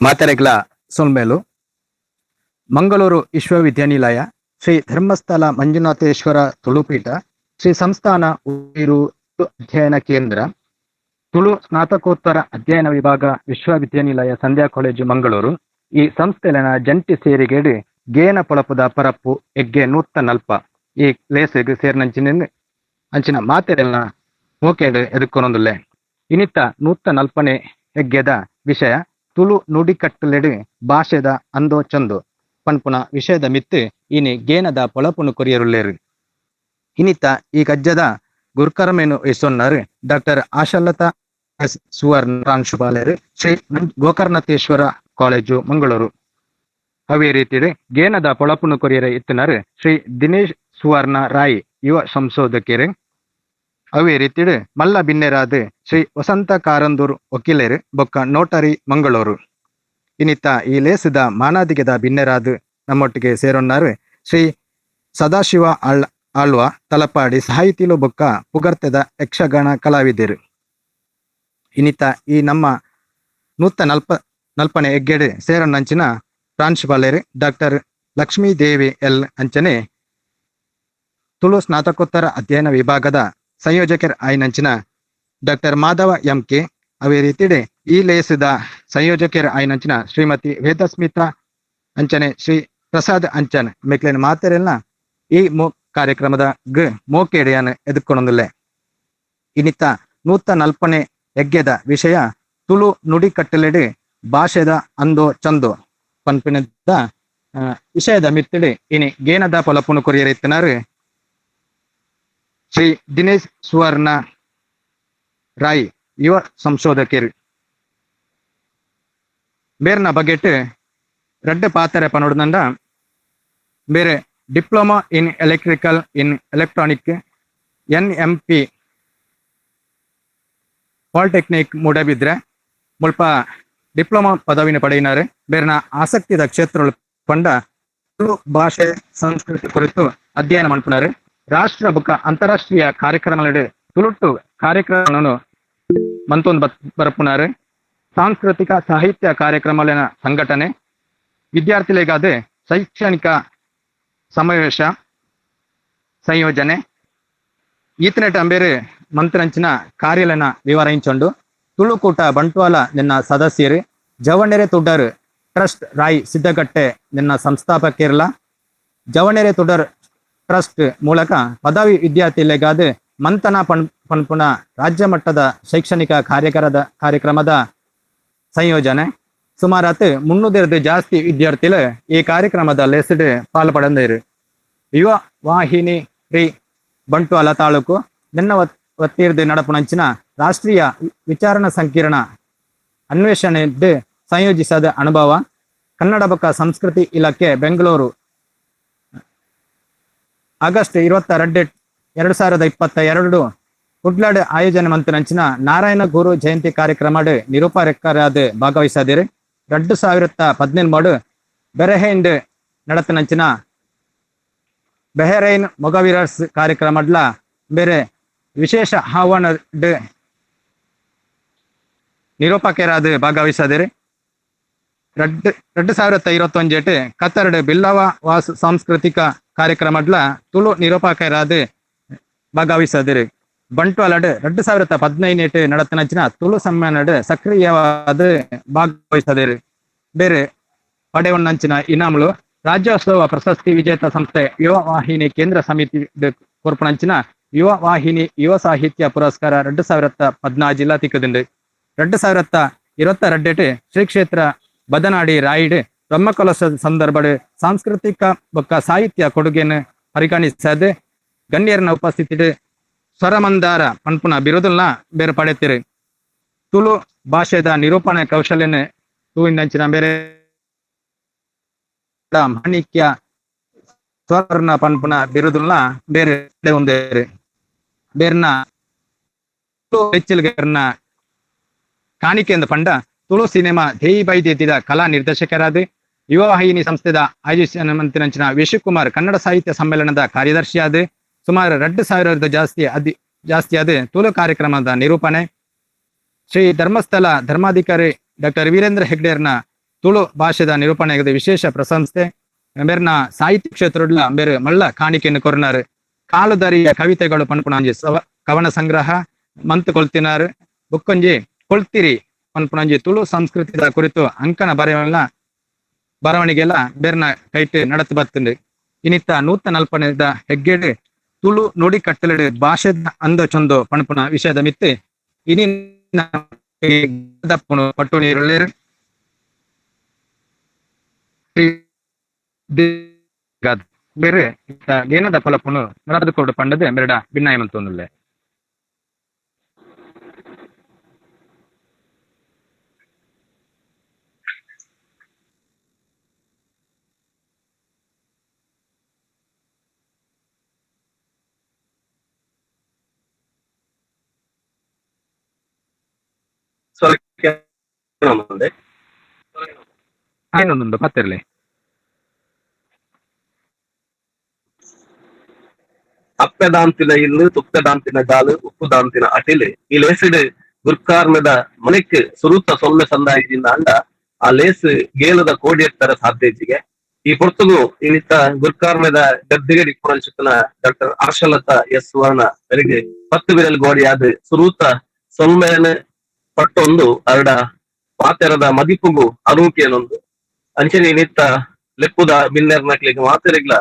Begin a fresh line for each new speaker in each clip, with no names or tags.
ಮಾತೆರೆಗ್ಲ ಸೊಲ್ಮೇಲು. ಮಂಗಳೂರು ವಿಶ್ವವಿದ್ಯಾನಿಲಯ, ಶ್ರೀ ಧರ್ಮಸ್ಥಳ ಮಂಜುನಾಥೇಶ್ವರ ತುಳುಪೀಠ, ಶ್ರೀ ಸಂಸ್ಥಾನ ಉಯಿರು ಅಧ್ಯಯನ ಕೇಂದ್ರ, ತುಳು ಸ್ನಾತಕೋತ್ತರ ಅಧ್ಯಯನ ವಿಭಾಗ, ವಿಶ್ವವಿದ್ಯಾನಿಲಯ ಸಂಧ್ಯಾ ಕಾಲೇಜು ಮಂಗಳೂರು ಈ ಸಂಸ್ಥೆಲೆನ ಜಂಟಿ ಸೇರಿಗೆಡು ಗೇನ ಪೊಳಪುದ ಪರಪ್ಪು ಎಗ್ಗೆ 140 ಈ ಲೇಸಿಗೆ ಸೇರಿನಂಚಿನ ಅಂಚಿನ ಮಾತೆರೆಲ್ನ ಮೋಕೆಡು ಎದುಕೊನೊಂದುಲ್ಲೆ. ಇನಿತ 140ನೇ ಎಗ್ಗೆದ ವಿಷಯ ತುಳು ನುಡಿಕಟ್ಟಲೆಡು ಭಾಷೆದ ಅಂದೋ ಚಂದು ಪನ್ಪುನ ವಿಷಯದ ಮಿತ್ತು ಇನಿ ಗೇನದ ಪೊಳಪುನು ಕೊರಿಯರುಲ್ಲೇರು. ಇನಿತ ಈ ಕಜ್ಜದ ಗುರ್ಕರ್ಮೆನು ಇಸೊನ್ನರು ಡಾಕ್ಟರ್ ಆಶಾಲತಾ ಎಸ್ ಸುವರ್ಣ ಪ್ರಾಂಶುಪಾಲರು, ಶ್ರೀ ಗೋಕರ್ಣತೇಶ್ವರ ಕಾಲೇಜು, ಮಂಗಳೂರು. ಅವೇ ರೀತಿಡು ಗೇನದ ಪೊಳಪುನು ಕೊರಿಯರ ಇತ್ತನಾರು ಶ್ರೀ ದಿನೇಶ್ ಸುವರ್ಣ ರಾಯ್, ಯುವ ಸಂಶೋಧಕರು. ಅವೇ ರೀತಿಡು ಮಲ್ಲ ಬಿನ್ನೆರಾದ ಶ್ರೀ ವಸಂತ ಕಾರಂದೂರ್ ವಕೀಲರು ಬೊಕ್ಕ ನೋಟರಿ, ಮಂಗಳೂರು. ಇನ್ನಿತ್ತ ಈ ಲೇಸದ ಮಾನಾದಿಗೆದ ಬಿನ್ನೆರಾದ ನಮ್ಮೊಟ್ಟಿಗೆ ಸೇರೊನ್ನಾರು ಶ್ರೀ ಸದಾಶಿವ ಆಳ್ವ ತಲಪಾಡಿ, ಸಾಹಿತಿಲು ಬೊಕ್ಕ ಪುಗರ್ತೆದ ಯಕ್ಷಗಾನ ಕಲಾವಿದರು. ಇನ್ನಿತ್ತ ಈ ನಮ್ಮ ನೂತ ನಲ್ಪನೆ ಎಗ್ಗೆಡ್ ಸೇರೊನ್ನಂಚಿನ ಪ್ರಾಂಶುಪಾಲರು ಡಾಕ್ಟರ್ ಲಕ್ಷ್ಮೀ ದೇವಿ ಎಲ್ ಅಂಚನೆ ತುಳು ಸ್ನಾತಕೋತ್ತರ ಅಧ್ಯಯನ ವಿಭಾಗದ ಸಂಯೋಜಕರ್ ಆಯ್ನಂಚಿನ doctor Madhava M K. ಅವೇ ರೀತಿಡೆ ಈ ಲೇಸದ ಸಂಯೋಜಕರ್ ಆಯ್ನಂಚಿನ ಶ್ರೀಮತಿ ವೇದಸ್ಮಿತಾ ಅಂಚನೆ ಶ್ರೀ ಪ್ರಸಾದ್ ಅಂಚನ್ ಮೆಕ್ಲೆನ್ ಮಾತೆರೆಲ್ಲ ಈ ಮೋ ಕಾರ್ಯಕ್ರಮದ ಗ್ ಮೋಕೆಡೆಯನ್ ಎದುಕೊಂಡೊಂದುಲ್ಲೆ. ಇನ್ನಿತ್ತ 140ನೇ ಯಜ್ಞದ ವಿಷಯ ತುಳು ನುಡಿ ಕಟ್ಟಲೆಡು ಭಾಷೆದ ಅಂದೋ ಚಂದೋ ಪನ್ಪಿನದ ವಿಷಯದ ಮಿತ್ತಡಿ ಇನಿ ಗೇನದ ಪೊಲಪುನು ಕೊರಿಯರ್ ಇತ್ತನಾರು ಶ್ರೀ ದಿನೇಶ್ ಸುವರ್ಣ ರಾಯ್, ಯುವ ಸಂಶೋಧಕರು. ಬೇರ್ನ ಬಗೆಟ್ ರಡ್ಡ ಪಾತ್ರೆ ಪನೊಡ್ದಂಡ, ಬೇರೆ diploma in electrical in electronic, NMP polytechnic, Moodbidri ಮುಲ್ಪ ಡಿಪ್ಲೊಮಾ ಪದವಿನ ಪಡೆಯಿನಾರು. ಬೇರ್ನ ಆಸಕ್ತಿದ ಕ್ಷೇತ್ರ ಪಂಡ ತುಳು ಭಾಷೆ ಸಂಸ್ಕೃತಿ ಕುರಿತು ಅಧ್ಯಯನ ಮನ್ಪುನಾರು. ರಾಷ್ಟ್ರ ಬೊಕ್ಕ ಅಂತಾರಾಷ್ಟ್ರೀಯ ಕಾರ್ಯಕ್ರಮಗಳು ತುಳುಟ್ಟು ಕಾರ್ಯಕ್ರಮವನ್ನು ಮಂತೊಂದು ಬರಪುನಾರು. ಸಾಂಸ್ಕೃತಿಕ ಸಾಹಿತ್ಯ ಕಾರ್ಯಕ್ರಮಗಳ ಸಂಘಟನೆ, ವಿದ್ಯಾರ್ಥಿಗಳಿಗಾದ ಶೈಕ್ಷಣಿಕ ಸಮಾವೇಶ ಸಂಯೋಜನೆ, ಈತನೆಟ್ ಅಂಬೇರು ಮಂತ್ರಂಚಿನ ಕಾರ್ಯಾಲಯನ ವಿವರಿಂಚೊಂಡು. ತುಳುಕೂಟ ಬಂಟ್ವಾಳ ನಿನ್ನ ಸದಸ್ಯರು, ಜವಣೆರೆ ತುಡರ್ ಟ್ರಸ್ಟ್ ರಾಯ್ ಸಿದ್ದಗಟ್ಟೆ ನಿನ್ನ ಸಂಸ್ಥಾಪಕಿರಲ. ಜವಣೆರೆ ತುಡರ್ ಟ್ರಸ್ಟ್ ಮೂಲಕ ಪದವಿ ವಿದ್ಯಾರ್ಥಿಗಳಿಗಾದ ಮಂಥನ ಪನ್ಪುನ ರಾಜ್ಯ ಮಟ್ಟದ ಶೈಕ್ಷಣಿಕ ಕಾರ್ಯಕ್ರಮದ ಸಂಯೋಜನೆ. ಸುಮಾರಾತ್ 300ರ್ದು ಜಾಸ್ತಿ ವಿದ್ಯಾರ್ಥಿಗಳು ಈ ಕಾರ್ಯಕ್ರಮದ ಲೆಸ್ಡ್ ಪಾಲು ಪಡೆಂದಿರು. ಯುವ ವಾಹಿನಿ ರಿ ಬಂಟ್ವಾಳ ತಾಲೂಕು ನಿನ್ನ ವತ್ತಿರ್ದು ನಡಪುನಂಚಿನ ರಾಷ್ಟ್ರೀಯ ವಿಚಾರಣ ಸಂಕಿರಣ ಅನ್ವೇಷಣೆ ಸಂಯೋಜಿಸದ ಅನುಭವ. ಕನ್ನಡ ಬೊಕ್ಕ ಸಂಸ್ಕೃತಿ ಇಲಾಖೆ, ಬೆಂಗಳೂರು. ಆಗಸ್ಟ್ 22, 2022 ಕುಡ್ಲಾಡ್ ಆಯೋಜನೆ ಮಂತಿನಂಚಿನ ನಾರಾಯಣ ಗುರು ಜಯಂತಿ ಕಾರ್ಯಕ್ರಮ ನಿರೂಪಕರಾದ ಭಾಗವಹಿಸದಿರು. 2018 ಬೆರಹೈಂಡ್ ನಡತನಂಚಿನ ಬೆಹರೈನ್ ಮೊಗವೀರರ್ಸ್ ಕಾರ್ಯಕ್ರಮಡ್ಲ ಬೇರೆ ವಿಶೇಷ ಆಹ್ವಾನ ನಿರೂಪಕರಾದ ಭಾಗವಹಿಸದಿರು. 2021 ಕತರ್ಡ್ ಬಿಲ್ಲವ ವಾಸ್ ಸಾಂಸ್ಕೃತಿಕ ಕಾರ್ಯಕ್ರಮಡ್ಲ ತುಳು ನಿರೂಪಕರಾದ ಭಾಗವಹಿಸದಿರು. ಬಂಟ್ವಾಳಡ್ 2015 ನಡತನಂಚಿನ ತುಳು ಸಮ್ಮೇಳನಡ್ ಸಕ್ರಿಯವಾದ ಭಾಗವಹಿಸದಿರು. ಬೇರೆ ಪಡೆಯೊನ್ನಂಚಿನ ಇನಾಮುಲು: ರಾಜ್ಯೋತ್ಸವ ಪ್ರಶಸ್ತಿ ವಿಜೇತ ಸಂಸ್ಥೆ ಯುವ ವಾಹಿನಿ ಕೇಂದ್ರ ಸಮಿತಿ ಕೊರ್ಪುನಂಚಿನ ಯುವ ವಾಹಿನಿ ಯುವ ಸಾಹಿತ್ಯ ಪುರಸ್ಕಾರ 2014ಲ ತಿಕ್ಕದಿಂಡು. 2022 ಶ್ರೀ ಕ್ಷೇತ್ರ ಬದನಾಡಿ ರಾಯಿಡ್ ಬ್ರಹ್ಮಕಲಶ ಸಂದರ್ಭಡ್ ಸಾಂಸ್ಕೃತಿಕ ಬೊಕ್ಕ ಸಾಹಿತ್ಯ ಕೊಡುಗೆಯನ್ನು ಪರಿಗಣಿಸದೆ ಗಣ್ಯರನ ಉಪಸ್ಥಿತಿ ಸ್ವರಮಂದಾರ ಪನ್ಪುನ ಬಿರುದುಲ್ನ ಬೇರೆ ಪಡೆತಿರು. ತುಳು ಭಾಷೆದ ನಿರೂಪಣೆ ಕೌಶಲ್ಯನ ತೂವಿನಂಚಿನ ಬೇರೆ ಮಾಣಿಕ್ಯ ಸ್ವರ್ಣ ಪನ್ಪುನ ಬಿರುದುಲ್ನ ಬೇರೆ ಒಂದೇರು. ಬೇರ್ನ ತುಳು ಕಾಣಿಕೆಯಿಂದ ಪಂಡ ತುಳು ಸಿನಿಮಾ ಧೇಯಿ ಬೈದೇತಿದ ಕಲಾ ನಿರ್ದೇಶಕರಾದ, ಯುವ ವಾಹಿನಿ ಸಂಸ್ಥೆದ ಆಯೋಜಿಸಿನ ವಿಶುಕುಮಾರ್ ಕನ್ನಡ ಸಾಹಿತ್ಯ ಸಮ್ಮೇಳನದ ಕಾರ್ಯದರ್ಶಿಯಾದ, ಸುಮಾರು 2000ದ ಜಾಸ್ತಿ ಅದಿ ಜಾಸ್ತಿಯಾದ ತುಳು ಕಾರ್ಯಕ್ರಮದ ನಿರೂಪಣೆ, ಶ್ರೀ ಧರ್ಮಸ್ಥಳ ಧರ್ಮಾಧಿಕಾರಿ ಡಾಕ್ಟರ್ ವೀರೇಂದ್ರ ಹೆಗ್ಡೆರ್ನ ತುಳು ಭಾಷೆದ ನಿರೂಪಣೆಗೆ ವಿಶೇಷ ಪ್ರಶಂಸೆ. ಮೇರ್ನ ಸಾಹಿತ್ಯ ಕ್ಷೇತ್ರಡ್ಲ ಬೇರೆ ಮಳ್ಳ ಕಾಣಿಕೆಯನ್ನು ಕೊರ್ನಾರು. ಕಾಲುದಾರಿಯ ಕವಿತೆಗಳು ಪನ್ಪುಣಾಂಜಿ ಕವನ ಸಂಗ್ರಹ ಮಂತ್ ಕೊಳ್ತಿನಾರು. ಬುಕ್ಕೊಂಜಿ ಕೊಳ್ತಿರಿ ಪನ್ಪುಣಂಜಿ ತುಳು ಸಂಸ್ಕೃತಿದ ಕುರಿತು ಅಂಕಣ ಬರೆಯಲ್ಲ ಬರವಣಿಗೆಲ್ಲ ಬೇರ್ನ ಕೈಟ್ ನಡತು ಬತ್ತುಂಡು. ಇನ್ನಿತ್ತ 140ನೇದ ಹೆಗ್ಗೇಡು ತುಳು ನುಡಿ ಕಟ್ಟಲೆಡು ಭಾಷೆದ ಅಂದ ಚೊಂದು ಪಣಪುನ ವಿಷಯದ ಮಿತ್ತು ಇನಿ ಪಟ್ಟು ನೀರುಳ್ಳೇರು. ಬೇರೆ ಏನದ ಫಲಪುನು ನಡದುಕೊಡು ಪಂಡದೆ ಮೆರಡ ಭಿನ್ನಾಯಮಂತೊಂದುಲ್ಲೆ. ಏನೊಂದು ಪತ್ತಿರ್ಲಿ.
ಅಪ್ಪೆದಾಂತಿನ ಇಲ್ಲು, ತುಪ್ಪೆದಾಂತಿನ ಗಾಲು, ಉಪ್ಪುದಾಂತಿನ ಅಟಿಲು ಈ ಲೇಸಿಡ್ ಗುರ್ಕಾರ್ಮೆದ ಮನೆಕ್ ಸುರುತ ಸೊಲ್ಮೆ ಸಂದಾಯಿಜಿಂದ ಅಂಡ ಆ ಲೇಸ್ ಗೇಲದ ಕೋಡಿಯತ್ತರ ಸಾಧ್ಯ ಇಜ್ಜಿಗೆ. ಈ ಪೊರ್ತುಗು ಇನ್ನಿತ್ತ ಗುರ್ಕಾರ್ಮೆದ ಗದ್ದಿಗಡಿ ಪುರಂಚಿತನ ಡಾಕ್ಟರ್ ಆಶಲತಾ ಎಸ್ ಸುವರ್ಣ ಅವರಿಗೆ 10 ಬಿರಲ್ ಗೋಡಿಯಾದ ಸುರೂತ ಸೊಲ್ಮೆನ ಪಟ್ಟೊಂದು ಅರಡ ಪಾತೆರದ ಮದಿಪುಗು ಅರೂಕಿಯನೊಂದು ಅಂಚನೆ ನಿತ್ತ ಲೆಪ್ಪುದ ಬಿನ್ನೆರ್ ನಕ್ಲಿಗೆ ಮಾತೆರೆಗ್ಲ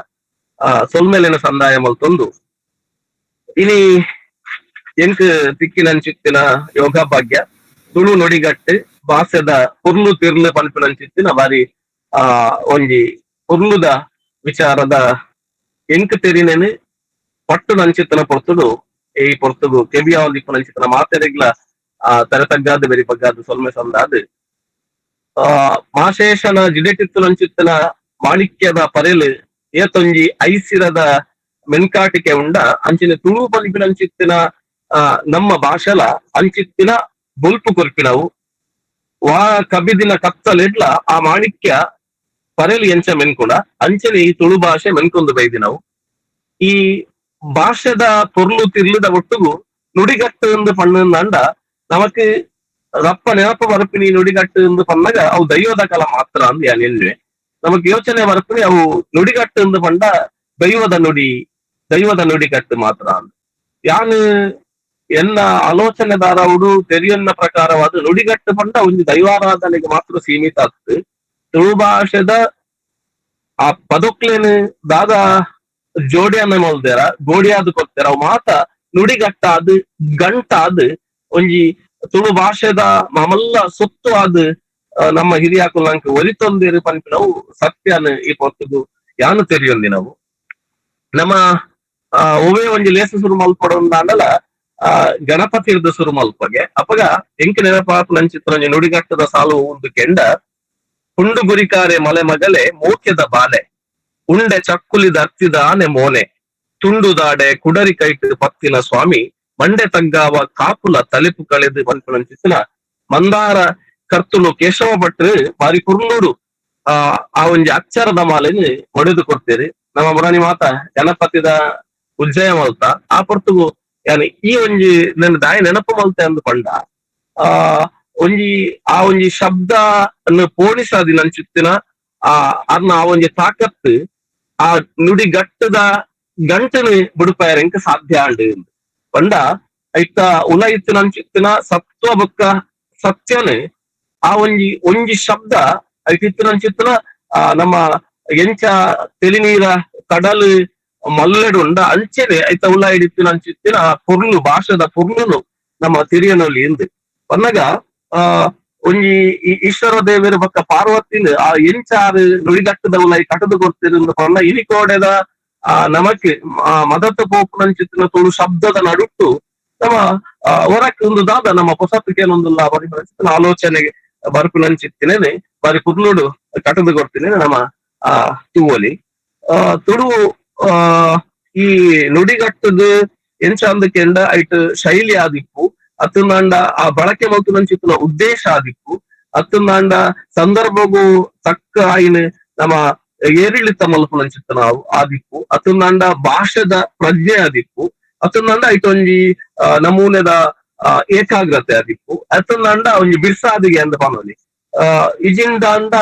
ಸೊಲ್ಮೆಲಿನ ಸಂದಾಯ ಮಲ್ತೊಂದು ಇನಿ ಎಂಕ್ ತಿಕ್ಕಿನಂಚಿತ್ತಿನ ಯೋಗ ಭಾಗ್ಯ ತುಳು ನುಡಿಗಟ್ಟು ಭಾಷೆದ ಪುರ್ಲು ತಿರ್ಲು ಪನ್ಪಿನಂಚಿತ್ತಿನ ಬಾರಿ ಒಂಜಿ ಪುರ್ಲುದ ವಿಚಾರದ ಎಂಕ್ ತೆರಿನೇನು ಪಟ್ಟು ನಂಚಿತ್ತನ ಪೊರ್ತುಡು ಈ ಪೊರ್ತುಗು ಕೆಬಿಯಾವಂದಿಪ್ಪು ನಂಚಿತ್ತನ ಮಾತೆರೆಗ್ಲ ತರೆ ತಗ್ಗಾದ ಬೆರಿ ಬಗ್ಗಾದ ಸೊಲ್ಮೆ ಸಂದಾದ ಮಾಶೇಷನ ಜಿಡೆಟಿತ್ತು ನಂಚಿತ್ತನ ಮಾಣಿಕ್ಯದ ಪರೆಲು ಏತೊಂಜಿ ಐಸಿರದ ಮೆನ್ಕಾಟಿಕೆ ಉಂಡ ಅಂಚಿನ ತುಳು ಪನ್ಪಿನಂಚಿತ್ತಿನ ನಮ್ಮ ಭಾಷೆಲ ಅಂಚಿತ್ತಿನ ಬೊಲ್ಪು ಕೊರ್ಪಿನವು ವಾ ಕಬಿದಿನ ಕತ್ತಲೆಡ್ಲ ಆ ಮಾಣಿಕ್ಯ ಪರೆಲು ಎಂಚ ಮೆನ್ಕುಣ ಅಂಚನೆ ಈ ತುಳು ಭಾಷೆ ಮೆನ್ಕೊಂದು ಬೈದಿನವು. ಈ ಭಾಷೆದ ಪೊರ್ಲು ತಿರ್ಲುದ ಒಟ್ಟುಗು ನುಡಿಗಟ್ಟು ಎಂದು ಪಣ್ಣಂಡ ನಮಕ್ ರಪ್ಪ ನೆನಪು ಬರಪಿನಿ ನುಡಿಗಟ್ಟು ಎಂದು ಪನ್ನಗ ಅವು ದೈವದ ಕಲ ಮಾತ್ರ ಅಂದ್ ಯಾನ್ ಎನ್ನುವೆ. ನಮಕ್ ಯೋಚನೆ ಬರಪಿನಿ ಅವು ನುಡಿಗಟ್ಟು ಎಂದು ಪಂಡ ದೈವದ ನುಡಿ, ದೈವದ ನುಡಿಗಟ್ಟು ಮಾತ್ರ ಅಂದ್. ಯಾನ್ ಎನ್ನ ಆಲೋಚನೆದಾರವರು ತೆರಿಯನ್ನ ಪ್ರಕಾರವಾದ ನುಡಿಗಟ್ಟು ಪಂಡ ಒಂಜಿ ದೈವಾರಾಧನೆಗೆ ಮಾತ್ರ ಸೀಮಿತ ಆಗ್ತದೆ. ತುಳು ಭಾಷೆದ ಆ ಪದೊಕ್ಲೇನು ದಾದ ಜೋಡಿಯನ್ನ ಮಲ್ದೇರ ಗೋಡಿಯಾದ ಕೊಡ್ತೇರ ಅವು ಮಾತ ನುಡಿಗಟ್ಟಾದ ಗಂಟಾದ ಒಂಜಿ ತುಳು ಭಾಷೆದ ಮಾಮಲ್ಲ ಸೊತ್ತು ಆದ ನಮ್ಮ ಹಿರಿಯಾಕುಲಂಕ ಒಲಿತೊಂದಿರು ಪನ್ಪಿನವು ಸತ್ಯನ ಈ ಪೊರ್ತುಗು ಯಾನು ತೆರಿಯೊಂದಿ. ನಾವು ನಮ್ಮ ಒವೇ ಒಂಜಿ ಲೇಸ ಸುರು ಮಲ್ಪಡೊಂದಾಂಡಲ ಗಣಪತಿ ಸುರು ಮಲ್ಪಗೆ ಅಪಗ ಎಂಕ್ ನೆನಪಾಪುನಂಚಿತ್ರ ಒಂಜಿ ನುಡಿಗಟ್ಟದ ಸಾಲು ಒಂದು ಕೆಂಡ ಹುಂಡು ಗುರಿಕಾರೆ ಮಲೆ ಮಗಲೆ ಮೋಕ್ಯದ ಬಾಲೆ ಉಂಡೆ ಚಕ್ಕುಲಿದ ಅರ್ತಿದ ಆನೆ ಮೋನೆ ತುಂಡು ದಾಡೆ ಕುಡರಿ ಕೈಟ್ ಪತ್ತಿನ ಸ್ವಾಮಿ ಮಂಡೆ ತಗ್ಗಾವ ಕಾಪುಲ ತಲೆಪು ಕಳೆದು ಪನ್ಪಿನಂಚಿತ್ತಿನ ಮಂದಾರ ಕರ್ತುಲು ಕೇಶವ ಭಟ್ರು ಬಾರಿ ಕುರ್ನೂಡು ಆ ಒಂಜಿ ಅಕ್ಷರದ ಮಾಲೆನ್ ಒಡೆದು ಕೊಡ್ತೇರಿ. ನಮ್ಮ ಮುರಾನಿ ಮಾತ ಗಣಪತಿದ ಉಜ್ಜಯ ಮಲ್ತ ಆ ಪೊರ್ತುಗು ಯಾನಿ ಈ ಒಂಜಿ ನನ್ನ ದಾಯ ನೆನಪು ಮಲ್ತೆ ಅಂದ್ ಪಂಡ ಒಂಜಿ ಆ ಒಂಜಿ ಶಬ್ದ ಅನ್ನು ಪೋಣಿಸಾದಿ ನಂಚುತ್ತಿನ ಆ ಅರ್ನ ಆ ಒಂಜಿ ತಾಕತ್ತು ಆ ನುಡಿ ಗಟ್ಟದ ಗಂಟನು ಬುಡುಪಾಯರಂಕ ಸಾಧ್ಯ ಆಂಡ್ ಪಂಡ ಐತ ಉಲ ಇತ್ತಿನ ಅಂಚಿತ್ತಿನ ಸತ್ವ ಬೊಕ್ಕ ಸತ್ಯನು ಆ ಒಂಜಿ ಒಂಜಿ ಶಬ್ದ ಐತ ಇತ್ತಿನ ಅಂಚಿತ್ತಿನ ನಮ್ಮ ಎಂಚ ತಿಳಿನೀರ ಕಡಲು ಮಲ್ಲೆಡು ಉಂಡ ಅಂಚೆನೆ ಐತ ಉಲ ಹಿಡಿತಿನ ಅಂಚಿತ್ತಿನ ಆ ಪೊರ್ಲು ಭಾಷೆದ ಪೊರ್ಲುನು ನಮ್ಮ ತಿರಿಯನಲ್ಲಿ ಇಂದು ಪನ್ನಗ ಒಂಜಿ ಈ ಈಶ್ವರ ದೇವರು ಬೊಕ್ಕ ಪಾರ್ವತಿನ ಆ ಎಂಚಾರು ನುಡಿಗಟ್ಟದ ಉಲೈ ಕಟದು ಕೊಡ್ತಿರು ಪನ್ನ ಇನಿಕೋಡೆದ ನಮಕ್ ಮದತ ಪೋಪುನಂಚಿತ್ತಿನ ತುಳು ಶಬ್ದದ ನಡುಟ್ಟು ನಮ್ಮ ಹೊರಕ್ ಒಂದು ದಾದ ನಮ್ಮ ಪೊಸತ್ತಿಗೆ ಬರಿ ಆಲೋಚನೆಗೆ ಬರ್ಪುನಂಚಿತ್ತಿನೇನೆ ಬಾರಿ ಪುರ್ಲುಡು ಕಟದು ಕೊಡ್ತೀನಿ ನಮ್ಮ ತೂವಲಿ ತುಳು ಈ ನುಡಿಗಟ್ಟದ ಎಂಚ ಅಂದ ಕೆಂಡ ಐಟ್ ಶೈಲಿ ಆದಿಪ್ಪು ಅತ್ತಂದಾಂಡ ಆ ಬಳಕೆ ಮಲ್ತುನಂಚಿತ್ತಿನ ಉದ್ದೇಶ ಆದಿಪ್ಪು ಅತ್ತಂದಾಂಡ ಸಂದರ್ಭಗೂ ತಕ್ಕ ಆಯ್ನ ನಮ್ಮ ಏರಿಳಿತ ಮಲ್ಪುನಂಚಿತ್ತಿನ ಆದಿಪ್ಪು ಅತ್ತಂದಾಂಡ ಭಾಷೆದ ಪ್ರಜ್ಞೆ ಆದಿಪ್ಪು ಅತ್ತಂದಾಂಡ ಐಟೊಂಜಿ ನಮೂನೆದ ಏಕಾಗ್ರತೆ ಆದಿಪ್ಪು ಅತ್ತಂದಾಂಡ ಒಂಜಿ ಬಿರ್ಸಾದಿಗೆ ಅಂದ ಪನೊಲಿ ಇಜಿಂದಾಂಡ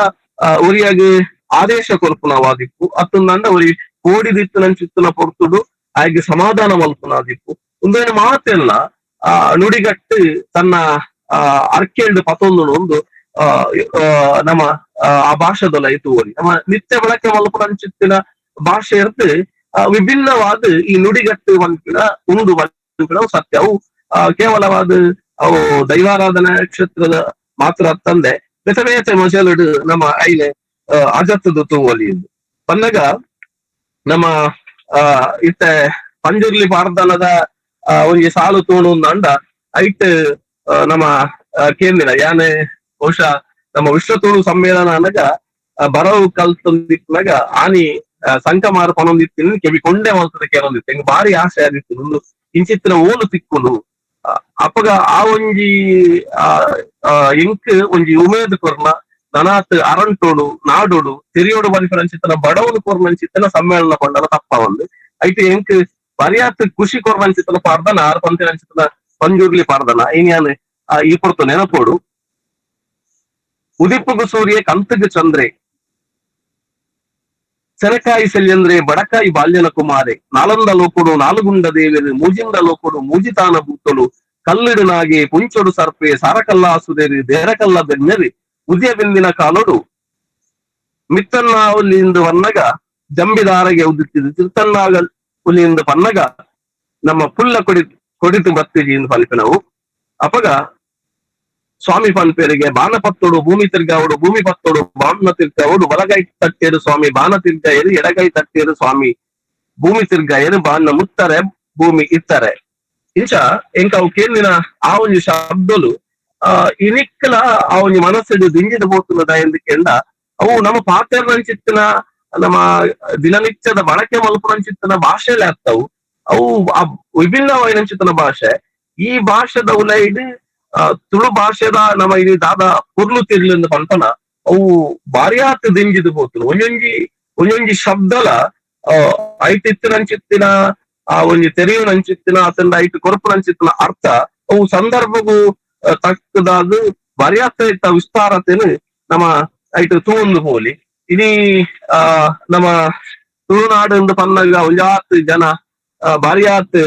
ಉರಿಯಾಗಿ ಆದೇಶ ಕೊರ್ಪುನವಾದಿಪ್ಪು ಅತ್ತಂದಾಂಡ ಉರಿ ಕೋಡಿದಿತ್ತುನಂಚಿತ್ತಿನ ಪೊರ್ತುಡು ಆಯ್ಗೆ ಸಮಾಧಾನ ಮಲ್ಪುನಾದಿಪ್ಪು ಉಂದೊಂಜಿ ಮಾತೆಲ್ಲ ನುಡಿಗಟ್ಟು ತನ್ನ ಅರ್ಕೆಲ್ಡ್ ಪತೊಂದು ಒಂದು ನಮ್ಮ ಆ ಭಾಷೆದೊಲ ತೂವೊಲಿ. ನಮ್ಮ ನಿತ್ಯ ಬಳಕೆ ಮಲ್ಪುನಂಚಿತ್ತಿನ ಭಾಷೆ ಇರ್ದು ವಿಭಿನ್ನವಾದ ಈ ನುಡಿಗಟ್ಟು ಪನ್ಪಿನ ಉಂಡು ಪನ್ಪಿನ ಸತ್ಯ. ಅವು ಕೇವಲವಾದ ಅವು ದೈವಾರಾಧನಾ ಕ್ಷೇತ್ರದ ಮಾತ್ರ ತಂದೆ ಬೇತೆ ಬೇತೆ ಮಜಲುಡು ನಮ್ಮ ಐನೆ ಅಜತ್ತದ ತೂವೊಲಿ. ಪನ್ನಗ ನಮ್ಮ ಇತ್ತೆ ಪಂಜುರ್ಲಿ ಪಾಡ್ದನದ ಒಂಜಿ ಸಾಲು ತೂಣುಂದಾಂಡ ಐಟ್ ನಮ್ಮ ಕೇಂದಿನ ಯಾನೆ ಬಹುಶಃ ನಮ್ಮ ವಿಶ್ವ ತುಳು ಸಮ್ಮೇಳನ ಅನಗ ಬರವು ಕಲ್ತೊಂದಿತ್ನಾಗ ಆನಿ ಸಂಕಮಾರ ಪನೊಂದಿತ್ತಿನ ಕೆಬಿ ಕೊಂಡೆ ಮಲ್ತದ ಕೇಳೊಂದಿತ್ತು. ಎಂಕ್ ಬಾರಿ ಆಸೆ ಆದಿತ್ತು ಒಂದು ಇಂಚಿತ್ತಿನ ಓಲು ತಿಕ್ಕುಂಡು. ಅಪಗ ಆ ಒಂಜಿ ಎಂಕ್ ಒಂಜಿ ಉಮೇದ್ ಕೊರ್ನ ನನಾತ್ ಅರಂಟೋಡು ನಾಡೋಡು ತಿರಿಯೋಡು ಪನ್ಪಿನಂಚಿತ್ತನ ಬಡವನು ಕೊರ್ನಂಚಿತ್ತನ ಸಮ್ಮೇಳನ ಪಂಡಲ ತಪ್ಪ ಒಂದು ಐಟ್ ಎಂಕ್ ಬರಿಯಾತ್ ಖುಷಿ ಕೊರ್ನಂಚಿತ್ತನ ಪಾರ್ದನ ಆರ್ ಪಂತಿನಂಚಿತ್ತನ ಪಂಜುರ್ಲಿ ಪಾರ್ದನ ಇನ್ಯಾನ್ ಈ ಪೊರ್ತು ನೆನಪೋಡು. ಉದಿಪ್ಪುಗು ಸೂರ್ಯ ಕಂತುಗು ಚಂದ್ರೆ ಸೆರಕಾಯಿ ಸೆಲ್ಯಂದ್ರೆ ಬಡಕಾಯಿ ಬಾಲ್ಯನ ಕುಮಾರೆ ನಾಲಂದ ಲೋಕೊಡು ನಾಲುಗುಂಡ ದೇವರು ಮೂಜಿಂದ ಲೋಕೊಡು ಮೂಜಿತಾನ ಬೂತಲು ಕಲ್ಲಿಡು ನಾಗೆ ಪುಂಚೊಡು ಸರ್ಪೆ ಸಾರಕಲ್ಲ ಸುದೇರಿ ದೇರಕಲ್ಲ ಬೆನ್ನೆರಿ ಉದಯ ಬೆಂದಿನ ಕಾಲೋಡು ಮಿತ್ತನ್ನ ಹುಲಿಯಿಂದ ವನ್ನಗ ಜಂಬಿದಾರಗೆ ಉದಿತ್ತಿದು ತಿರ್ತನ್ನಾಗ ಹುಲಿಯಿಂದ ಪನ್ನಗ ನಮ್ಮ ಪುಲ್ಲ ಕೊಡಿ ಕೊಡಿತು ಬತ್ತಿಜಿ ಎಂದು ಪಲ್ಪಿನವು. ಅಪಗ ಸ್ವಾಮಿ ಪನ್ಪೇರಿಗೆ ಬಾನ ಪತ್ತೋಡು ಭೂಮಿ ತಿರ್ಗಾವಡು ಭೂಮಿ ಪತ್ತೋಡು ಬಾನ ತಿರ್ಗಾವಡು ಬಲಗೈ ತಟ್ಟೇರು ಸ್ವಾಮಿ ಬಾನ ತಿರ್ಗಾಯರು ಎಡಗೈ ತಟ್ಟೇರು ಸ್ವಾಮಿ ಭೂಮಿ ತಿರ್ಗಾಯರು ಬಾನ ಮುತ್ತರೆ ಭೂಮಿ ಇತ್ತರೆ ಇಂಚ ಎಂಕ ಅವು ಕೇಂದಿನ ಆ ಒಂಜಿ ಶಬ್ದಲು ಇನಿಕ್ಕಲ ಆ ಒಂಜಿ ಮನಸ್ಸಿಡು ದಿಂಜಿದ ಪೋತುನದ ಎಂದು ಕೆಂಡ ಅವು ನಮ್ಮ ಪಾತೆರ್ನಂಚಿತ್ತಿನ ನಮ್ಮ ದಿನನಿತ್ಯದ ಬಳಕೆ ಮಲ್ಪುನಂಚಿತ್ತಿನ ಭಾಷೆಲೆ ಆಗ್ತಾವು. ಅವು ಆ ವಿಭಿನ್ನವಾಯಿನಂಚಿತ್ತಿನ ಭಾಷೆ. ಈ ಭಾಷೆದ ಉಲೈಡ್ ತುಳು ಭಾಷೆದ ನಮ್ಮ ಇಲ್ಲಿ ದಾದ ಪೊರ್ಲು ತಿರ್ಲು ಪನ್ಪನ ಅವು ಬಾರಿಯಾತ್ ದಿಂಜಿದ್ ಪೋತುಂಡು. ಒಂಜೊಂಜಿ ಒಂಜೊಂಜಿ ಶಬ್ದಲ ಐಟ್ ಇತ್ತಿನಂಚಿತ್ತಿನ ಆ ಒಂಜಿ ತೆರೆಯುನಂಚಿತ್ತಿನ ಅತಂಡ ಐಟ್ ಕೊರ್ಪುನಂಚಿತ್ತಿನ ಅರ್ಥ ಅವು ಸಂದರ್ಭಗೂ ತಕ್ಕದಾದ್ ಬಾರಿಯಾತ್ ಇತ್ತ ವಿಸ್ತಾರತೆನ್ ನಮ್ಮ ಐಟ್ ತೂವೊಂದು ಪೋಲಿ. ಇನಿ ನಮ್ಮ ತುಳುನಾಡು ಎಂದು ಪನ್ನಗ ಒಂಜಾತ್ ಜನ ಬಾರಿಯಾತ್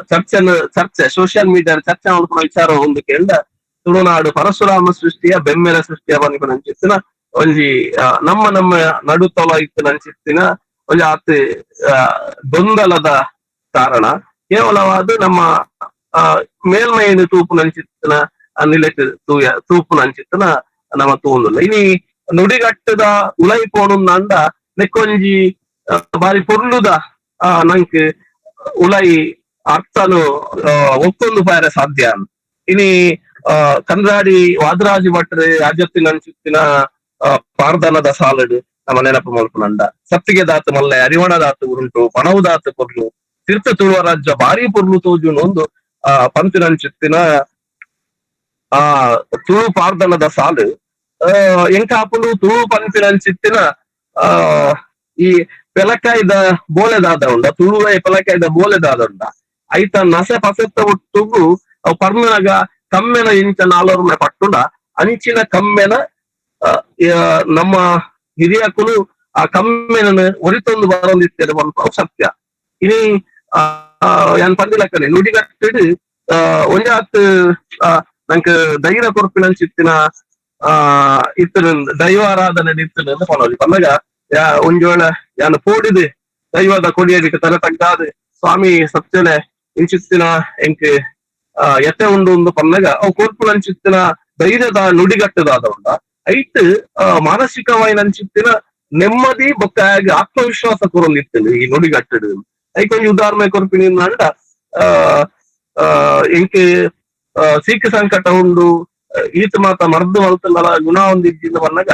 ಚರ್ಚೆನ್ ಚರ್ಚೆ ಸೋಷಿಯಲ್ ಮೀಡಿಯಾ ಚರ್ಚೆ ಮಲ್ಪುನ ವಿಚಾರ ಒಂದು ಕೆಂಡ ತುಳುನಾಡು ಪರಶುರಾಮ ಸೃಷ್ಟಿಯ ಬೆಮ್ಮೆರ ಸೃಷ್ಟಿಯ ಪನ್ಪಿನಂಚಿತ್ತಿನ ಒಂಜಿ ನಮ್ಮ ನಮ್ಮ ನಡುತೊಲ ಇತ್ತಿನಂಚಿತ್ತಿನ ಒಂಜಿ ಆತ್ ಗೊಂದಲದ ಕಾರಣ ಕೇವಲವಾದ ನಮ್ಮ ಮೇಲ್ಮೈನ್ ತೂಪುನಂಚಿತ್ತಿನ ನಿಲೆಟ್ ತೂಯ ತೂಪುನಂಚಿತ್ತಿನ ನಮ್ಮ ತೂವೊಂದುಲ್ಲ. ಇನಿ ನುಡಿಗಟ್ಟದ ಉಲೈ ಪೋಣುಂದಾಂಡ ನೆಕ್ಕೊಂಜಿ ಬಾರಿ ಪೊರ್ಲುದ ನಂಕ್ ಉಲೈ ಅರ್ಥನು ಒತ್ತೊಂದು ಪಾರೆ ಸಾಧ್ಯ. ಇನಿ ಕಂದ್ರಾಡಿ ವಾದರಾಜ ಭಟ್ರು ರಾಜತ್ತಿನಂಚಿತ್ತಿನ ಪಾರ್ದನದ ಸಾಲಡ್ ನಮ್ಮ ನೆನಪು ಮಲ್ಪುನಂಡ ಸತ್ತಿಗೆ ದಾತು ಮಲ್ಲೆ ಅರಿವಣ ದಾತು ಉರುಂಟು ಪಣವು ದಾತು ಪೊರ್ಲು ತಿರ್ತ ತುಳುವ ರಾಜ್ಯ ಭಾರಿ ಪೊರ್ಲು ತೋಜುನು ಒಂದು ಪಂತಿನಂಚಿತ್ತಿನ ಆ ತುಳು ಪಾರ್ದನದ ಸಾಲು ಎಂಕಾಪುಂಡು ತುಳು ಪಂತಿನಂಚಿತ್ತಿನ ಈ ಪೆಲಕಾಯ್ದ ಬೋಲೆದಾದ ಉಂಡ ತುಳುವೆ ಪೆಲಕಾಯ್ದ ಬೋಲೆದಾದ ಉಂಡ ಐತ ನಸೆ ಪಸೆತ್ತ ಒಟ್ಟುಗು ಅವು ಪರ್ನಗ ಕಮ್ಮೆನ ಇಂಚ ನಾಲೊರ್ಮೆ ಪಟ್ಟುಂಡ ಅಂಚಿನ ಕಮ್ಮೆನ ನಮ್ಮ ಹಿರಿಯಕುಲು ಆ ಕಮ್ಮೆನ ಒರಿತೊಂದು ಬರೊಂದಿತ್ತೇನೆ ಪನ್ಪ ಸತ್ಯ. ಇನಿ ಯಾನ್ ಪಂದಿಲಕ್ಕನೆ ನುಡಿಗಟ್ಟಿಡ್ ಒಂಜಾತ್ ನಂಕ್ ಧೈರ್ಯ ಕೊರ್ಪಿನಂಚಿತ್ತಿನ ಇತ್ತನ ದೈವಾರಾಧನೆ ಇತ್ತನ ಪನೊಲಿ ಪನ್ನಗ ಒಂಜಿ ವೇಳೆ ಯಾನ್ ಪೋಡಿದ್ ದೈವದ ಕೊಡಿಯಡಿಕ್ ತಲೆ ತಗ್ಗಾದ್ ಸ್ವಾಮಿ ಸತ್ಯನೆ ಇಂಚಿತ್ತಿನ ಎಂಕ್ ಎತ್ತೆ ಉಂಡು ಉಂದು ಪನ್ನಗ ಅವು ಕೊರ್ಪುನಂಚಿತ್ತಿನ ಧೈರ್ಯದ ನುಡಿಗಟ್ಟದಾದ ಉಂಡ ಐಟ್ ಮಾನಸಿಕವಾಯಿನಂಚಿತ್ತಿನ ನೆಮ್ಮದಿ ಬೊಕ್ಕ ಆತ್ಮವಿಶ್ವಾಸ ಕೊರೊಂದಿತ್ತುಂಡು ಈ ನುಡಿಗಟ್ಟಡು. ಐಕ್ ಒಂಜಿ ಉದಾಹರಣೆ ಕೊರ್ಪಿನಿ ಅಂಡ ಆ ಆ ಎಂಕ್ ಸೀಕ್ ಸಂಕಟ ಉಂಡು ಈತ ಮಾತ ಮರ್ದು ಮಲ್ತುಂಡಲ ಗುಣ ಒಂದಿಜ್ಜಿಂದ ಪನ್ನಗ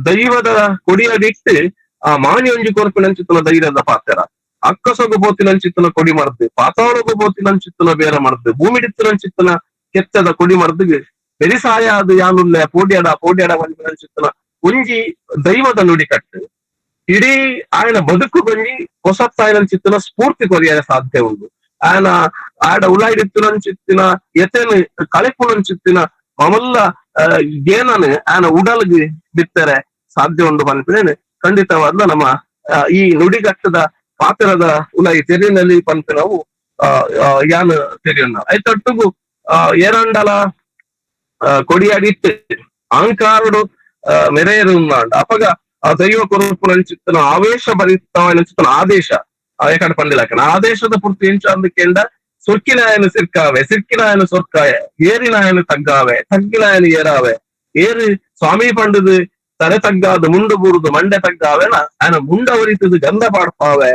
ದೈವದ ಕೊಡಿಯಡಿಟ್ಟು ಆ ಮಾಣಿ ಒಂಜಿ ಕೊರ್ಪಿನಂಚಿತ್ತಿನ ಧೈರ್ಯದ ಪಾತೆರ ಅಕ್ಕಸೊಗು ಪೋತಿನಂಚಿತ್ತಿನ ಕೊಡಿ ಮರ್ದು ಪಾತಾಳೊಗು ಪೋತಿನಂಚಿತ್ತಿನ ಬೇರೆ ಮರ್ದು ಭೂಮಿಡಿತ್ತಿನಂಚಿತ್ತಿನ ಕೆತ್ತದ ಕೊಡಿ ಮರ್ದುಗ್ ಬೆರಿಸಾಯ ಅದು ಯಾನುಲ್ಲೆ ಪೋಡ್ಯಾಡ ಪೋಡ್ಯಾಡ ಪನ್ಪಿನಂಚಿತ್ತಿನ ಒಂಜಿ ದೈವದ ನುಡಿಕಟ್ಟು ಇಡೀ ಆಯನ ಬದುಕು ಒಂಜಿ ಹೊಸತ್ತಾಯನಂಚಿತ್ತಿನ ಸ್ಫೂರ್ತಿ ಕೊರಿಯರೆ ಸಾಧ್ಯ ಉಂಡು. ಆಯನ ಆಡ ಉಲಾಯಿಡಿತ್ತಿನಂಚಿತ್ತಿನ ಎತೆನ್ ಕಳೆಪುನಂಚಿತ್ತಿನ ಮಮಲ್ಲ ಗೇನನ್ ಆಯನ ಉಡಲ್ಗ್ ಬಿತ್ತರೆ ಸಾಧ್ಯ ಉಂಡು ಪನ್ಪಿನೇನ್ ಖಂಡಿತವಾದ ನಮ್ಮ ಈ ನುಡಿಗಟ್ಟದ ಪಾತ್ರದ ಉಲಾಯಿ ತೆರಿನಲ್ಲಿ ಪನ್ಪಿನವು ಯಾನ್ ತೆರಿಯೊನ್ನ. ಐತೊಟ್ಟುಗು ಏರಂಡಲ ಕೊಡಿಯಡಿಟ್ಟು ಅಹಂಕಾರಡು ಮೆರೆಯರುಂದಾಂಡ ಅಪಗ ಆ ದೈವ ಕೊರಪುನಂಚಿತ್ತಿನ ಆವೇಶ ಭರಿತವಾಯಿನಂಚಿತ್ತಿನ ಆದೇಶ ಏಕಡ ಪಂಡಿಲಕ್ಕನ ಆದೇಶದ ಪೂರ್ತಿ ಎಂಚ ಅಂದಕೆಂಡ ಸೊರ್ಕಿನಾಯನ ಸಿರ್ಕಾವೆ ಸಿರ್ಕಿನಾಯನ ಸೊರ್ಕಾಯ ಏರಿನಾಯನ ತಗ್ಗಾವೆ ತಗ್ಗಿನಾಯನ ಏರಾವೆ ಏರು ಸ್ವಾಮಿ ಪಂಡದು ತಲೆ ತಗ್ಗಾದ ಮುಂಡು ಬೂರುದು ಮಂಡೆ ತಗ್ಗಾವೆನ ಆಯನ ಮುಂಡ ಒರಿತದು ಗಂಧ ಪಾಡ್ಪಾವೆ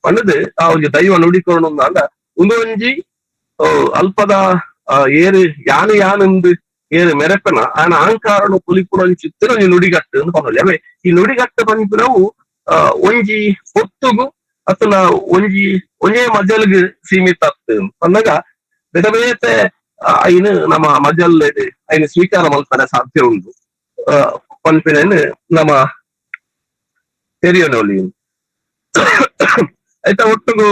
ಪಂಡದು ಆ ಒಂಜಿ ದೈವ ನುಡಿಕೊರೊಂದಾಂಡ ಉಂದು ಒಂಜಿ ಅಲ್ಪದ ಏರು ಯಾನು ಯಾನೆಂದು ಏರು ಮೆರೆಪನ ಆಯನ ಅಹಂಕಾರನು ಪುಲಿಪುನಂಚಿತ್ತಿನ ಒಂಜಿ ನುಡಿಗಟ್ಟು ಅಂದ್ ಪನೊಲಿ. ಅವೇ ಈ ನುಡಿಗಟ್ಟು ಪನ್ಪಿನವು ಒಂಜಿ ಪೊತ್ತುಗು ಅತ್ತನ ಒಂಜಿ ಒಂಜೇ ಮಜಲ್ಗ್ ಸೀಮಿತ ಆತ್ ಪನ್ನಗ ಬೇತೆ ಬೇತೆ ಐನು ನಮ್ಮ ಮಜಲ್ ಐನು ಸ್ವೀಕಾರ ಮಲ್ಪರೆ ಸಾಧ್ಯ ಉಂಡು ಪನ್ಪಿನ ನಮ್ಮ ತೆರಿಯೋನೊಲಿ. ಐತ ಒಟ್ಟುಗು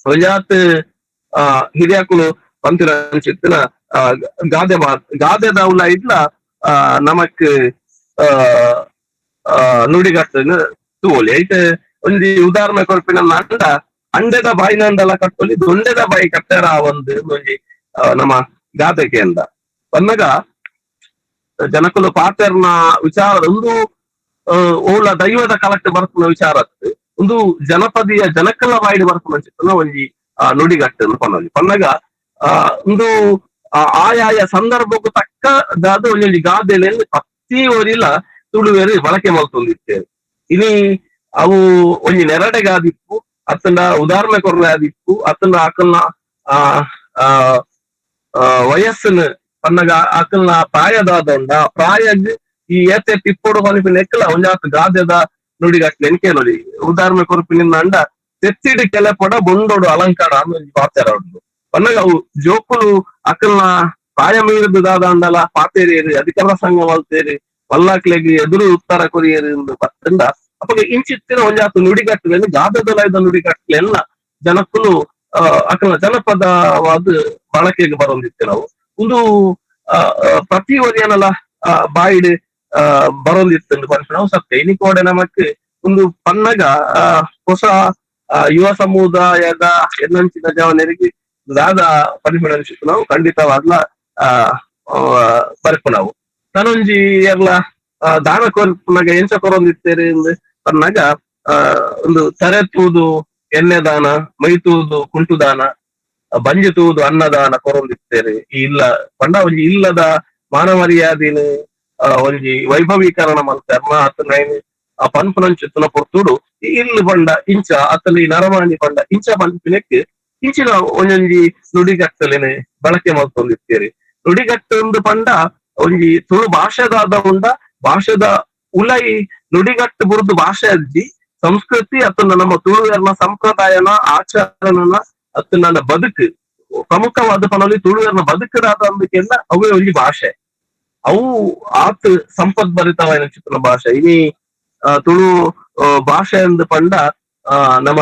ಒಂಜಾತ್ ಹಿರಿಯಾಕುಲು ಪಂತಿನ ಅಂಚಿತ್ತಿನ ಗಾದೆ ಮಾತ್ ಗಾದೆದ ಉಲ ಇಡ್ಲ ನಮಕ್ ಆ ಆ ನುಡಿಗಟ್ಟನ್ನು ತೂವೊಲಿ. ಐತೆ ಒಂಜಿ ಉದಾಹರಣೆ ಕೊರ್ಪಿನ ಅಂಡ ಅಂಡೆದ ಬಾಯಿನಂಡಲ ಕಟ್ಟೊಲಿ, ದೊಂಡೆದ ಬಾಯಿ ಕಟ್ಟರ ಒಂದು ಒಂಜಿ ನಮ್ಮ ಗಾದೆಗೆ ಅಂದ ಪನ್ನಗ ಜನಕುಲು ಪಾತೆರ್ನ ವಿಚಾರ ಒಂದು ಓಲ ದೈವದ ಕಲಕ್ಟ್ ಬರ್ಪುನ ವಿಚಾರ ಒಂದು ಜನಪದೀಯ ಜನಕಲ ಬಾಯಿಡ್ ಬರ್ಪುನ ಚಿತ್ತನ ಒಂಜಿ ನುಡಿಗಟ್ಟನ್ನು ಪನ್ನೊಲಿ. ಪನ್ನಗ ಒಂದು ಆಯಾಯ ಸಂದರ್ಭಕ್ಕೂ ತಕ್ಕ ದಾದ ಒಂಜೊಂಜಿ ಗಾದೆಲೆನ್ ಪ್ರತಿ ಒರಿಲ ತುಳುವೆರ್ ಬಳಕೆ ಮಲ್ತೊಂದಿತ್ತೇವೆ. ಇನಿ ಅವು ಒಂಜಿ ನೆರಡೆಗಾದಿಪ್ಪು ಅತ್ತಂಡ ಉದಾಹರಣೆ ಕೊರ್ರೆ ಆದಿಪ್ಪು ಅತ್ತಂಡ ಅಕಲ್ನ ಆ ಆ ವಯಸ್ಸುನ ಪನ್ನಗ ಅಕಲ್ನ ಪ್ರಾಯದಾದಂಡ ಪ್ರಾಯಗ್ ಈ ಏತೆ ತಿಪ್ಪೊಡು ಪನ್ಪಿನ ಎಕ್ಕಲ ಒಂಜಾತ್ ಗಾದೆದ ನುಡಿಗಟ್ಲೆ ಕೇನೊಲಿ. ಉದಾಹರಣೆ ಕೊರ್ಪಿನಿಂದ ಅಂಡ ತೆತ್ತಿಡ್ ಕೆಲೆಪೊಡ ಬೊಂಡೊಡು ಅಲಂಕಾರ ಒಂಜಿ ಪಾತೆರ ಉಂಡು. ಪನ್ನಗ ಅವು ಜೋಕುಲು ಅಕಲ್ನ ಪ್ರಾಯ ಮೀರಿದ ದಾದಾಂಡಲ ಪಾತೆರಿಯರು, ಅಧಿಕಾರ ಸಂಘ ಮಲ್ತೇರಿ, ಮಲ್ಲಾಕ್ಲೆಗ್ ಎದುರು ಉತ್ತರ ಕೊರಿಯರು ಎಂದು ಪತ್ತಂಡ ಅಪಗ ಇಂಚಿತ್ತಿನ ಒಂಜಾತ್ ನುಡಿಗಟ್ಟುಲೆನ್ ಗಾದೆದೊಲೈದ ನುಡಿಗಟ್ಟುಲೆನ್ನ ಜನಕ್ಕುಲು ಅಕಲ್ನ ಜನಪದವಾದ ಬಳಕೆಗೆ ಬರೊಂದಿತ್ತೆ. ನಾವು ಒಂದು ಪ್ರತಿ ಒರಿಯನಲ ಬಾಯಿಡ್ ಬರೊಂದಿತ್ತು ಪನ್ಪಿನವು ಸತ್ಯ. ಇನಿಕೋಡೆ ನಮಕ್ ಒಂದು ಪನ್ನಗ ಹೊಸ ಯುವ ಸಮುದಾಯದ ಎನ್ನಂಚಿನ ಜವನರಿಗೆ ದಾದ ಪನ್ಪಿನ ನಾವು ಖಂಡಿತವಾದ್ಲ ಆ ಬರ್ಪುನವು. ತನೊಂಜಿ ಎರ್ಲ ದಾನ ಕೊರ್ಪುನಗ ಎಂಚ ಕೊರೊಂದಿತ್ತೇರಿ ಪನ್ನಗ ಒಂದು ತರೆ ತೂದು ಎಣ್ಣೆ ದಾನ, ಮೈ ತೂದು ಕುಂಟು ದಾನ, ಬಂಜಿ ತೂದು ಅನ್ನದಾನ ಕೊರೊಂದಿತ್ತೇರಿ. ಈ ಇಲ್ಲ ಪಂಡ ಒಂಜಿ ಇಲ್ಲದ ಮಾನ ಮರ್ಯಾದಿನ ಒಂಜಿ ವೈಭವೀಕರಣ ಮಲ್ತೆರ್ನ ಅತ್ತಂಡ ಆ ಪನ್ಪುನಂಚಿತ್ತಿನ ಪೊರ್ತುಡು ಈ ಇಲ್ಲು ಪಂಡ ಇಂಚ ಅತ್ತಂಡ ಈ ನರಮಾನಿ ಪಂಡ ಇಂಚ ಪನ್ಪಿನೆಕ್ ಇಂಚಿನ ಒಂಜೊಂಜಿ ನುಡಿಗಟ್ಟಲೆನೆ ಬಳಕೆ ಮಲ್ತೊಂದಿತ್ತೇರಿ. ನುಡಿಗಟ್ಟು ಒಂದು ಪಂಡ ಒಂಜಿ ತುಳು ಭಾಷೆದಾದ ಉಂಡ ಭಾಷೆದ ಉಲೈ ನುಡಿಗಟ್ಟು ಬುರ್ದು ಭಾಷೆ ಅಜ್ಜಿ ಸಂಸ್ಕೃತಿ ಅತ್ತಂಡ ನಮ್ಮ ತುಳುವೆರ್ನ ಸಂಪ್ರದಾಯನ ಆಚರಣನ ಅತ್ತಂಡ ಬದುಕು ಪ್ರಮುಖವಾದ ಪನೊಲಿ ತುಳುವೆರ್ನ ಬದುಕುದಾದ ಅಂಬಿಕೆಯಿಂದ ಅವೇ ಒಂಜಿ ಭಾಷೆ. ಅವು ಆತ್ ಸಂಪದ್ಭರಿತವಾಯಿನ ಚಿತ್ರ ಭಾಷೆ. ಇನಿ ತುಳು ಭಾಷೆ ಅಂದ್ ಪಂಡ ನಮ್ಮ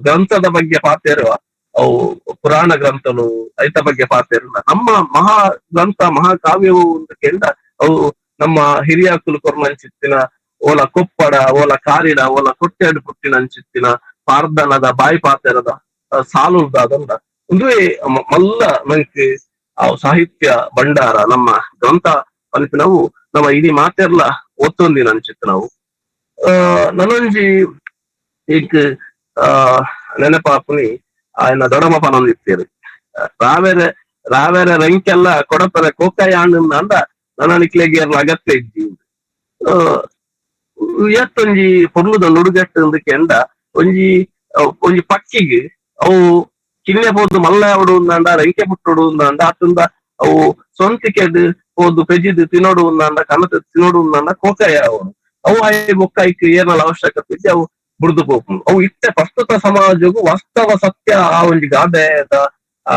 ಗ್ರಂಥದ ಬಗ್ಗೆ ಪಾತೆರುವ ಅವು ಪುರಾಣ ಗ್ರಂಥಲು ಐತ ಬಗ್ಗೆ ಪಾತೆರುವ ನಮ್ಮ ಮಹಾ ಗ್ರಂಥ ಮಹಾಕಾವ್ಯವು ಕೆಂಡ ಅವು ನಮ್ಮ ಹಿರಿಯಾಕುಲು ಕೊರ್ನಂಚಿತ್ತಿನ ಓಲ ಕೊಪ್ಪಡ ಓಲ ಕಾರಿಡ ಓಲ ಕೊಟ್ಟೆಡು ಪುಟ್ಟಿನಂಚಿತ್ತಿನ ಪಾರ್ದನದ ಬಾಯಿ ಪಾತೆರದ ಸಾಲುದಾದಂಡ ಒಂದುವೇ ಮಲ್ಲ ನಂಕ್ ಆ ಸಾಹಿತ್ಯ ಭಂಡಾರ ನಮ್ಮ ಗ್ರಂಥ ಪನ್ಪಿನವು ನಮ್ಮ ಇಡೀ ಮಾತೆರ್ಲ ಒತ್ತೊಂದಿನ ಅನ್ಚಿತ್ತು ನಾವು. ನನೊಂಜಿ ಎಂಕ್ ನೆನಪಾಪುನಿ ಆಯನ ದೊಡಮ ಪನೊಂದಿತ್ತೇರು ರಾವೆರೆ ರಾವೆರೆ ರಂಕೆಲ್ಲ ಕೊಡಪರೆ ಕೋಕಾಯ ಅಂಡ ನನ ನಿಕ್ಲೆಗ್ ಅಗತ್ಯ ಇಜ್ಜಿ. ಏತ್ತೊಂಜಿ ಪೊರ್ಲುದ ನುಡುಗಟ್ಟು ಅಂದ್ ಒಂಜಿ ಒಂಜಿ ಪಕ್ಕಿಗ್ ಅವು ಕಿನ್ನೆ ಪೋದು ಮಲ್ಲ ಅವಡು ಅಂಡ ರಂಕೆ ಪುಟ್ಟೊಡು ಅಂಡ ಅತ್ತಂದ ಅವು ಸ್ವಂತಿಕೆಡ್ ಪೋದು ಪೆಜಿದ್ ತಿನ್ನೋಡು ಅಂಡ ಕನತ್ ತಿನ್ನೋಡು ಅಂಡ ಕೋಕಾಯ ಅವಡು ಅವು ಆಯ್ ಬೊಕ್ಕ ಐಕ್ ಏನಲ್ಲ ಅವಶ್ಯಕತೆ ಇಜ್ಜಿ, ಅವು ಬುಡ್ದು ಪೋಪುಂಡು. ಅವು ಇತ್ತೆ ಪ್ರಸ್ತುತ ಸಮಾಜಗು ವಾಸ್ತವ ಸತ್ಯ. ಆ ಒಂಜಿ ಗಾದೆದ ಆ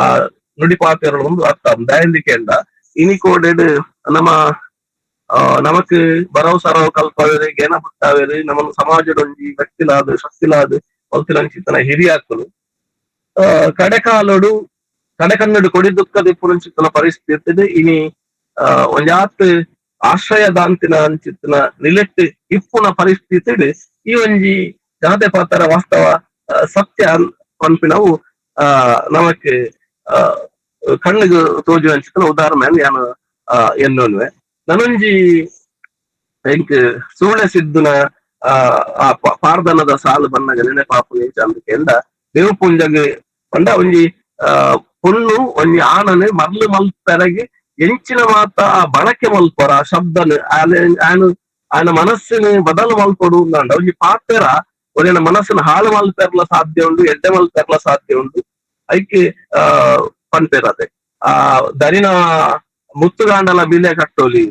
ನುಡಿಪಾತೆರಳು ಒಂದು ಅರ್ಥ ದಾಯಂದಿಕೆಂಡ ಇನಿ ಕೋಡೆಡ್ ನಮ್ಮ ನಮಕ್ ಬರವು ಸರವು ಕಲ್ಪವೇರು ಗೇನ ಪುಟ್ಟಾವೇರು ನಮ್ಮನ್ನು ಸಮಾಜದೊಂಜಿ ವ್ಯಕ್ತಿಲಾದ್ ಶಕ್ತಿಲಾದ್ ಮಲ್ತಿನಂಚಿತ್ತನ ಹಿರಿಯಾಕುಲು ಕಡೆಕಾಲೊಡು ಕಡೆಕನ್ನಡು ಕೊಡಿ ದುಃಖದ ಇಪ್ಪುನಂಚಿತ್ತನ ಪರಿಸ್ಥಿತಿ ಇನಿ ಒಂಜಾತ್ ಆಶ್ರಯದಾಂತಿನ ಅಂಚಿತ್ತಿನ ನಿಲೆಟ್ ಇಪ್ಪುನ ಪರಿಸ್ಥಿತಿ ಈ ಒಂಜಿ ಗಾದೆ ಪಾತ್ರ ವಾಸ್ತವ ಸತ್ಯ ಪನ್ಪಿನವು ನಮಕ್ ಕಣ್ಣಿಗೆ ತೋಜುವಂಚಿತ್ತಿನ ಉದಾಹರಣೆ ಯಾನ್ ಎನ್ನೊನ್ವೆ. ನನೊಂಜಿ ಎಂಕ್ ಸೂಳೆ ಸಿದ್ದುನ ಆ ಪಾರ್ದನದ ಸಾಲು ಬನ್ನಗ ನೆನಪಾಪುನಿ ಎಂಚ ದೇವ್ ಪೂಂಜಗ್ ಪಂಡ ಒಂಜಿ ಪೊಣ್ಣು ಒಂಜಿ ಆಣನ್ ಮರ್ಲು ಮಲ್ಪೆರಗ್ ಎಂಚಿನ ಮಾತ ಆ ಬಳಕೆ ಮಲ್ಪೊರ ಆ ಶಬ್ದನ್ ಆನು ಆಯನ ಮನಸ್ಸಿನ ಬದಲು ಮಲ್ಪೊಡು ಅಂಡ ಒಂಜಿ ಪಾತೆರ ಒರಿಯನ ಮನಸ್ಸಿನ ಹಾಳು ಮಲ್ಪೆರ್ಲ ಸಾಧ್ಯ ಉಂಡು, ಎಡ್ಡೆ ಮಲ್ಪೆರ್ಲ ಸಾಧ್ಯ ಉಂಡು. ಐಕ್ ಪನ್ಪೆರ್ ಅದೆ ಆ ದರಿನ ಮುತ್ತುಗಾಂಡಲ ಬಿಲೆ ಕಟ್ಟೋಲಿ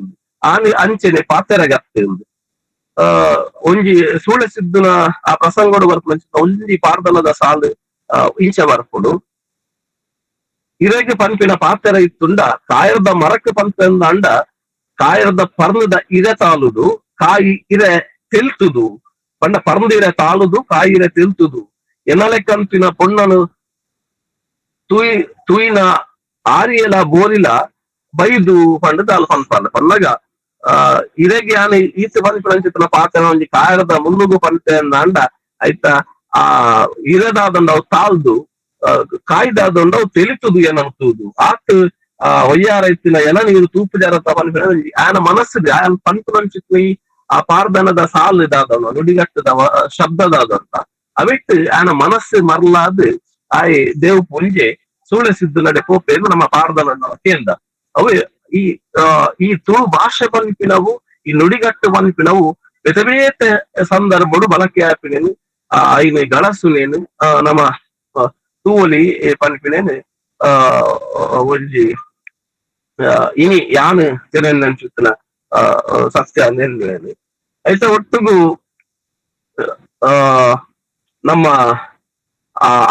ಆನಿ ಅಂಚೆನೆ ಪಾತೆರಗತ್ತೆ ಉಂಡು. ಒಂಜಿ ಸೂಳೆ ಸಿದ್ದುನ ಆ ಪ್ರಸಂಗಡು ಬರ್ಪುನ ಒಂಜಿ ಪಾರ್ದನದ ಸಾಲು ಇಂಚ ಬರ್ಪುಂಡು. ಇರೆಗ್ ಪನ್ಪಿನ ಪಾತೆರ ಇತ್ತುಂಡ ಕಾಯರ್ದ ಮರಕ್ ಪನ್ಪೆಂದಾಂಡ ಕಾಯರ್ದ ಪರ್ಣದ ಇರೆ ತಾಲುದು ಕಾಯಿ ಇರೆ ತೆಲ್ತುದು ಪಂಡ ಪರ್ಂದ ಇರೆ ತಾಲುದು ಕಾಯಿ ಇರೆ ತೆಲ್ತುದು ಎನ್ನಲೆಕ್ಕಂತಿನ ಪೊಣ್ಣನು ತೂಯಿ ತೂಯಿನ ಆರಿಯಲ ಬೋರಿಲ ಬೈದು ಪಂಡದ ಅಲ್ ಪನ್ಪಂಡ ಪನ್ನಗ ಆ ಇರೆಗ್ ಯಾನ್ ಈತ್ ಪನ್ಪಿನಂಚಿತ್ತಿನ ಪಾತೆರ ಒಂಜಿ ಕಾಯರ್ದ ಮುಳ್ಳುಗು ಪನ್ಪೆಂದಾಂಡ ಐತ ಆ ಇರೆದಾದಂಡ ಅವು ತಾಲ್ದು ಕಾಯ್ದಾದಂಡ ಅವು ತೆಲಿತುದು ಏನಂತುದು ಆತ್ ಆ ಒಯ್ಯಾರ ಇತ್ತಿನ ಎನ ನೀರು ತೂಪು ಜಾರತ ಪನ್ಪಿನ ಆಯನ ಮನಸ್ಸು ಆಯನ ಪನ್ಪುನಂಚಿತ್ತಿ ಆ ಪಾರ್ದನದ ಸಾಲು ಇದಾದವನು ನುಡಿಗಟ್ಟದ ಶಬ್ದದಾದಂತ ಅವಿಟ್ಟು ಆಯನ ಮನಸ್ಸು ಮರಲಾದ ಆಯ್ ದೇವ್ ಪುಂಜೆ ಸೂಳೆ ಸಿದ್ದು ನಡೆ ಪೋಪೆ ನಮ್ಮ ಪಾರ್ದನ ಕೇಂದ್ರ. ಅವು ಈ ಈ ತುಳು ಭಾಷೆ ಪನ್ಪಿನವು ಈ ನುಡಿಗಟ್ಟು ಪನ್ಪಿನವು ಬೇತೆ ಬೇತೆ ಸಂದರ್ಭಡು ಬಳಕೆ ಆಪಿನೇನು ಐನ ಗಳಸುನೇನು ನಮ್ಮ ತೂವೊಲಿ ಪನ್ಪಿನೇನು ಆ ಒಂಜಿ ಇನಿ ಯಾನ್ ತೆರೆಯಂಚಿತ್ತಿನ ಸತ್ಯ ಅಂದ್ ಐತ ಒಟ್ಟುಗು ನಮ್ಮ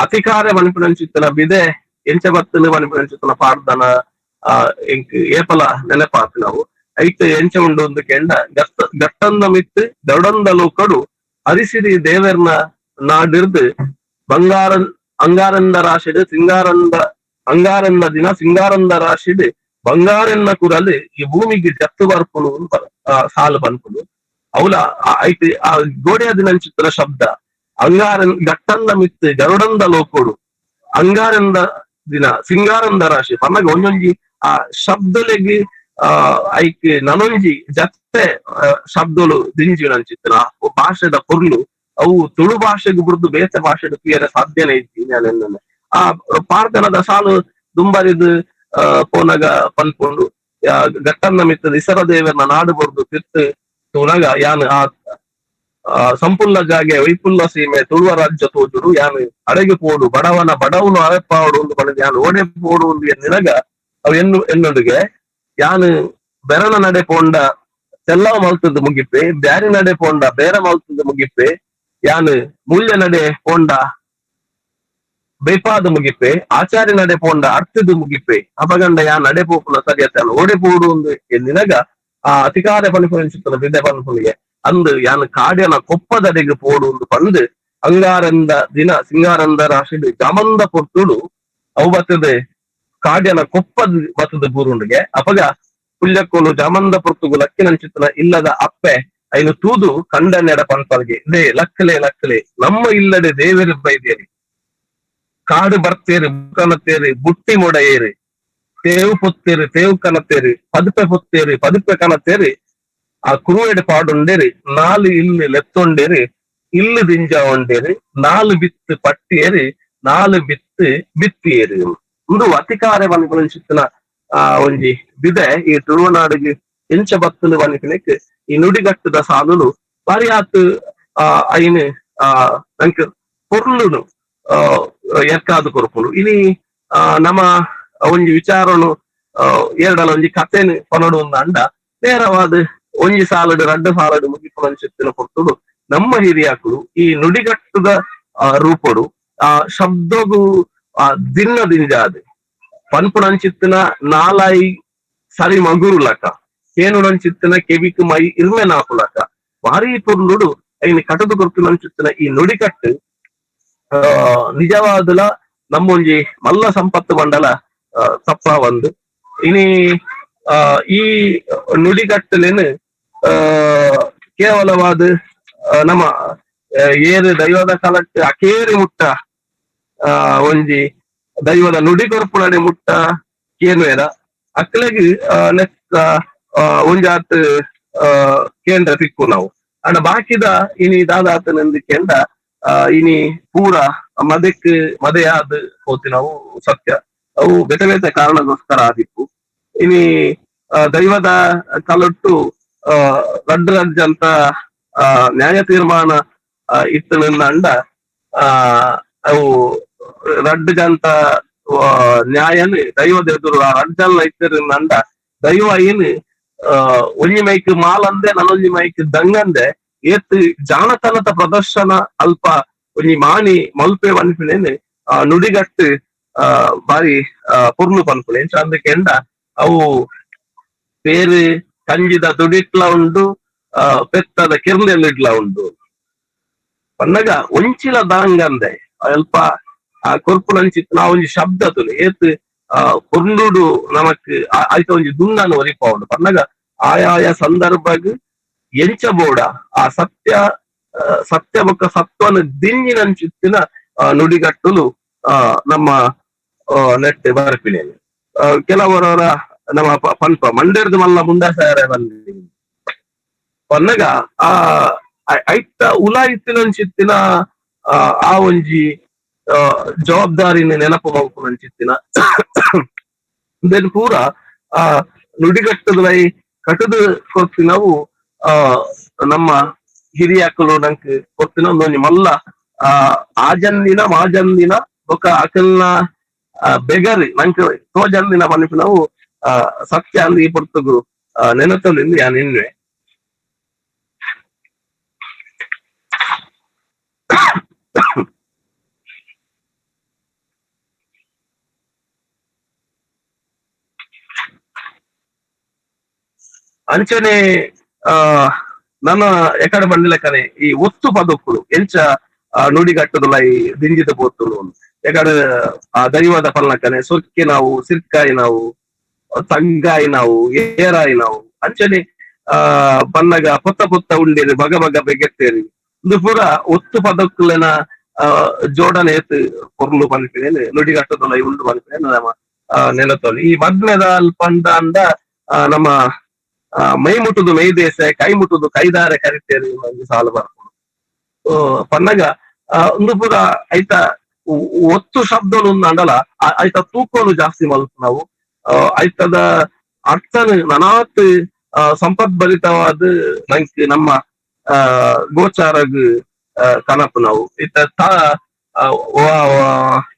ಅಧಿಕಾರ ಪನ್ಪಿನಂಚಿತ್ತಿನ ಬಿದೆ ಎಂಚ ಬತ್ತಲು ಪನ್ಪಿನಂಚಿತ್ತಿನ ಪಾಡ್ದನ ಎಂಕ್ ಏಪಲ ನೆನಪಾಪಿನವು. ಐತ ಎಂಚ ಉಂಡು ಒಂದು ಕೆಂಡ ಗತ್ತ ಗಟ್ಟಂದ ಮಿತ್ತು ದಡಂದ ಲೋಕಡು ಅರಿಸಿರಿ ದೇವರ್ನ ನಾಡಿರ್ದು ಬಂಗಾರ ಅಂಗಾರಂದ ರಾಶಿಡು ಸಿಂಗಾರಂದ ಅಂಗಾರಂದ ದಿನ ಸಿಂಗಾರಂದ ರಾಶಿಡು ಬಂಗಾರನ್ನ ಕುರಲು ಈ ಭೂಮಿಗೆ ಜತ್ತು ಬರ್ಪುನು ಸಾಲು ಪನ್ಪುನು. ಅವಲ ಐತೆ ಆ ಗೋಡೆಯ ದಿನಂಚಿತ್ತಿನ ಶಬ್ದ ಅಂಗಾರನ್ ಗಟ್ಟಂದ ಮಿತ್ತು ಗರುಡಂದ ಲೋಕೋಡು ಅಂಗಾರಂದ ದಿನ ಸಿಂಗಾರಂದ ರಾಶಿ ಪನ್ನಗ ಒಂಜೊಂಜಿ ಆ ಶಬ್ದಲೆಗ್ ಆ ಐಕ್ ನನೊಂಜಿ ಜತ್ತೆ ಶಬ್ದಲು ದಿಂಜಿನಂಚಿತ್ತಿನ ಭಾಷೆದ ಪೊರ್ಲು ಅವು ತುಳು ಭಾಷೆಗ್ ಬುಡ್ದು ಬೇತೆ ಭಾಷೆಡ್ ತೂಯೆರೆ ಸಾಧ್ಯನೇ ಇಜ್ಜಿ. ಆ ಪಾಡ್ದನದ ಸಾಲು ದುಂಬರಿದ್ ಪೋನಗ ಪನ್ಪುಂಡು ಗಟ್ಟನ್ನ ಮಿತ್ತದ ಇಸರ ದೇವರ್ನ ನಾಡು ಬೊರ್ದು ತಿರ್ತ್ ತೂನಗ ಯಾನ್ ಆ ಸಂಪುಲ್ಲ ಜಾಗೆ ವೈಪುಲ್ಲ ಸೀಮೆ ತುಳುವ ರಾಜ್ಯ ತೋಜುಡು ಯಾನ್ ಅಡೆಗೆ ಪೋಡು ಬಡವನ ಬಡವನು ಅರೆಪಾವಡು ಒಂದು ಪಂಡ ಯಾನ್ ಓಡೆ ಪೋಡು ಒಂದು ಎನ್ನಿನಗ ಅವು ಎನ್ನು ಎನ್ನುಡುಗೆ ಯಾನ್ ಬೆರನ ನಡೆ ಪೋಂಡ ತೆಲ್ಲವ ಮಲ್ತದ ಮುಗಿಪೆ ಬ್ಯಾರಿ ನಡೆ ಪೋಂಡ ಬೇರ ಮಲ್ತದ ಮುಗಿಪೆ ಯಾನ್ ಮೂಲ್ಯ ನಡೆ ಪೋಂಡ ಬೇಪಾದ ಮುಗಿಪೆ ಆಚಾರ್ಯ ನಡೆ ಪೋಂಡ ಅರ್ಥದ ಮುಗಿಪೆ ಅಪಗಂಡ ಯಾನ್ ನಡೆ ಪೋಪುನ ಸರಿಯತ್ತ ಓಡೆ ಪೋಡು ಒಂದು ಎನ್ನಿನಗ ಆ ಅಧಿಕಾರ ಪನ್ಪುನಂಚಿತ್ತಿನ ಬಿದೆ ಪನ್ಪುನಿಗೆ ಅಂದು ಯಾನ್ ಕಾಡ್ಯನ ಕೊಪ್ಪದಡೆಗ್ ಪೋಡು ಒಂದು ಪಂದ್ ಅಂಗಾರಂದ ದಿನ ಸಿಂಗಾರಂದ ರಾಶಿಡ್ ಜಮಂದ ಪೊರ್ತುಡು ಅವು ಬತ್ತದೆ ಕಾಡ್ಯನ ಕೊಪ್ಪದ ಬತ್ತದ ಬೂರುಂಡಿಗೆ. ಅಪಗ ಪುಲ್ಯಕ್ಕೋಲು ಜಮಂದ ಪೊರ್ತುಗು ಲಕ್ಕಿನಂಚಿತ್ತಿನ ಇಲ್ಲದ ಅಪ್ಪೆ ಐನು ತೂದು ಕಂಡನೆಡ ಪನ್ಪಲ್ಗೆ they ಲಕ್ಕಲೆ ಲಕ್ಕಲೆ ನಮ್ಮ ಇಲ್ಲದೆ ದೇವರು ಬೈದೇರಿ ಕಾಡು ಬರ್ತೇರಿ ಕನತೇರಿ ಬುಟ್ಟಿ ಮೊಡೆಯೇರಿ ತೇವು ಪೊತ್ತೇರಿ ತೇವು ಕನತೇರಿ ಪದುಪೆ ಪೊತ್ತೇರಿ ಪದುಪೆ ಕನತೇರಿ ಆ ಕುರುವೆಡ್ ಪಾಡುಂಡೇರಿ ನಾಲು ಇಲ್ಲು ಲೆತ್ತೊಂಡೇರಿ ಇಲ್ಲು ದಿಂಜ ಉಂಡೇರಿ ನಾಲು ಬಿತ್ತು ಪಟ್ಟಿಯೇರಿ ನಾಲು ಬಿತ್ತು ಬಿತ್ತಿಯೇರಿ. ಉಂದು ಅತಿಕಾರೆ ಪನ್ಪುನಂಚಿತ್ತಿನ ಆ ಒಂಜಿ ಬಿದೆ ಈ ತುಳುನಾಡಿಗೆ ಎಂಚ ಬತ್ತಲು ಪನ್ಪಿನೆಕ್ ಈ ನುಡಿಗಟ್ಟದ ಸಾಲುಲು ಬಾರಿ ಆತ್ ಆ ಐನ್ ಆ ನಂಕ್ ಪೊರ್ಲುನು ಎರ್ಕಾದ್ ಕೊರ್ಪುಂಡು. ಇನಿ ನಮ್ಮ ಒಂಜಿ ವಿಚಾರನು ಎರಡಲ ಒಂಜಿ ಕಥೆನ್ ಪನೊಡು ಅಂಡ ನೇರವಾದ ಒಂಜಿ ಸಾಲಡ್ ರಡ್ಡ್ ಸಾಲಡ್ ಮುಗಿಪುನಂಚಿತ್ತಿನ ಪೊರ್ತುಡು ನಮ್ಮ ಹಿರಿಯಾಕುಲು ಈ ನುಡಿಗಟ್ಟದ ರೂಪೊಡು ಆ ಶಬ್ದಗು ಆ ದಿನ್ನ ದಿಂಜಾದ್ ಪನ್ಪುನಂಚಿತ್ತಿನ ನಾಲಾಯಿ ಸರಿ ಮಗುರುಲಕ ಕೇನುನಂಚಿತ್ತಿನ ಕೆವಿಕ್ ಮೈ ಇರ್ಮೆನಾಪುಲಕ ಭಾರಿ ಪೊರ್ಲುಡು ಐನ್ ಕಟದು ಕೊರ್ಪಿನಂಚಿತ್ತಿನ ಈ ನುಡಿಕಟ್ಟು ನಿಜವಾದಲ ನಮ್ಮೊಂಜಿ ಮಲ್ಲ ಸಂಪತ್ತು ಮಂಡಲ ತಪ್ಪ ಒಂದು. ಇನಿ ಈ ನುಡಿಗಟ್ಟಲೇನು ಕೇವಲವಾದ ನಮ್ಮ ಏರು ದೈವದ ಕಾಲಕ್ಕೆ ಅಕೇರಿ ಮುಟ್ಟ ಒಂಜಿ ದೈವದ ನುಡಿ ಕೊರ್ಪುನಡೆ ಮುಟ್ಟ ಕೇನುವೆರ ಅಕ್ಲೆಗ್ ನೆತ್ತ ಒಂಜಾತ್ ಕೇಂದ್ರ ತಿಕ್ಕು ನಾವು. ಅಂಡ ಬಾಕಿದ ಇನಿ ದಾದಾತನೆಂದು ಕೇಂದ್ರ ಇನಿ ಪೂರ ಮದೆಕ್ ಮದೆಯಾದ್ ಪೋತಿನವು ಸತ್ಯ. ಅವು ಬೇತೆ ಬೇತೆ ಕಾರಣಗೋಸ್ಕರ ಆದಿಪ್ಪು. ಇನಿ ದೈವದ ಕಲೊಟ್ಟು ರಡ್ಡ್ ರಡ್ಜ್ ಅಂತ ನ್ಯಾಯ ತೀರ್ಮಾನ ಇತ್ತು ಅಂಡ ಅವು ರಡ್ಡ್ ಜಂತ ನ್ಯಾಯನ್ ದೈವದ ಎದುರು ಆ ರಡ್ಡ್ ಜನ ಇತ್ತಿರಂಡ ದೈವ ಏನು ಒಂಜಿ ಮೈಕ್ ಮಾಲಂದೆ ನನೊಂಜಿ ಮೈಕ್ ದಂಗಂದೆ ಏತ್ ಜಾಣತನದ ಪ್ರದರ್ಶನ ಅಲ್ಪ ಒಂಜಿ ಮಾಣಿ ಮಲ್ಪೆ ಪನ್ಪಿನೇನು ಆ ನುಡಿಗಟ್ಟು ಬಾರಿ ಪೊರ್ಲು ಪನ್ಪುನೆ ಎಂಚ ಅಂದ್ ಕೆಂಡ ಅವು ಪೇರ್ ಕಂಜಿದ ದುಡಿಟ್ಲ ಉಂಡು, ಪೆತ್ತದ ಕಿರ್ಲೆಲಿಡ್ಲ ಉಂಡು. ಪನ್ನಗ ಒಂಚಿಲ ದಾಂಗಂದೆ ಅಲ್ಪ ಆ ಕೊರ್ಪುನಂಚಿತ್ತಿನ ಆ ಒಂಜಿ ಶಬ್ದ ತುಲೆ ಏತ್ ಪೊರ್ಲುಡು ನಮಕ್ ಐತ ಒಂಜಿ ದುನ್ನನು ಒರಿಪಾವುಂಡು. ಪನ್ನಗ ಆಯಾಯ ಸಂದರ್ಭಗ್ ಎಂಚ ಬೋಡ ಆ ಸತ್ಯ, ಸತ್ಯ ಬೊಕ್ಕ ಸತ್ವನ ದಿಂಜಿನಂಚಿತ್ತಿನ ನುಡಿಗಟ್ಟುಲು ನಮ್ಮ ನೆಟ್ ಬರ್ಪಿನೇನು. ಕೆಲವರವರ ನಮ್ಮ ಪನ್ಪ ಮಂಡೆರ್ದು ಮಲ್ಲ ಮುಂಡಾಸಾರ ಬಲ್ಲಿ ಪನ್ನಗ ಆ ಐತ ಉಲಾಯಿತ್ತಿನಂಚಿತ್ತಿನ ಆ ಒಂಜಿ ಜವಾಬ್ದಾರಿನ ನೆನಪು ಮಲ್ಪುನಂಚಿತ್ತಿನ ಇಂದೆನ್ ಪೂರ ಆ ನುಡಿಗಟ್ಟುದಲೈ ಕಟುದು ಕೊರ್ಪಿನವು ನಮ್ಮ ಹಿರಿಯಾಕುಲು ನಂಕ್ ಕೊರ್ಪಿನ ಒಂದೊಂಜಿ ಮಲ್ಲ ಆಜಂದಿನ ಮಾಜಂದಿನ ಬೊಕ ಅಕಲ್ನ ಬೆಗರಿ ನಂಕ್ ತೋಜಂದಿನ ಪನ್ಪಿನವು ಸತ್ಯ ಅಂದ್ ಈ ಪೊರ್ತುಗು ನೆನತೊಲಿಂದ್ ಯಾನ್ ಎನ್ನುವೆ. ಅಂಚನೆ ನನ ಎಕಡೆ ಬಂದಿಲಕನೆ ಈ ಒತ್ತು ಪದೊಕ್ಕುಲು ಎಂಚ ನುಡಿಗಟ್ಟುದುಲ ಈ ದಿಂಜಿದ ಪೋತುಲು ಎಕಡೆ ಆ ದೈವದ ಪಲ್ಲಕನೆ ಸೊಕ್ಕೆ ನಾವು, ಸಿರ್ಕಾಯಿ ನಾವು, ತಂಗಾಯಿ ನಾವು, ಏರಾಯಿ ನಾವು. ಅಂಚನೆ ಬನ್ನಗ ಪೊತ್ತ ಪೊತ್ತ ಉಂಡೇರಿ ಬಗ ಬಗ ಬೆಗೆತ್ತೇರಿ ಇಂದು ಪೂರ ಒತ್ತು ಪದಕ್ಕುಲೆನ ಜೋಡಣೆ ಏತ್ ಪೊರ್ಲು ಪನ್ಪಿನೇನು ನುಡಿಗಟ್ಟುದುಲ ಉಂಡು ಪನ್ಪಿನೇನು ನಮ್ಮ ನೆಲತೊಲಿ. ಈ ಮದ್ಮೆದ ಪಂಡ ಅಂದ ನಮ್ಮ ಮೈ ಮುಟ್ಟುದು ಮೈ ದೇಸೆ, ಕೈ ಮುಟ್ಟುದು ಕೈದಾರೆ ಕರಿತೇರಿ ಒಂಜಿ ಸಾಲು ಬರ್ಪುಂಡು. ಪನ್ನಗ ಉಂದು ಪೂರ ಐತ ಒತ್ತು ಶಬ್ದಲು ಉಂದಾಂಡಲ ಐತ ತೂಕೊನು ಜಾಸ್ತಿ ಮಲ್ಪುನವು, ಐತದ ಅರ್ಥನು ನನಾತ್ ಸಂಪದ್ಭರಿತವಾದ ನಂಕ್ ನಮ್ಮ ಗೋಚಾರಗ್ ಕನಪುನವು. ಇತ್ತ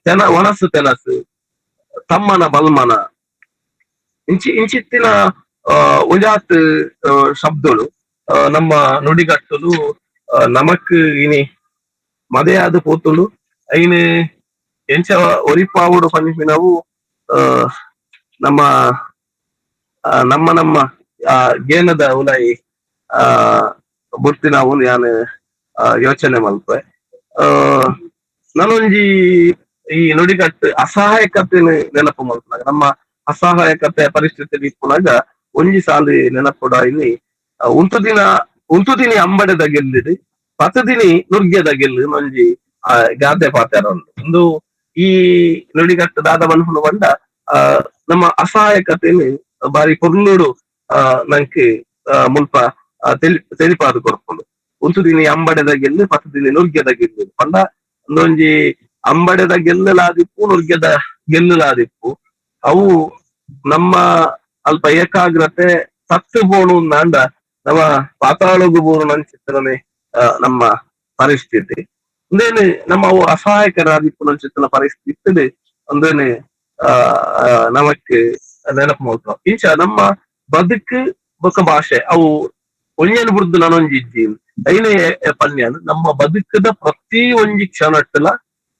ತೆನ ಒಣಸು ತೆನಸು, ತಮ್ಮನ ಬಲ್ಮನ, ಇಂಚಿತ್ತಿನ ಒಂಜಾತ್ ಶಬ್ದಲು ನಮ್ಮ ನುಡಿಗಟ್ಟುಲು ನಮಕ್ ಇನಿ ಮದೆಯಾದ್ ಪೋತುಂಡು. ಐನ್ ಎಂಚ ಒರಿಪಾವುಡು ಪನ್ಪಿನವು ನಮ್ಮ ನಮ್ಮ ನಮ್ಮ ಗೇನದ ಉಲಾಯಿ ಬುಡ್ತಿನವು ಯಾನ್ ಯೋಚನೆ ಮಲ್ಪೆ. ನನೊಂಜಿ ಈ ನುಡಿಗಟ್ಟು ಅಸಹಾಯಕತೆನ್ ನೆನಪು ಮಲ್ಪುನಗ, ನಮ್ಮ ಅಸಹಾಯಕತೆ ಪರಿಸ್ಥಿತಿ ಇಪ್ಪುನಗ ಒಂಜಿ ಸಾಲಿ ನೆನಪುಡ ಇನಿ ಉಂತುದಿನ ಉಂತುದಿನಿ ಅಂಬಡೆದ ಗೆಲ್ಲಿಡು ಪತುದಿನಿ ನುರ್ಗೆದ ಗೆಲ್ಲು ಒಂಜಿ ಗಾದೆ ಪಾತೆರ ಉಂಡು. ಉಂದು ಈ ನುಡಿಗಟ್ಟು ದಾದ ಪನ್ಪುಂಡು ಪಂಡ ನಮ್ಮ ಅಸಹಾಯಕತೆನ್ ಬಾರಿ ಪೊರ್ಲುಡು ನಂಕ್ ಮುಲ್ಪ ತೆಲಿಪಾದ್ ಕೊರ್ಪುಂಡು. ಉಂತುದಿನಿ ಅಂಬಡೆದ ಗೆಲ್ಲು ಪತುದಿನಿ ನುರ್ಗೆದ ಗೆಲ್ಲು ಪಂಡ ಉಂದೊಂಜಿ ಅಂಬಡೆದ ಗೆಲ್ಲುಲಾದಿಪ್ಪು, ನುರ್ಗೆದ ಗೆಲ್ಲುಲಾದಿಪ್ಪು. ಅವು ನಮ್ಮ ಅಲ್ಪ ಏಕಾಗ್ರತೆ ತತ್ತು ಬೋಣು ಅಂಡ ನಮ್ಮ ಪಾತಾಳಗು ಬೋಣು ನಂಚಿತ್ತನೇ ನಮ್ಮ ಪರಿಸ್ಥಿತಿ. ಅಂದೇನು ನಮ್ಮ ಅವು ಅಸಹಾಯಕರಾದಿಪ್ಪು ನಂಚಿತ್ತನ ಪರಿಸ್ಥಿತಿ ಅಂದೇನು ನಮಕ್ ನೆನಪು ಮಲ್ಪುನ. ಇಂಚ ನಮ್ಮ ಬದುಕು ಬೊಕ ಭಾಷೆ ಅವು ಒಂಜೆನ್ ಬುಡ್ದು ನನೊಂಜಿ ಇಜ್ಜಿ. ಐನೇ ಪನ್ಯಾನ್ ನಮ್ಮ ಬದುಕದ ಪ್ರತಿ ಒಂಜಿ ಕ್ಷಣಟ್ಟಲ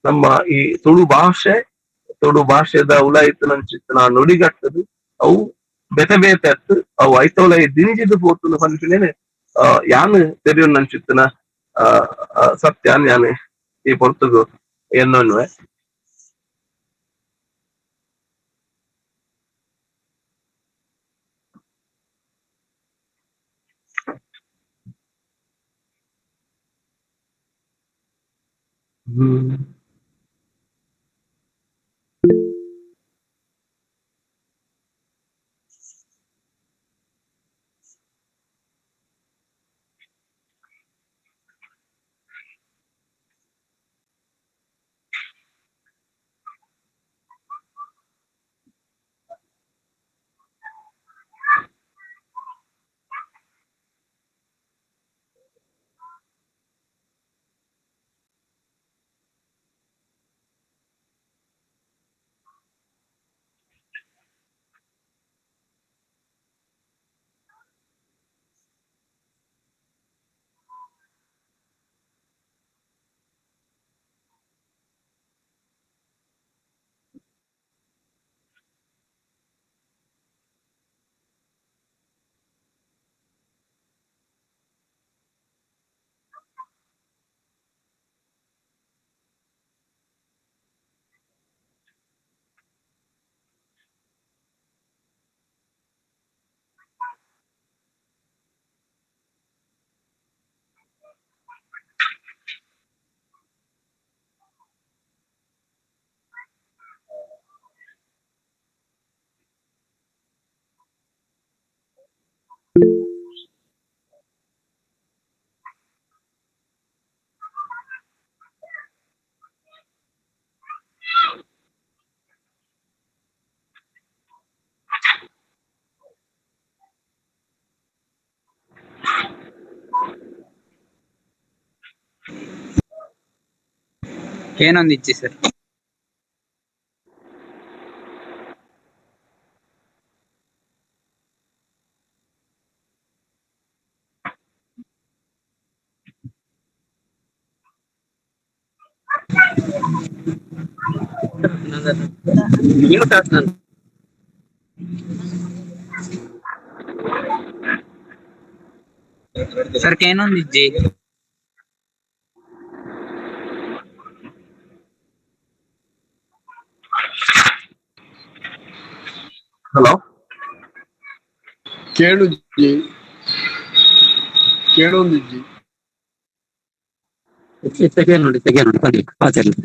ನಮ್ಮ ಈ ತುಳು ಭಾಷೆ, ತುಳು ಭಾಷೆದ ಉಲಾಯಿತು ನಂಚಿತ್ತಿನ ನುಡಿಗಟ್ಟದು ಅವು ಬೇತೆ ಬೇತೆ ಅತ್ತು ಅವು ಐತೋಲ ದಿಂಜಿದ ಪೋತುಂಡು ಪನ್ಪಿನೇನೆ ಯಾನ್ ತೆರಿಯೊನ್ನಂಚಿತ್ತಿನ ಸತ್ಯ ಯಾನ್ ಈ ಪೊರ್ತುಗು ಎನ್ನೊನ್ನುವೆ.
ಏನೊಂದಿಜ್ಜಿ ಸರ್. ಸರ್ ಏನೊಂದಿಜ್ಜಿ.
ಹಲೋ,
ಕೇಳುಜ್ಜಿ, ಕೇಳೊಂದಿಜ್ಜಿ.
ನೋಡಿ ನೋಡಿ ಬನ್ನಿ ಪಾತೆರ್ಲೆ.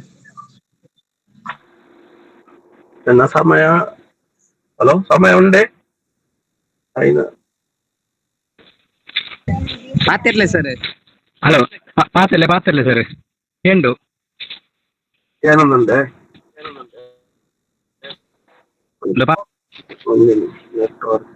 ನನ್ನ ಸಮಯ, ಹಲೋ, ಸಮಯ ಉಂಡೆ ಐನ
ಪಾತಿರ್ಲೆ ಸರ್.
ಹಲೋ, ಪಾತೆರ್ಲೆ ಪಾತೆರ್ಲೆ ಸರ್, ಎಂಡು
ಏನಂದೆ? ನೆಟ್ವರ್ಕ್.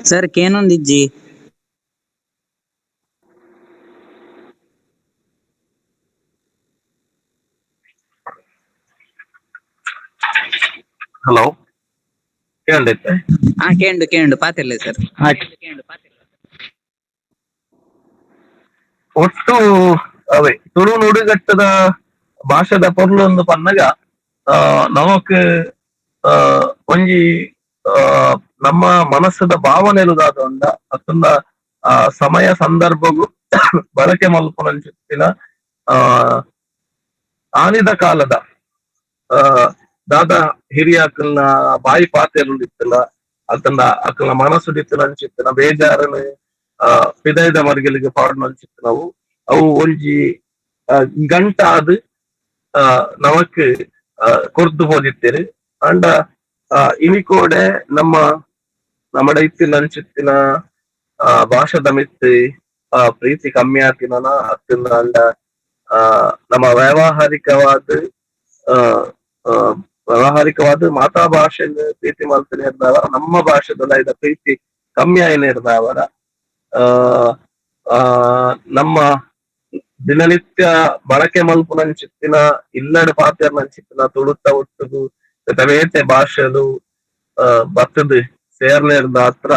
ಸರ್ ಕೇನೊಂದಿಜ್ಜಿ.
ಹಲೋ, ಕೇಂದೈತೆ?
ಹಾ, ಕೇಂಡು ಕೇಂಡು, ಪಾತಿರ್ಲೆ ಸರ್.
ಒಟ್ಟು ಅವೇ ತುಳು ನುಡಿಗಟ್ಟದ ಭಾಷೆದ ಪೊರ್ಲೊಂದು ಪನ್ನಗ ನಮಕ್ ಒಂಜಿ ನಮ್ಮ ಮನಸ್ಸದ ಭಾವನೆ ಉಂಡ ಅತ್ತಂದ ಸಮಯ ಸಂದರ್ಭಗೂ ಬಳಕೆ ಮಲ್ಪುನಂಚಿತ್ತಿನ ಆನಿದ ಕಾಲದ ದಾದ ಹಿರಿಯಾಕಲ್ನ ಬಾಯಿ ಪಾತೆರುಳಿತ್ತಲ್ಲ ಅತ್ತಂದ ಅಕಲ್ನ ಮನಸ್ಸುಡಿತ್ತಿನ ಅಂಚಿತ್ತಿನ ಬೇಜಾರನು ಪಿದೈದ ಮರ್ಗಿಲಿಗೆ ಪಾಡುನಂಚಿತ್ತಿನವು ಅವು ಒಂಜಿ ಗಂಟಾದ್ ನಮಕ್ ಕೊರ್ದು ಹೋದಿತ್ತೇರು. ಅಂಡ ಇನಿಕೋಡೆ ನಮ್ಮ ನಮ್ಮಡ ಇತ್ತಿನ ಅಂಚಿತ್ತಿನ ಭಾಷೆದ ಮಿತ್ ಪ್ರೀತಿ ಕಮ್ಮಿ ಆತಿನ ಅತ್ತಿನ ಅಂಡ ನಮ್ಮ ವ್ಯಾವಹಾರಿಕವಾದ ವ್ಯಾವಹಾರಿಕವಾದ ಮಾತಾ ಭಾಷೆನ ಪ್ರೀತಿ ಮಲ್ತನೆ ಇರ್ದಾವ, ನಮ್ಮ ಭಾಷೆದಲ್ಲ ಇದ ಪ್ರೀತಿ ಕಮ್ಮಿ ಆಯ್ನೆ ಇರ್ದಾವರ. ಆ ಆ ನಮ್ಮ ದಿನನಿತ್ಯ ಬಳಕೆ ಮಲ್ಪುನಂಚಿತ್ತಿನ ಇಲ್ಲಡೆ ಪಾತೆರ್ನಂಚಿತ್ತಿನ ತುಳುತ್ತ ಒಟ್ಟುಗು ಬೇತೆ ಭಾಷೆಲು ಬತ್ತದ ಸೇರ್ನೆ ಹತ್ರ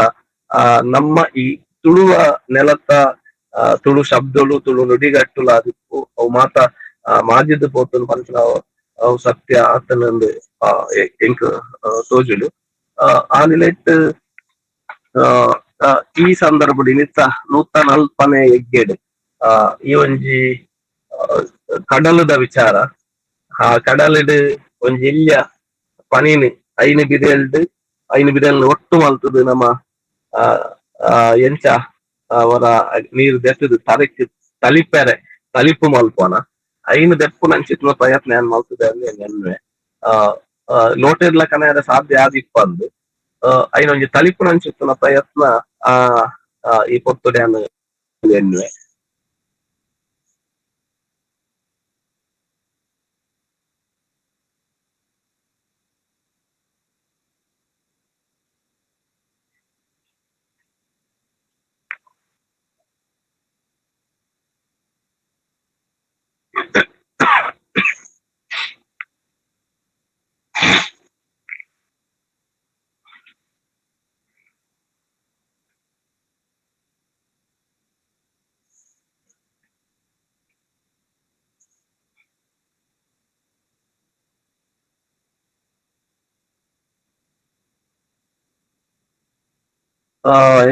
ನಮ್ಮ ಈ ತುಳುವ ನೆಲತ್ತ ತುಳು ಶಬ್ದಲು ತುಳು ನುಡಿಗಟ್ಟುಲು ಆದಿಪ್ಪು ಅವು ಮಾತ ಮಾಜಿದ್ ಪೋತುನು ಪನ್ಪಿನ ಅವು ಸತ್ಯ ಆತನಂದು ಎಂಕ್ ತೋಜುಲು. ಆ ನಿಲೆಟ್ ಈ ಸಂದರ್ಭಡ್ ಇನಿತ 140ನೇ ಎಗ್ಗೆಡ್ ಈ ಒಂಜಿ ಕಡಲದ ವಿಚಾರ. ಆ ಕಡಲಿಡ್ ಒಂಜಿ ಇಲ್ಯ ಪನಿನ್ ಐನು ಬಿದೆಲ್ಡ್ ಐನು ಬಿದೆಲ್ನ ಒಟ್ಟು ಮಲ್ತದು ನಮ್ಮ ಎಂಚ ಅವರ ನೀರು ದೆತ್ತದು ತರೆಕ್ ತಲಿಪೆರೆ ತಲಿಪು ಮಲ್ಪೋನ ಐನು ದೆಪ್ಪುನಂಚಿತ್ನ ಪ್ರಯತ್ನ ಏನ್ ಮಲ್ತದೆ ಅಂದ್ರೆ ಲೋಟೆಡ್ಲ ಕನೆಯರೆ ಸಾಧ್ಯ ಆದಿಪ್ಪಂದು ಐನೊಂಜಿ ತಲಿಪುನಂಚಿತ್ನ ಪ್ರಯತ್ನ ಆ ಈ ಪೊರ್ತುಡೆ ಎನ್ನುವೆ.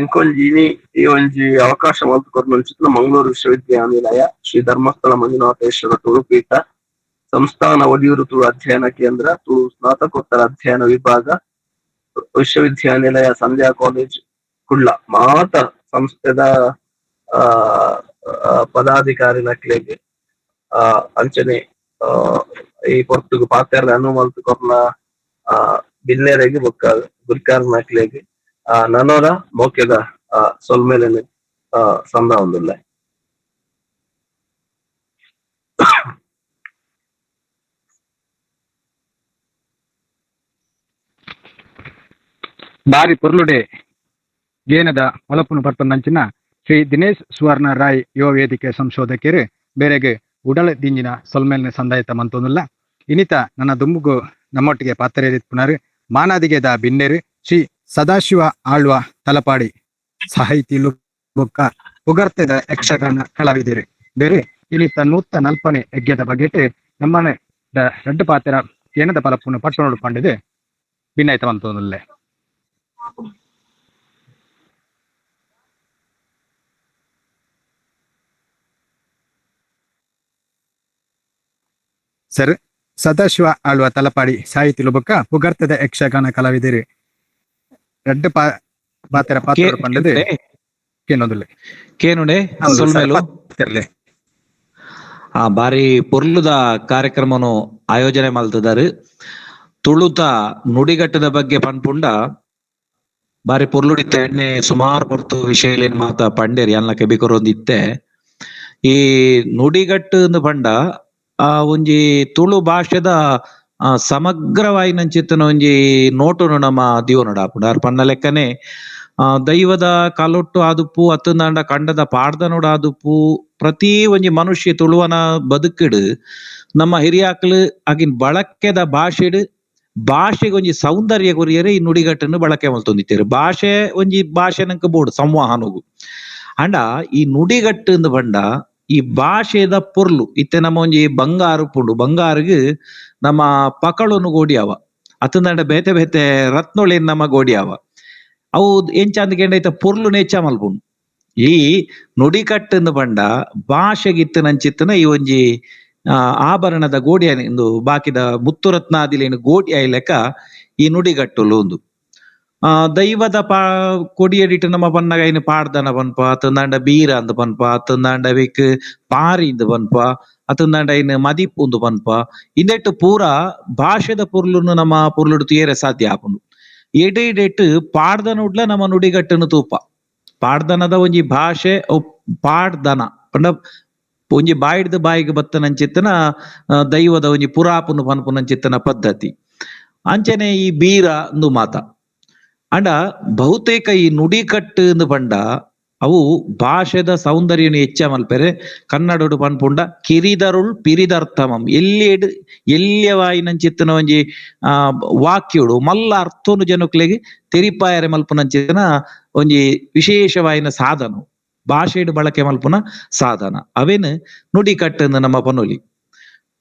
ಎಂಕೊಂಜಿ ಇನಿ ಈ ಒಂಜಿ ಅವಕಾಶ ಮಲ್ತ್ ಕೊರ್ನಂಚಿತ್ತಿನ ಮಂಗಳೂರು ವಿಶ್ವವಿದ್ಯಾನಿಲಯ ಶ್ರೀ ಧರ್ಮಸ್ಥಳ ಮಂಜುನಾಥೇಶ್ವರ ತುಳುಪೀಠ ಸಂಸ್ಥಾನ ಒಡಿಯೂರು ತುಳು ಅಧ್ಯಯನ ಕೇಂದ್ರ ತುಳು ಸ್ನಾತಕೋತ್ತರ ಅಧ್ಯಯನ ವಿಭಾಗ ವಿಶ್ವವಿದ್ಯಾನಿಲಯ ಸಂಧ್ಯಾ ಕಾಲೇಜ್ ಕುಡ್ಲ ಮಾತ ಸಂಸ್ಥೆದ ಪದಾಧಿಕಾರಿ ನಕ್ಲೆಗ್ ಅಂಚನೆ ಈ ಪೊರ್ತುಗು ಪಾತೆರ್ನ ಅನು ಮಲ್ತ್ ಕೊರ್ನ ಬಿನ್ನೆರೆಗ್ ಬೊಕ್ಕ ಗುರ್ಕಾರ್ ನಕ್ಲೆಗ್ ನನೋರ ಮೋಕೆದ ಸೊಲ್ಮೆಲೆನ್ ಸಂದಾವೊಂದುಲ್ಲೆ.
ಬಾರಿ ಪೊರ್ಲುಡೆ ಗೇನದ ಹೊಳಪುನು ಪರ್ಪಂದಂಚಿನ ಶ್ರೀ ದಿನೇಶ್ ಸುವರ್ಣ ರಾಯ್ ಯುವ ವೇದಿಕೆ ಸಂಶೋಧಕರು ಬೇರೆಗೆ ಉಡಲ ದಿಂಜಿನ ಸೊಲ್ಮೆಲ್ನ ಸಂದಾಯಿತ ಮಂತೊಂದುಲ್ಲ. ಇನಿತ ನನ್ನ ದುಂಬುಗು ನಮ್ಮೊಟ್ಟಿಗೆ ಪಾತ್ರೆರಿತ್ಪುನರು ಮಾನಾದಿಗೆದ ಬಿನ್ನೆರು ಶ್ರೀ ಸದಾಶಿವ ಆಳ್ವ ತಲಪಾಡಿ ಸಾಹಿತಿ ಬೊಕ್ಕ ಪುಗರ್ತೆದ ಯಕ್ಷಗಾನ ಕಲಾವಿದರು. ಬೇರೆ ಇನಿತ 140ನೇ ಯಜ್ಞದ ಬಗೆಟ್ ನಮ್ಮನೆ ರಡ್ಡು ಪಾತ್ರ ಏನದ ಪಲಪುನು ಪಟ್ಟಣೋಡು ಪಂಡಿದೆ ಭಿನ್ನಾಯ್ತ ಮಂತೊಂದುಲ್ಲೆ. ಸರ್ ಸದಾಶಿವ ಆಳ್ವ ತಲಪಾಡಿ ಸಾಹಿತಿ ಬೊಕ್ಕ ಪುಗರ್ತದ ಯಕ್ಷಗಾನ ಕಲಾವಿದರು ರಡ್ಡು ಪಾತ್ರ ಪಾತ್ರ ಪಂಡದು ಕೇನೊಂದುಲ್ಲೆ.
ಕೇನುಡೆ ಸೊಲ್ಮೆಲು. ಆ ಬಾರಿ ಪೊರ್ಲುದ ಕಾರ್ಯಕ್ರಮನು ಆಯೋಜನೆ ಮಲ್ತದಾರು. ತುಳುತ ನುಡಿಗಟ್ಟದ ಬಗ್ಗೆ ಪನ್ಪುಂಡ ಬಾರಿ ಪೊರ್ಲುಡಿತ್ತೆ ಎಣ್ಣೆ ಸುಮಾರು ಪೊರ್ತು ವಿಷಯಲೇನ್ ಮಾತ ಪಂಡೇರಿ ಅನ್ನ ಕೆಬಿಕೊರೊಂದಿತ್ತೆ. ಈ ನುಡಿಗಟ್ಟು ಅಂದ್ ಪಂಡ ಆ ಒಂಜಿ ತುಳು ಭಾಷೆದ ಸಮಗ್ರವಾಯಿನಂಚಿತ್ತನ ಒಂಜಿ ನೋಟುನು ನಮ್ಮ ದಿವನೊಡು ಆಪುಂಡು. ಆರ್ ಪನ್ನ ಲೆಕ್ಕನೆ ದೈವದ ಕಲೊಟ್ಟು ಆದುಪ್ಪು ಅತ್ತಂದಾಂಡ ಕಂಡದ ಪಾಡ್ದನೋಡು ಆದುಪ್ಪು ಪ್ರತಿ ಒಂಜಿ ಮನುಷ್ಯ ತುಳುವನ ಬದುಕಿಡು ನಮ್ಮ ಹಿರಿಯಾಕ್ಲು ಆಗಿನ ಬಳಕೆದ ಭಾಷೆಡು ಭಾಷೆಗೆ ಒಂಜಿ ಸೌಂದರ್ಯ ಕೊರಿಯರೆ ಈ ನುಡಿಗಟ್ಟನ್ನು ಬಳಕೆ ಮಲ್ತೊಂದಿತ್ತೇರು. ಭಾಷೆ ಒಂಜಿ ಭಾಷೆ ನಂಕ ಬೋಡು ಸಂವಹನಗು ಅಂಡ ಈ ನುಡಿಗಟ್ಟು ಅಂದ್ ಪಂಡ ಈ ಭಾಷೆದ ಪೊರ್ಲು ಇತ್ತೆ ನಮ್ಮ ಒಂಜಿ ಬಂಗಾರು ಪುಂಡು ಬಂಗಾರಿಗೆ ನಮ್ಮ ಪಕಳುನು ಗೋಡಿಯಾವ ಅತ್ತಂದಾಂಡ ಬೇತೆ ಬೇತೆ ರತ್ನೊಳೇನ್ ನಮ್ಮ ಗೋಡಿಯಾವ ಅವು ಎಂಚ ಅಂದ್ ಕೇಂಡ ಪೊರ್ಲು ನೇಚ ಮಲ್ಪುಂಡು. ಈ ನುಡಿಕಟ್ಟು ಪಂಡ ಭಾಷೆಗಿತ್ತು ನಂಚಿತ್ತನ ಈ ಒಂಜಿ ಆಭರಣದ ಗೋಡಿಯ ಇಂದು ಬಾಕಿದ ಮುತ್ತುರತ್ನಾದಿಲೇನು ಗೋಡಿ ಲೆಕ್ಕ ಈ ನುಡಿಗಟ್ಟುಲು ಒಂದು ದೈವದ ಕೊಡಿಯಡಿಟ್ಟು ನಮ್ಮ ಪನ್ನಗ ಇನ್ನು ಪಾಡ್ದನ ಪನ್ಪ ಅತ್ತಂದಾಂಡ ಬೀರ ಅಂದ್ ಪನ್ಪ ಅತ್ತಂದಾಂಡ ವಿಕ್ ಪಾರಿ ಇಂದ್ ಪನ್ಪ ಅತ್ತಂದಾಂಡ ಇನ್ನು ಮದಿಪು ಉಂದು ಪನ್ಪ ಇಂದೆಟ್ಟು ಪೂರ ಭಾಷೆದ ಪೊರ್ಲುನು ನಮ್ಮ ಪೊರ್ಲುಡು ತೂಯೆರೆ ಸಾಧ್ಯ ಆಪುಂಡು. ಎಡೆ ಪಾಡ್ದನುಡ್ಲ ನಮ್ಮ ನುಡಿಗಟ್ಟನ್ನು ತೂಪ ಪಾಡ್ದನದ ಒಂಜಿ ಭಾಷೆ ಪಾಡ್ದನ ಪಂಡ ಒಂಜಿ ಬಾಯಿಡ್ದು ಬಾಯಿಗೆ ಬತ್ತನಂಚಿತ್ತನ ದೈವದ ಒಂಜಿ ಪುರಾಪುನು ಪನ್ಪುನಂಚಿತ್ತನ ಪದ್ಧತಿ ಅಂಚನೆ ಈ ಬೀರ ಅಂದು ಮಾತ ಅಂಡ ಬಹುತೇಕ ಈ ನುಡಿಕಟ್ಟು ಅಂದ್ ಪಂಡ ಅವು ಭಾಷೆದ ಸೌಂದರ್ಯನು ಹೆಚ್ಚ ಮಲ್ಪೆರೆ. ಕನ್ನಡೋಡು ಪನ್ಪುಂಡ ಕಿರಿದರುಳ್ ಪಿರಿದರ್ಥಮಂ ಎಲ್ಲಿ ಎಲ್ಲಿಯವಾಯಿನಂಚಿತ್ತನ ಒಂಜಿ ವಾಕ್ಯೋಡು ಮಲ್ಲ ಅರ್ಥನು ಜನಕ್ಲೆಗ್ ತೆರಿಪಾಯರೆ ಮಲ್ಪುನಂಚಿತ್ತನ ಒಂಜಿ ವಿಶೇಷವಾಯಿನ ಸಾಧನ ಭಾಷೆಡು ಬಳಕೆ ಮಲ್ಪುನ ಸಾಧನ ಅವೇನು ನುಡಿಕಟ್ಟು ನಮ್ಮ ಪನೊಲಿ.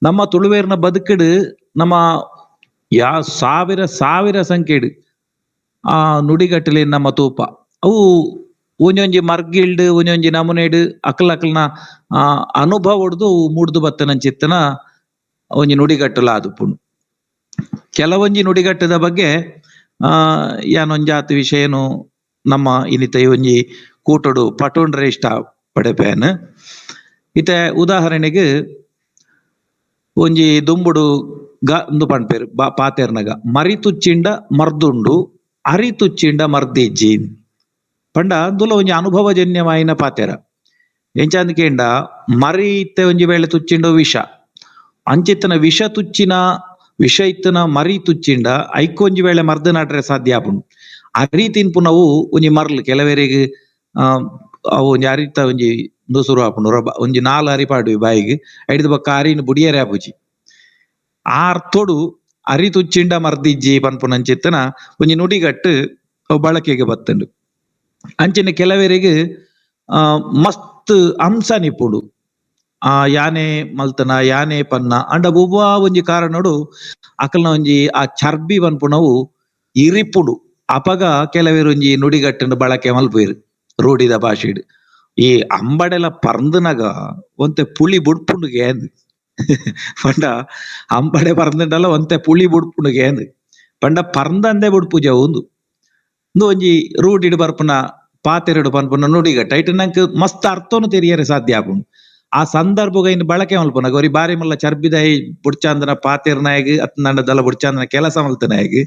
ನಮ್ಮ ತುಳುವೇರ್ನ ಬದುಕಿಡು ನಮ್ಮ ಯಾ ಸಾವಿರ ಸಾವಿರ ಸಂಖ್ಯೆಡು ಆ ನುಡಿಗಟ್ಟಲೆ ನಮ್ಮ ತೂಪ ಅವು ಒಂಜೊಂಜಿ ಮರ್ಗಿಲ್ಡ್ ಒಂಜೊಂಜಿ ನಮೂನೆಡ್ ಅಕ್ಲ ಅಕ್ಲನ ಅನುಭವ ಹೊಡ್ದು ಮೂಡ್ದು ಬತ್ತನಂಚಿತ್ತನ ಒಂಜಿ ನುಡಿಗಟ್ಟುಲ ಆದುಪ್ಪುಂಡು. ಕೆಲವೊಂಜಿ ನುಡಿಗಟ್ಟದ ಬಗ್ಗೆ ಯಾನೊಂಜಾತ್ ವಿಷಯನು ನಮ್ಮ ಇನ್ನಿತ ಒಂಜಿ ಕೂಟೊಡು ಪಟೊಂಡ್ರೆ ಇಷ್ಟ ಪಡೆಪೇನ್. ಇತ್ತೆ ಉದಾಹರಣೆಗೆ ಒಂಜಿ ದುಂಬುಡು ಗ ಇಂದು ಪನ್ಪೇರು ಪಾತೆರ್ನಗ ಮರಿ ತುಚ್ಚಿಂಡ ಮರ್ದುಂಡು ಅರಿ ತುಚ್ಚಿಂಡ ಮರ್ದಿಜ್ಜಿ ಪಂಡ ಅಂದುಲ ಒಂಜಿ ಅನುಭವಜನ್ಯವಾಯಿನ ಪಾತೆರ. ಎಂಚಂದ್ ಕೇಂಡ ಮರಿ ಇತ್ತೆ ಒಂಜಿ ವೇಳೆ ತುಚ್ಚಿಂಡ ವಿಷ ಅಂಚಿತ್ತನ ವಿಷ ತುಚ್ಚಿನ ವಿಷ ಇತ್ತನ ಮರಿ ತುಚ್ಚಿಂಡ ಐಕೊಂಜಿ ವೇಳೆ ಮರ್ದು ನಾಟ್ರೆ ಸಾಧ್ಯ ಆಪುಂಡು. ಅರಿ ತಿನ್ಪುನವು ಒಂಜಿ ಮರ್ಲು ಕೆಲವರಿಗೆ ಅವು ಒಂಜಿ ಅರಿತ ಒಂಜಿ ಸುರು ಆಪುಂಡು ರೊಬ ಒಂಜಿ ನಾಲ್ ಅರಿ ಪಾಡುವಿ ಬಾಯಿಗೆ ಐಡ್ದ್ ಬೊಕ್ಕ ಅರಿನ್ ಬುಡಿಯರೆ ಆಪುಜಿ. ಆ ಅರ್ಥೋಡು ಅರಿ ತುಚ್ಚಿಂಡ ಮರ್ದಿಜ್ಜಿ ಪನ್ಪುನಂಚಿತ್ತನ ಒಂಜಿ ನುಡಿಗಟ್ಟು ಬಳಕೆಗೆ ಬತ್ತುಂಡು. ಅಂಚನೆ ಕೆಲವರಿಗೆ ಮಸ್ತ್ ಅಂಶ ನಿಪುಂಡು ಆ ಯಾನೆ ಮಲ್ತನ ಯಾನೆ ಪನ್ನ ಅಂಡ ಒವ್ವಾ ಒಂಜಿ ಕಾರಣಡು ಅಕಲ್ನ ಒಂಜಿ ಆ ಚರ್ಬಿ ಪನ್ಪುನವು ಇರಿಪುಡು. ಅಪಗ ಕೆಲವರು ಒಂಜಿ ನುಡಿಗಟ್ಟನ್ನು ಬಳಕೆ ಮಲ್ಪುವೆರ್ ರೂಢಿದ ಭಾಷೆಡ್. ಈ ಅಂಬಡೆಲ ಪರ್ಂದನಗ ಒಂತೆ ಪುಳಿ ಬುಡ್ಪುಂಡುಗೆ ಅಂದ್ ಪಂಡ ಅಂಬಡೆ ಪರ್ಂದಂಡಲ ಒಂತೆ ಪುಳಿ ಬುಡ್ಪುಂಡುಗೆ ಅಂದ್ ಪಂಡ ಪರ್ಂದಂದೆ ಬುಡ್ಪುಜ ಉಂದು ಉಂದು ಒಂಜಿ ರೂಢಿಡ್ ಬರ್ಪುನ ಪಾತೆರಡು ಪನ್ಪುನ ನುಡಿಗಟ್ಟ ಐಟ್ ನಂಕ್ ಮಸ್ತ್ ಅರ್ಥನು ತೆರಿಯರೆ ಸಾಧ್ಯ ಆಪುಂಡು. ಆ ಸಂದರ್ಭಗ ಇನ್ನು ಬಳಕೆ ಮಲ್ಪುನಗ ಒರಿ ಬಾರಿ ಮಲ್ಲ ಚರ್ಬಿದಾಯಿ ಬುಡ್ಚಾಂದನ ಪಾತೆರ್ನಾಯಗ್ ಅತ್ನಂಡ ದಲ ಬುಡ್ಚಾಂದನ ಕೆಲಸ ಮಲ್ತನಾಯಗ್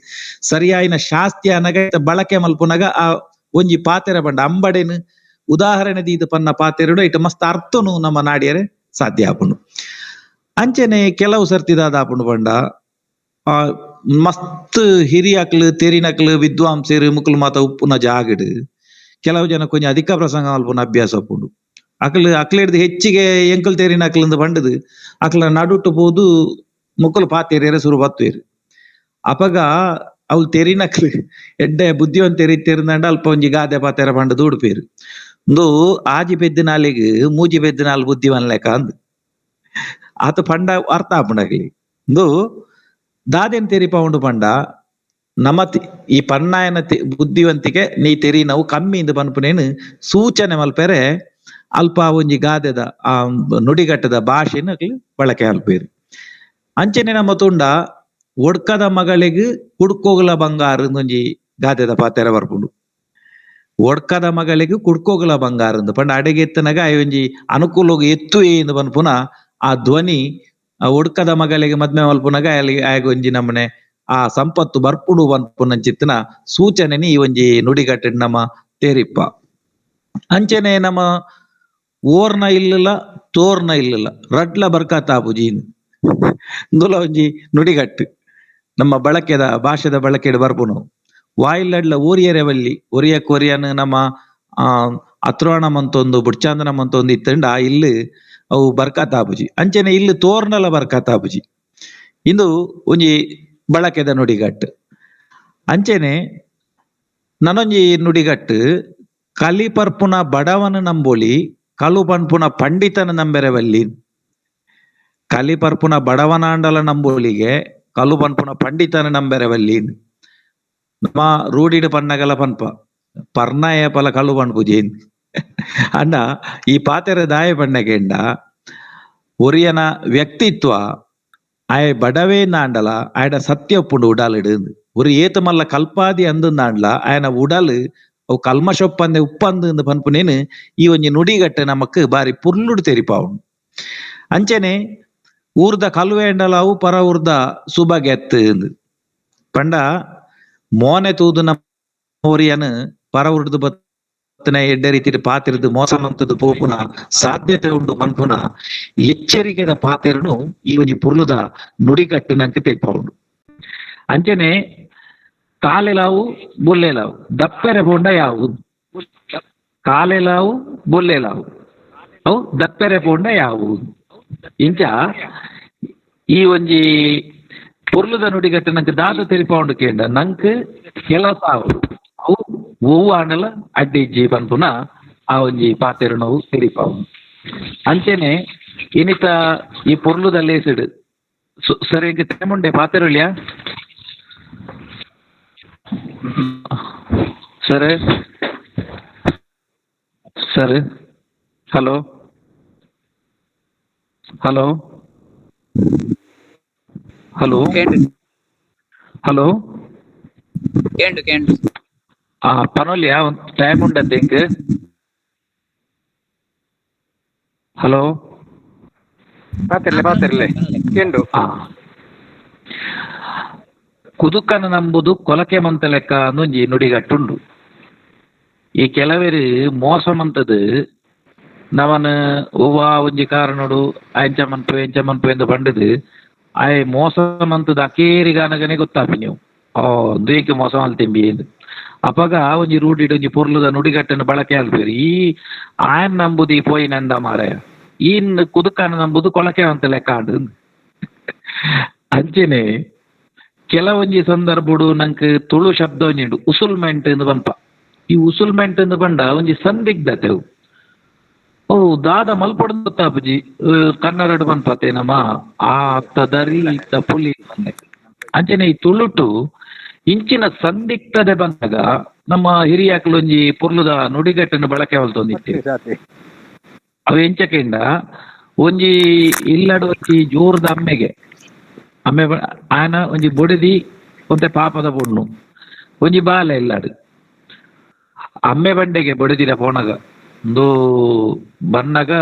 ಸರಿಯಾಯಿನ ಶಾಸ್ತಿ ಅನಗ ಬಳಕೆ ಮಲ್ಪುನಗ ಆ ಒಂಜಿ ಪಾತೆರ ಬಂಡ ಅಂಬಡೆನು ಉದಾಹರಣೆ ದೀದ ಪನ್ನ ಪಾತೆರಡು ಇಟ್ಟು ಮಸ್ತ್ ಅರ್ಥನು ನಮ್ಮ ನಾಡಿಯರೆ ಸಾಧ್ಯ ಆಪುಂಡು. ಅಂಚನೆ ಕೆಲವು ಸರ್ತಿದಾದ ಆಪುಂಡು ಪಂಡ ಆ ಮಸ್ತ್ ಹಿರಿಯಕ್ಲು ತೆರಿನಕ್ಲು ವಿದ್ವಾಂಸರು ಮುಕ್ಲು ಮಾತ ಉಪ್ಪುನ ಜಾಗಡು ಕೆಲವು ಜನ ಕೊಂಚ ಅಧಿಕ ಪ್ರಸಂಗ ಮಲ್ಪುನ ಅಭ್ಯಾಸ ಉಪ್ಪುಂಡು. ಅಕ್ಲು ಅಕ್ಲೆಡ್ದು ಹೆಚ್ಚಿಗೆ ಎಂಕಲ್ ತೇರಿನ ಅಕ್ಲಿಂದ ಬಂಡದು ಅಕ್ಲ ನಡುಟ್ಟು ಪೋದು ಮುಕ್ಕಲು ಪಾತೇರಿಯರೆ ಸುರು ಬತ್ತುವೇರು. ಅಪಗ ಅವ್ಲು ತೆರಿನಕ್ಲು ಎಡ್ಡೆ ಬುದ್ಧಿವಂತೆರಿ ತೆರಿದಂಡ ಅಲ್ಪ ಒಂಜಿ ಗಾದೆ ಪಾತೆರ ಪಂಡದು ಉಡುಪೇರು. ಒಂದು ಆಜಿ ಪೆದ್ದಿನಾಲಿಗ್ ಮೂಜಿ ಪೆದ್ದಿನಾಲ್ ಬುದ್ಧಿವನ್ ಲೆಕ್ಕ ಅಂದ್ ಆತ ಪಂಡ ಅರ್ಥ ಆಪುಂಡು ಅಕ್ಲಿ. ಒಂದು ದಾದೆನ್ ತೆರಿಪ ಉಂಡು ಪಂಡ ನಮ್ಮ ಈ ಪನ್ನಾಯನ ಬುದ್ಧಿವಂತಿಕೆ ನೀ ತೆರಿ ನಾವು ಕಮ್ಮಿ ಇಂದು ಪನ್ಪುನೇನು ಸೂಚನೆ ಮಲ್ಪೆರೆ ಅಲ್ಪ ಒಂಜಿ ಗಾದೆದ ಆ ನುಡಿಗಟ್ಟದ ಭಾಷೆನ ಅಕ್ಲು ಬಳಕೆ ಅಲ್ಪೇರು. ಅಂಚನೆ ನಮ್ಮ ತುಂಡ ಒಡ್ಕದ ಮಗಳಿಗೆ ಕುಡ್ಕೋಗಲ ಬಂಗಾರ ಒಂಜಿ ಗಾದೆದ ಪಾತೆರ ಬರ್ಪುಂಡು. ಒಡ್ಕದ ಮಗಳಿಗೆ ಕುಡ್ಕೋಗಲ ಬಂಗಾರ ಅಂದ್ ಪಂಡ ಅಡೆಗೆ ಎತ್ತನಾಗ ಒಂಜಿ ಅನುಕೂಲೋಗ ಎತ್ತು ಎಂದು ಪನ್ಪುನ ಆ ಧ್ವನಿ ಆ ಒಡ್ಕದ ಮಗಳಿಗೆ ಮದ್ಮೆ ಮಲ್ಪುನಗ ಅಲ್ಲಿ ಆಗ ಒಂಜಿ ನಮ್ಮನೆ ಆ ಸಂಪತ್ತು ಬರ್ಪುಡು ಪನ್ಪುನಂಚಿತ್ತಿನ ಸೂಚನೆ ಈ ಒಂಜಿ ನುಡಿಗಟ್ಟೆ ನಮ್ಮ ತೇರಿಪ್ಪ. ಅಂಚನೆ ನಮ್ಮ ಓರ್ನ ಇಲ್ಲಲ್ಲ ತೋರ್ನ ಇಲ್ಲಲ್ಲ ರಡ್ಲ ಬರ್ಕಾತಾಪುಜಿ ಇಂದುಲ ಒಂಜಿ ನುಡಿಗಟ್ಟು ನಮ್ಮ ಬಳಕೆದ ಭಾಷೆದ ಬಳಕೆಡ್ ಬರ್ಪುನು. ವಾಯಿಲ್ಲಡ್ಲ ಓರಿಯರೆ ಬಲ್ಲಿ ಒರಿಯ ಕೊರಿಯನ್ ನಮ್ಮ ಆ ಅತ್ರೋಣ ಮಂತೊಂದು ಬುಡ್ಚಾಂದನ ಮಂತೊಂದು ಇತ್ತಂಡ ಆ ಇಲ್ಲಿ ಅವು ಬರ್ಕಾತಾಪುಜಿ. ಅಂಚನೆ ಇಲ್ಲಿ ತೋರ್ನಲ ಬರ್ಕಾತಾಪುಜಿ ಇಂದು ಒಂಜಿ ಬಳಕೆದ ನುಡಿಗಟ್ಟು. ಅಂಚನೆ ನನೊಂಜಿ ನುಡಿಗಟ್ಟು ಕಲಿ ಪರ್ಪುನ ಬಡವನ ನಂಬೋಲಿ ಕಲು ಪನ್ಪುನ ಪಂಡಿತನ ನಂಬೆರವಲ್ಲಿ. ಕಲಿ ಪರ್ಪುನ ಬಡವನಾಂಡಲ ನಂಬೋಲಿಗೆ ಕಲು ಪನ್ಪುನ ಪಂಡಿತನ ನಂಬೆರವಲ್ಲಿ. ನಮ್ಮ ರೂಢಿಡು ಪನ್ನಗಲ ಪನ್ಪ ಪರ್ನಾಯ ಪಲ ಕಲು ಪನ್ಪುಜಿ ಅಣ್ಣ. ಈ ಪಾತೆರ ದಾಯ ಪಣ್ಣಗೆಂಡ ಒರಿಯನ ವ್ಯಕ್ತಿತ್ವ ಆಯ ಬಡವೇ ನಾಂಡಲ ಆಯಡ ಸತ್ಯ ಉಪ್ಪುಂಡು ಉಡಾಲಿಡು. ಒರಿ ಏತ ಮಲ್ಲ ಕಲ್ಪಾದಿ ಅಂದಂದಾಂಡ್ಲ ಆಯನ ಉಡಲ್ ಅವು ಕಲ್ಮಶೊಪ್ಪಂದೆ ಉಪ್ಪಂದು ಪನ್ಪುನೇನು ಈ ಒಂಜಿ ನುಡಿಗಟ್ಟೆ ನಮಕ್ ಬಾರಿ ಪುರ್ಲುಡು ತೆರಿಪಾವುಂಡು. ಅಂಚನೆ ಊರ್ದ ಕಲ್ವೇಂಡಲ ಅವು ಪರ ಊರ್ದ ಸುಬಗೆತ್ತು ಪಂಡ ಮೋನೆ ತೂದು ನಮ್ಮ ಒರಿಯನು ಪರ ಉರ್ದು ಬತ್ತನೆ ಎಡ್ಡೆ ರೀತಿ ಪಾತಿರದು ಮೋಸ ಮಂತದ್ದು ಪೋಪುನ ಸಾಧ್ಯತೆ ಉಂಡು ಪನ್ಪುನ ಎಚ್ಚರಿಕೆದ ಪಾತೆರನು ಈ ಒಂಜಿ ಪುರ್ಲುದ ನುಡಿಗಟ್ಟು ನಂಗೆ ತೆರಿಪಾವುಂಡು. ಅಂಚನೆ ಕಾಲೆಲಾವು ಬೊಲ್ಲೆಲಾವು ದಪ್ಪೆರೆ ಪೋಂಡ ಯಾವು ಕಾಲೆಲಾವು ಬೊಲ್ಲೆಲಾವು ಅವು ದಪ್ಪೆರೆ ಪೋಂಡ ಯಾವು ಇಂಚ ಈ ಒಂಜಿ ಪೊರ್ಲುದ ನುಡಿಗಟ್ಟು ನಂಗೆ ದಾದ ತೆರಿಪಾವುಂಡು ಕೇಂಡ ನಂಕ್ ಕೆಲಸ ಆವು ಅವು ಒವ್ವು ಆಂಡಲ ಅಡ್ಡಿ ಇಜ್ಜಿ ಪನ್ಪುನ ಆ ಒಂಜಿ ಪಾತೆರನವು ತೆರಿಪಾವು. ಅಂಚನೆ ಇನಿತ ಈ ಪೊರ್ಲುದ ಲೇಸಿಡ್ ಸರಿ ತೇಮುಂಡೆ ಪಾತೆರುಳ್ಯಾ sir sir hello hello hello hello
ಕೇಂಡು ಕೇಂಡು
ಆ ಪನೊಲಿಯಾ ಒಂದು ಟೈಮ್ ಉಂಡತ್ತೆ ಇಂಕ್. ಹಲೋ
ಪಾತಿರ್ಲೆ ಪಾತಿರ್ಲೆ ಕೆಂಡು.
ಕುದುಕನ ನಂಬುದು ಕೊಲಕೆ ಮಂತ ಲೆಕ್ಕ ಅಂದೊಂಜಿ ನುಡಿಗಟ್ಟುಂಡು. ಈ ಕೆಲವೇರು ಮೋಸ ಮಂತದು ನಮನ ಒವ್ವ ಒಂಜಿ ಕಾರಣೋಡು ಅಂಚ ಮನ್ಪು ಎಂಚ ಮನ್ಪು ಎಂದು ಪಂಡದು ಆಯ್ ಮೋಸ ಮಂತದ ಅಕೇರಿಗಾನಗನೆ ಗೊತ್ತಾಪಿ ನೀವು ಓ ದ್ವೇಕೆ ಮೋಸ ಮಲ್ತಿಂಬಿ ಎಂದು. ಅಪಗ ಒಂಜಿ ರೂಢಿಡ್ ಒಂಜಿ ಪೊರ್ಲುದ ನುಡಿಗಟ್ಟನ್ನು ಬಳಕೆ ಆಲ್ಪೇರು. ಈ ಆಯನ್ ನಂಬುದು ಈ ಪೋಯಿನಂದ ಮಾರಾಯ ಈನ್ ಕುದುಕನ ನಂಬುದು ಕೊಳಕೆ ಅಂತ ಲೆಕ್ಕ ಆಂಡ್. ಅಂಚನೆ ಕೆಲವೊಂಜಿ ಸಂದರ್ಭಡು ನಂಕ್ ತುಳು ಶಬ್ದ ಒಂಜಿ ಉಂಡು ಉಸುಲ್ಮೆಂಟ್ ಎಂದು ಪನ್ಪ. ಈ ಉಸುಲ್ಮೆಂಟ್ ಎಂದು ಪಂಡ ಒಂಜಿ ಸಂದಿಗ್ಧತೆ ಅವು. ಓ ದಾದ ಮಲ್ಪೊಡು ಗೊತ್ತಾಪುಜಿ ಕನ್ನಡಡ್ ಪನ್ಪತೆ ನಮ್ಮ ಆ ದರಿ ಇತ್ತ ಪುಲಿ ಬಂದೆ. ಅಂಚನೆ ಈ ತುಳುಟು ಇಂಚಿನ ಸಂದಿಗ್ಧತೆ ಬಂದಾಗ ನಮ್ಮ ಹಿರಿಯಾಕ್ಲು ಒಂಜಿ ಪೊರ್ಲುದ ನುಡಿಗಟ್ಟನ್ನು ಬಳಕೆ ಮಲ್ತೊಂದಿತ್ತೆರ್. ಅವು ಎಂಚಕೆಂಡ ಒಂಜಿ ಇಲ್ಲಡ್ ಒಂಜಿ ಜೋರ್ದ ಅಮ್ಮೆಗೆ ಅಮ್ಮೆ ಆಯನ ಒಂಜಿ ಬೊಡೆದಿ ಒಂತೆ ಪಾಪದ ಪೊಣ್ಣು ಒಂಜಿ ಬಾಲೆ ಇಲ್ಲಡ್ ಅಮ್ಮೆ ಬಂಡೆಗೆ ಬೊಡೆದಿರ ಪೋಣಗ ಇಂದು ಬನ್ನಗ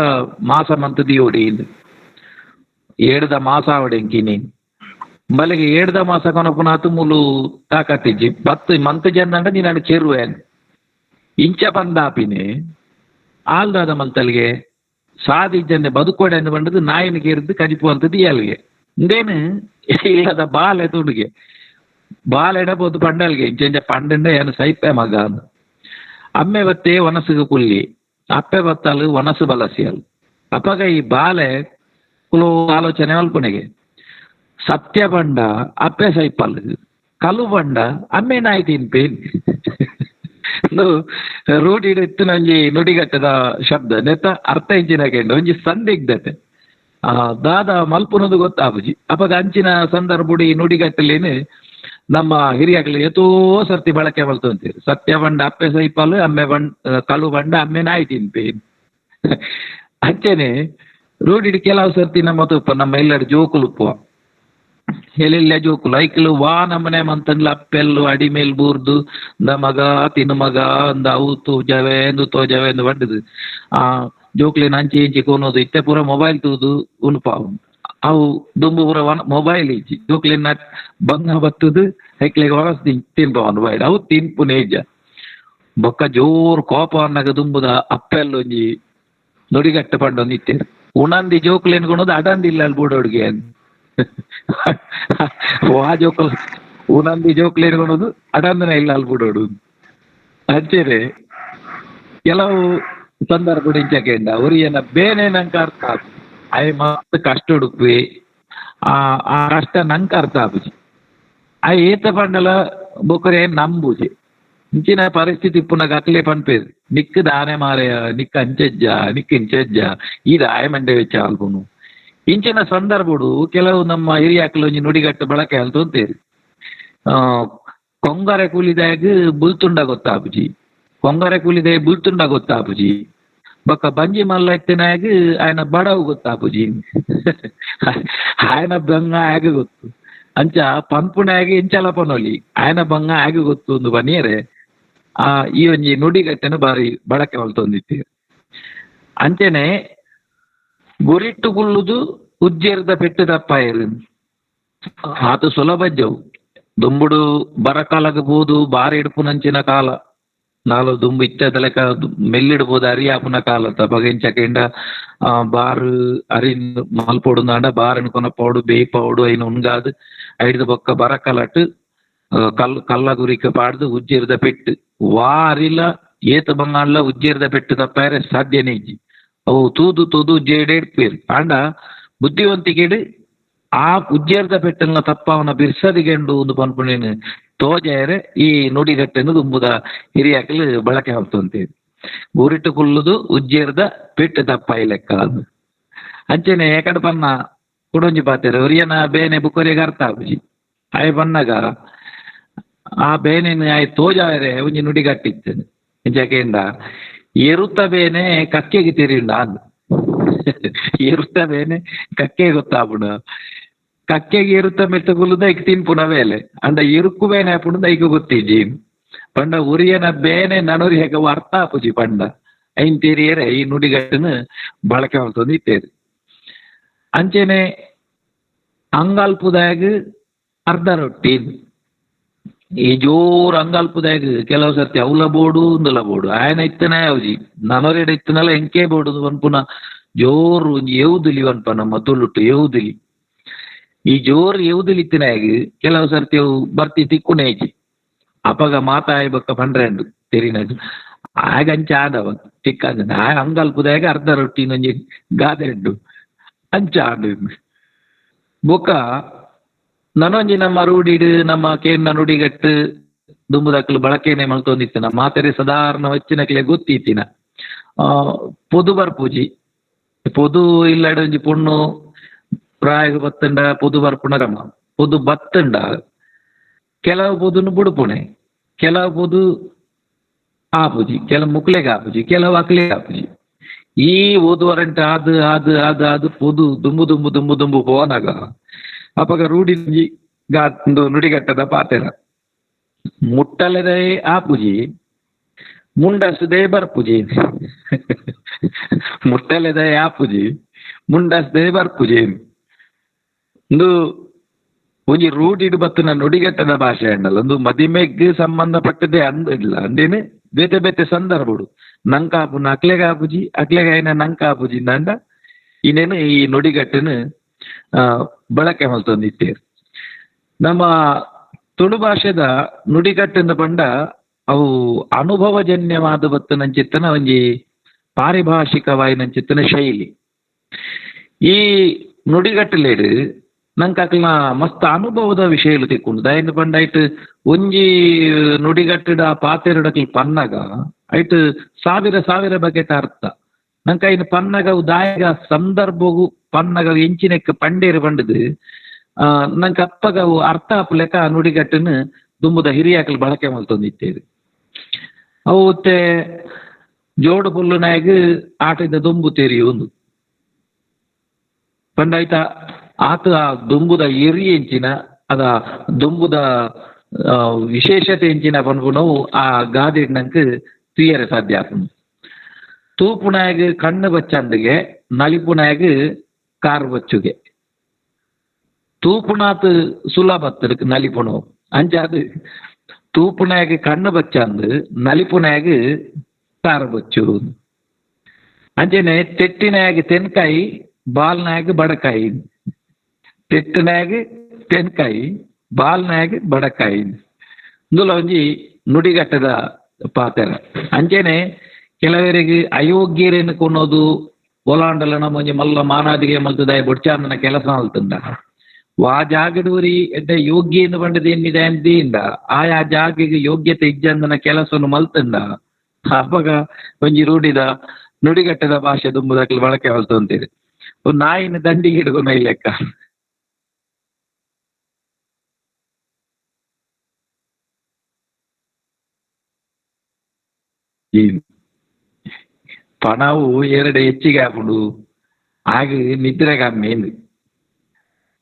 ಮಾಸ ಮಂತ್ ದಿಯೋಡಿ ಏಡ್ದ ಮಾಸ ಆವಡೆಂಕಿನಿ ಬಲೆಗೆ ಏಡ್ದ ಮಾಸ ಕೊನಪುನಾತು ಮೂಲು ತಾಕತ್ತಿಜ್ಜಿ ಬತ್ತು ಮಂತ್ ಜನ್ನಂಡ ನೀನು ಚೆರುವೆ ಇಂಚ ಬಂದಾಪಿನಿ ಆಲ್ದಾದ ಮಲ್ತಲ್ಗೆ ಸಾದಿಜ್ಜಂದೆ ಬದುಕೋಡೆ ಎಂದು ಬಂದದ್ದು ನಾಯಿನ ಕೇರಿದ್ದು ಕಜಿಪು ಅಂತದ್ದು ಇಯಲ್ಗೆ ಇಂದೇನು ಇಲ್ಲದ ಬಾಲೆ ತುಡುಗೆ ಬಾಲೆ ಎಡಬೋದು ಪಂಡಲ್ಗೆ ಇಂಚ ಪಂಡಂಡ ಏನು ಸೈಪೆ ಮಗ ಅಂದ ಅಮ್ಮೆ ಬತ್ತೆ ವನಸುಗೆ ಕುಲ್ಲಿ ಅಪ್ಪೆ ಬತ್ತಲು ವನಸು ಬಲಸಿಯಲ್ ಅಪ್ಪಗ ಈ ಬಾಲೆ ಕುಲೋ ಆಲೋಚನೆ ಮಲ್ಪುನೆಗೆ ಸತ್ಯ ಬಂಡ ಅಪ್ಪೆ ಸೈಪಲ್ ಕಲು ಬಂಡ ಅಮ್ಮೆ ನಾಯಿ ತಿನ್ಪೇನ್ ರೂಢಿ ಇತ್ತಿನ ಒಂಜಿ ನುಡಿಗಟ್ಟದ ಶಬ್ದ ನೆತ್ತ ಅರ್ಥ ಇಂಚಿನ ಕೆಂಡು ಒಂಜಿ ಸಂದಿಗ್ಧತೆ ದಾದ ಮಲ್ಪುನದು ಗೊತ್ತಾಪುಜಿ. ಅಪಗ ಅಂಚಿನ ಸಂದರ್ಭುಡಿ ನುಡಿಗಟ್ಟಲೇನು ನಮ್ಮ ಹಿರಿಯಾಗಲಿ ಏತೋ ಸರ್ತಿ ಬಳಕೆ ಮಲ್ತೊಂತೀರಿ. ಸತ್ಯ ಬಂಡ ಅಪ್ಪೆ ಸೈಪಾಲು ಅಮ್ಮೆ ಬಂಡ್ ಕಲು ಬಂಡ ಅಮ್ಮೆ ನಾಯಿ ತಿನ್ಪೇನ್. ಅಂಚೆನೆ ರೂಢಿಡ್ ಕೆಲವು ಸರ್ತಿ ನಮ್ಮ ತೂಪ ನಮ್ಮ ಎಲ್ಲರ ಜೋಕುಲು ಉಪ್ಪುವ ಎಲ್ಲೆಲ್ಲ ಜೋಕುಲು ಐಕ್ಲು ವಾ ನಮ್ಮನೆ ಮಂತನ್ಲ ಅಪ್ಪೆಲ್ಲು ಅಡಿಮೇಲ್ ಬೂರ್ದು ಅಂದ ಮಗ ತಿನ್ನು ಮಗ ಅಂದ ಅವು ತೋಜವೆ ಎಂದು ತೋಜವೆ ಎಂದು ಬಂಡದು ಆ ಜೋಕ್ಲಿನ ಅಂಚೆ ಇಂಚಿ ಕೊನೋದು ಇತ್ತೆ ಪೂರ ಮೊಬೈಲ್ ತೂದು ಉನ್ಪಾವು ಅವು ದುಂಬು ಪೂರ ಮೊಬೈಲ್ ಇಜ್ಜಿ ಜೋಕ್ಲಿನ ಬಂಗ ಬತ್ತದು ಐಕ್ಲೆಗ್ ಒಣಸ್ ತಿನ್ಪವನು ಬೈಡ್ ಅವು ತಿನ್ಪುನೆ ಇಜ್ಜ ಬೊಕ್ಕ ಜೋರ್ ಕೋಪ ಅನ್ನಗ ದುಂಬುದ ಅಪ್ಪೆಲ್ಲ ಒಂಜಿ ನುಡಿಗಟ್ಟು ಪಂಡೊಂದು ಇತ್ತೇರು ಉಣಂದಿ ಜೋಕ್ಲೇನ್ ಕೊನೋದು ಅಡಂದಿಲ್ಲ ಅಲ್ಲಿ ಬೂಡೋಡ್ಗೆ ವಾ ಜೋಕುಲು ಉಣಂದಿ ಜೋಕ್ಲೇನ್ ಕೊನೋದು ಅಡಂದನ ಇಲ್ಲ ಅಲ್ಲಿ ಬೂಡೋಡು. ಅಂಚೆನೆ ಕೆಲವು ಸಂದರ್ಭ ಇಂಚಕೆಂಡ ಒರಿಯನ ಬೇನೆ ನಂಗೆ ಅರ್ಥ ಆಪುಜಿ ಆಯ್ ಮಸ್ತ್ ಕಷ್ಟ ಉಡುಪಿ ಆ ಆ ಕಷ್ಟ ನಂಗೆ ಅರ್ಥ ಆಪುಜಿ ಆಯ್ ಏತ ಪಂಡಲ ಬೊಕರೆ ನಂಬುಜಿ ಇಂಚಿನ ಪರಿಸ್ಥಿತಿ ಇಪ್ಪುನಗ ಅಕ್ಲೆ ಪನ್ಪೇರು ನಿಕ್ಕ್ ದಾನೆ ಮಾರೆಯ ನಿಕ್ಕ್ ಅಂಚೆಜ್ಜ ನಿಕ್ಕ್ ಇಂಚೆಜ್ಜ ಈ ದಾಯ ಮಂಡೆ ವೆಚ್ಚ ಆಲ್ಪುನು ಇಂಚಿನ ಸಂದರ್ಭಡು ಕೆಲವು ನಮ್ಮ ಹಿರಿಯಾಕ್ಲು ಒಂಜಿ ನುಡಿಗಟ್ಟು ಬಳಕೆ ಅಂತೇರಿ. ಕೊಂಗರೆ ಕೂಲಿದಾಗ ಬುಲ್ತುಂಡ ಗೊತ್ತಾಪುಜಿ ಕೊಂಗರೆ ಕೂಲಿದಾಯ ಬುಲ್ತುಂಡ ಗೊತ್ತಾಪುಜಿ ಬೊಕ್ಕ ಬಂಜಿ ಮಲ್ಲ ಇತ್ತಿನಾಗ ಆಯನ ಬಡವು ಗೊತ್ತಾಪುಜಿ ಆಯನ ಬಂಗ ಆಗ ಗೊತ್ತು ಅಂಚ ಪನ್ಪುನಾಗ ಇಂಚಲ ಪನೊಲಿ ಆಯನ ಬಂಗ ಆಗ ಗೊತ್ತು ಒಂದು ಬನಿಯರೆ ಆ ಈ ಒಂಜಿ ನುಡಿಗಟ್ಟೆನ ಬಾರಿ ಬಳಕೆ ಮಲ್ತೊಂದಿತ್ತೀರ್. ಅಂಚೆನೆ ಗುರಿಟ್ಟು ಕುಲ್ಲುದು ಉಜ್ಜೇರ್ದ ಪೆಟ್ಟು ತಪ್ಪಾಯರು ಆತ ಸುಲಭಜ್ಜವು ದುಂಬುಡು ಬರಕಾಲಗ ಬೋದು ಬಾರಿ ಇಡ್ಪುನಂಚಿನ ಕಾಲ ನಾಲು ದುಂಬು ಇತ್ತದ ಲೆಕ್ಕ ಮೆಲ್ಲಿಡ್ಬೋದು ಅರಿಯಾಪುನ ಕಾಲ ತಪಗ ಇಂಚ ಬಾರು ಅರಿನ್ ಮಲ್ಪೊಡು ಅಂಡ ಬಾರಿನ ಕೊನಪೌಡು ಬೇಯ್ಪೌಡು ಐನ್ ಉಣ್ಗಾದ್ ಐಡ್ದ ಬೊಕ್ಕ ಬರಕಾಲಟ್ ಕಲ್ ಕಲ್ಲ ಗುರಿಕ ಪಾಡ್ದು ಉಜ್ಜೇರ್ದ ಪೆಟ್ಟು ವಾ ಅರಿಲ ಏತ ಬಂಗಾಳ ಉಜ್ಜೇರ್ದ ಪೆಟ್ಟು ತಪ್ಪಾರೆ ಸಾಧ್ಯನೇ ಇಜ್ಜಿ ಅವು ತೂದು ತೂದು ಉಜ್ಜೇಡೆ ಇಡ್ಪೇರು ಆಂಡ ಬುದ್ಧಿವಂತಿಕೆಡು ಆ ಉಜ್ಜೇರ್ದ ಪೆಟ್ಟನ್ನ ತಪ್ಪವನ ಬಿರ್ಸದಿಗೆಂಡು ಒಂದು ಪನ್ಪುಣೇನು ತೋಜಾಯರೆ ಈ ನುಡಿಗಟ್ಟೆನು ದುಂಬುದ ಹಿರಿಯಾಕಲು ಬಳಕೆ ಆಗ್ತಂತೇಳಿ ಗುರಿಟ್ಟು ಕುಲ್ಲುದು ಉಜ್ಜೇರ್ದ ಪೆಟ್ಟು ತಪ್ಪಾಯಿ ಲೆಕ್ಕ ಅದು. ಅಂಚೆನೆ ಏಕಡ ಪನ್ನ ಕುಡೊಂಜಿ ಪಾತೆರ ಒರಿಯನ ಬೇನೆ ಬುಕೊರಿಯಗ ಅರ್ಥ ಆಪುಜಿ ಆಯ್ ಬನ್ನಗ ಆ ಬೇನೆ ಆಯ್ ತೋಜಾಯರೆ ಒಂಜಿ ನುಡಿಗಟ್ಟಿತ್ತು ಇಂಚಕೇಂಡ ಎರುತ್ತ ಬೇನೆ ಕಕ್ಕೆಗೆ ತೆರಿಯುಂಡ ಅಂದ್ ಎರುತ್ತ ಬೇನೆ ಕಕ್ಕೆ ಗೊತ್ತಾಪುಂಡು ಕಕ್ಕೆಗೆ ಎರುತ್ತ ಮೆತ್ತ ಕುಲ್ಲುದ ಐಕ್ ತಿನ್ಪುನ ಬೇಲೆ ಅಂಡ ಎರುಕ್ಕು ಬೇನೆ ಆಪುಂಡು ಐಕ್ ಗೊತ್ತಿಜ್ಜಿ ಪಂಡ ಉರಿಯನ ಬೇನೆ ನನೊರಿಯಗ ಅರ್ಥ ಆಪುಜಿ ಪಂಡ ಐನ್ ತೆರಿಯರೆ ಈ ನುಡಿಗಟ್ಟನ್ನು ಬಳಕೆ ಮಲ್ತೊಂದು ಇತ್ತೇರು. ಅಂಚೆನೆ ಅಂಗಲ್ಪುದಾಗ ಅರ್ಧ ರೊಟ್ಟಿ ಈ ಜೋರು ಅಂಗಲ್ಪುದಾಗ ಕೆಲವು ಸರ್ತಿ ಅವಲ ಬೋಡು ಒಂದುಲ ಬೋಡು ಆಯನ ಇತ್ತನೇ ಅವಜಿ ನನೊರೆಡ ಇತ್ತನಲ್ಲ ಎಂಕೆ ಬೋಡು ಪನ್ಪುನ ಜೋರು ಒಂಜಿ ಎವುದುಲಿ ಪನ್ಪ ನಮ್ಮ ತುಳುಟು ಎವುದುಲಿ ಈ ಜೋರು ಎವುದುಲಿ ಇತ್ತಿನಾಗ ಕೆಲವು ಸರ್ತಿ ಅವು ಬರ್ತಿ ತಿಕ್ಕುನೇಜಿ ಅಪಗ ಮಾತಾಯಿ ಬೊಕ್ಕ ಪಂಡ್ರೆಂಡು ತೆರಿನಾಗ ಆಗ ಅಂಚ ಆದವ ತಿಕ್ಕಂದ ಆ ಅಂಗಲ್ಪುದಾಗ ಅರ್ಧ ರೊಟ್ಟಿ ಒಂಜಿ ಗಾದೆ ಉಂಡು ಅಂಚ ಆಂಡ್. ಬೊಕ್ಕ ನನೊಂಜಿ ನಮ್ಮ ರೂಢಿಡ್ ನಮ್ಮ ಕೇಂದ್ರ ನುಡಿಗಟ್ಟು ದುಂಬುದಕ್ಲು ಬಳಕೆನೆ ಮಲ್ತೊಂದಿತ್ತಿನ ಮಾತೆರೆ ಸಾಧಾರಣ ವಚ್ಚಿನಕ್ಲೆ ಗೊತ್ತಿತ್ತಿನ ಪೊದು ಬರ್ಪುಜಿ ಪೊದು ಇಲ್ಲಡ ಒಂಜಿ ಪೊಣ್ಣು ಪ್ರಾಯಗ್ ಬತ್ತುಂಡ ಪೊದು ಬರ್ಪುನ ಕ್ರಮ ಪೊದು ಬತ್ತುಂಡ ಕೆಲವು ಪೊದುನು ಬುಡುಪುಣೆ ಕೆಲವು ಪೊದು ಆಪುಜಿ ಕೆಲವು ಮುಕ್ಲೆಗ್ ಆಪುಜಿ ಕೆಲವು ಅಕ್ಲೆಗ್ ಆಪುಜಿ ಈ ಓದುವರಂಟ ಆದ್ ಆದ್ ಆದ್ ಆದ್ ಪೊದು ದುಂಬು ದುಂಬು ದುಂಬು ದುಂಬು ಪೋನಗ ಅಪಗ ರೂಢಿ ನುಡಿಗಟ್ಟದ ಪಾತೆರ ಮುಟ್ಟಲೆದೇ ಆಪುಜಿ ಮುಂಡಸುದೇ ಬರ್ಪುಜಿ ಮುಟ್ಟಲೆದ ಯಾಪುಜಿ ಮುಂಡಸುದೇ ಬರ್ಪುಜಿ ಇಂದು ಒಂಜಿ ರೂಢಿಡ್ ಬತ್ತಿನ ನುಡಿಗಟ್ಟದ ಭಾಷೆ ಅಂಡಲ್ಲ ಒಂದು ಮದಿಮೆಗ್ ಸಂಬಂಧಪಟ್ಟದೆ ಅಂದಿಲ್ಲ ಅಂದೇನೆ ಬೇತೆ ಬೇತೆ ಸಂದರ್ಭಡು ನಂಕಾಪುನ ಅಕ್ಲೆಗ್ ಆಪುಜಿ ಅಕ್ಲೆಗ್ ಆಯಿನ ನಂಕಾಪುಜಿ ಅಂದ ಇನ್ನೇನು ಈ ನುಡಿಗಟ್ಟನು ಬಳಕೆ ಮಲ್ತೊಂದಿತ್ತೇರು. ನಮ್ಮ ತುಳು ಭಾಷೆದ ನುಡಿಗಟ್ಟಿನ ಪಂಡ ಅವು ಅನುಭವಜನ್ಯವಾದ ಬತ್ತನಂಚಿತ್ತನ ಒಂಜಿ ಪಾರಿಭಾಷಿಕವಾಯಿನಂಚಿತ್ತನ ಶೈಲಿ. ಈ ನುಡಿಗಟ್ಟಲೇಡು ನಂಗೆ ಅಕ್ಲ್ನ ಮಸ್ತ್ ಅನುಭವದ ವಿಷಯಲು ತಿಕ್ಕೊಂಡು ದಾಯೆಂದ್ ಪಂಡ ಐಟ್ ಒಂಜಿ ನುಡಿಗಟ್ಟಡ ಪಾತೆರಡಕ್ಲ್ ಪನ್ನಗ ಐಟ್ ಸಾವಿರ ಸಾವಿರ ಬಗೆತ ಅರ್ಥ. ನಂಗೆ ಐನ್ ಪನ್ನಗ ಅವು ದಾಯಗ ಸಂದರ್ಭಗು ಪನ್ನಗ ಎಂಚಿನೆಕ್ ಪಂಡೇರು ಪಂಡದು ನಂಗೆ ಅಪ್ಪಗ ಅವು ಅರ್ಥ ಆಪುಲೆಕ ಆ ನುಡಿಗಟ್ಟನ್ನು ದುಂಬುದ ಹಿರಿಯಾಕಲ್ ಬಳಕೆ ಮಲ್ತೊಂದಿತ್ತೇರು. ಅವು ಇತ್ತೆ ಜೋಡು ಪುಲ್ಲುನಾಯಗ್ ಆಟದ ದುಂಬು ತೆರಿಯುಂದು ಪಂಡ ಐತ ಆತ ಆ ದುಂಬುದ ಎರಿ ಎಂಚಿನ ಅದ ದುಂಬುದ ವಿಶೇಷತೆ ಎಂಚಿನ ಪನ್ಪುನವು ಆ ಗಾದೆ ನಂಗೆ ತುಯ್ಯರೆ ಸಾಧ್ಯ ಆಪುಂಡು. ತೂಪುನಾಯಗ್ ಕಣ್ಣು ಬಚ್ಚಂದಿಗೆ ನಲಿಪುನಾಯಗ್ ಕಾರ್ ಬಚ್ಚುಗೆ ತೂಪುನಾತ್ ಸುಲಭ ನಲಿಪುಣವು ಅಂಚಾದ್ ತೂಪುನಾಯಗ್ ಕಣ್ಣು ಬಚ್ಚಂದು ನಲಿಪುನಾಯಗ್ ಕಾರ್ ಬಚ್ಚು. ಅಂಚನೆ ತೆಟ್ಟಿನಾಯಗ್ ತೆನ್ಕಾಯಿ ಬಾಲ್ನಾಯಗ್ ಬಡಕಾಯಿ ತೆಟ್ಟನಾಯಗ್ ತೆನ್ಕಾಯಿ ಬಾಲ್ನಾಯಗ್ ಬಡಕಾಯಿ ಇಂದುಲ ಒಂಜಿ ನುಡಿಗಟ್ಟದ ಪಾತೆರ. ಅಂಚನೆ ಕೆಲವರಿಗೆ ಅಯೋಗ್ಯರೇನು ಕೊನೋದು ಒಲಾಂಡಲ ನಮ್ಮ ಒಂಜಿ ಮಲ್ಲ ಮಾನಾದಿಗೆ ಮಲ್ತದಾಯ ಬೊಡ್ಚಾಂದನ ಕೆಲಸ ಮಲ್ತುಂಡ ವಾ ಜಾಗಡೂರಿ ಎಡ್ಡೆ ಯೋಗ್ಯ ಪಂಡದ ಎನ್ನಿದೆ ಅಂದಿಂದ ಆಯಾ ಜಾಗೆಗೆ ಯೋಗ್ಯತೆ ಇಜ್ಜಂದನ ಕೆಲಸವನ್ನು ಮಲ್ತುಂಡ ಅಪಗ ಒಂಜಿ ರೂಢಿದ ನುಡಿಗಟ್ಟದ ಭಾಷೆ ದುಂಬುದಕ್ಲು ಬಳಕೆ ಮಲ್ತೊಂತೀರಿ. ಒಂದು ನಾಯಿನ ದಂಡಿಗೆ ಹಿಡ್ಕೊಂಡು ಲೆಕ್ಕ. ಪಣವು ಎರಡು ಹೆಚ್ಚಿಗೆ ಆಪುಂಡು ಆಗ ನಿದ್ರೆ ಕಮ್ಮಿ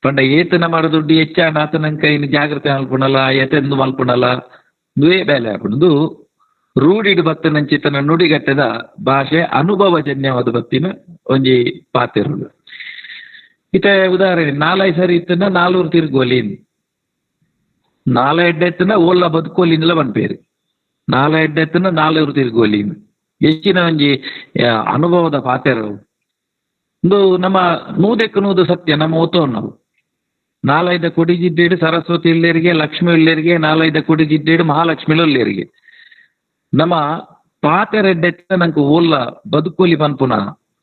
ಪಂಡ ಏತನ ಮಾಡ ದುಡ್ಡು ಹೆಚ್ಚಾಂಡ ಆತನಂಕ ಇನ್ನು ಜಾಗ್ರತೆ ಮಲ್ಪುಣಲ್ಲ ಎತೆಂದು ಮಲ್ಪುಣಲ್ಲ ದುವೇ ಬೇಲೆ ಆಪುಂಡು. ರೂಢಿಡು ಬತ್ತನಂಚಿತನ ನುಡಿಗಟ್ಟದ ಭಾಷೆ ಅನುಭವಜನ್ಯವಾದ ಬತ್ತಿನ ಒಂಜಿ ಪಾತೆರುಡು. ಇತ್ತೆ ಉದಾಹರಣೆ ನಾಲೈ ಸರಿ ಇತ್ತನ ನಾಲೂರು ತಿರುಗೋಲಿ ನಾಲ ಎಡ್ಡೆ ಎತ್ತನ ಓಲ್ಲ ಬದುಕೋಲಿಂದಲ ಪನ್ಪೇರು ನಾಲ ಎಡ್ಡೆ ಎತ್ತನ ನಾಲೂರು ತಿರುಗೋಲಿ ಹೆಚ್ಚಿನ ಒಂಜಿ ಅನುಭವದ ಪಾತೆರು. ಇಂದು ನಮ್ಮ ನೂದೆಕ್ಕು ನೂದು ಸತ್ಯ ನಮ್ಮ ಓತೋ ನಾವು ನಾಲೈದ ಕೊಡಿಜಿದ್ದೇಡು ಸರಸ್ವತಿ ಇಲ್ಲೇರಿಗೆ ಲಕ್ಷ್ಮಿ ಇಲ್ಲೇರಿಗೆ ನಾಲೈದ ಕೊಡಿಜಿದ್ದೇಡು ಮಹಾಲಕ್ಷ್ಮಿ ಇಲ್ಲೇರಿಗೆ ನಮ್ಮ ಪಾತೆರೆಡ್ಡೆ ನಂಗೆ ಓಲ್ಲ ಬದುಕೋಲಿ ಪನ್ಪುನ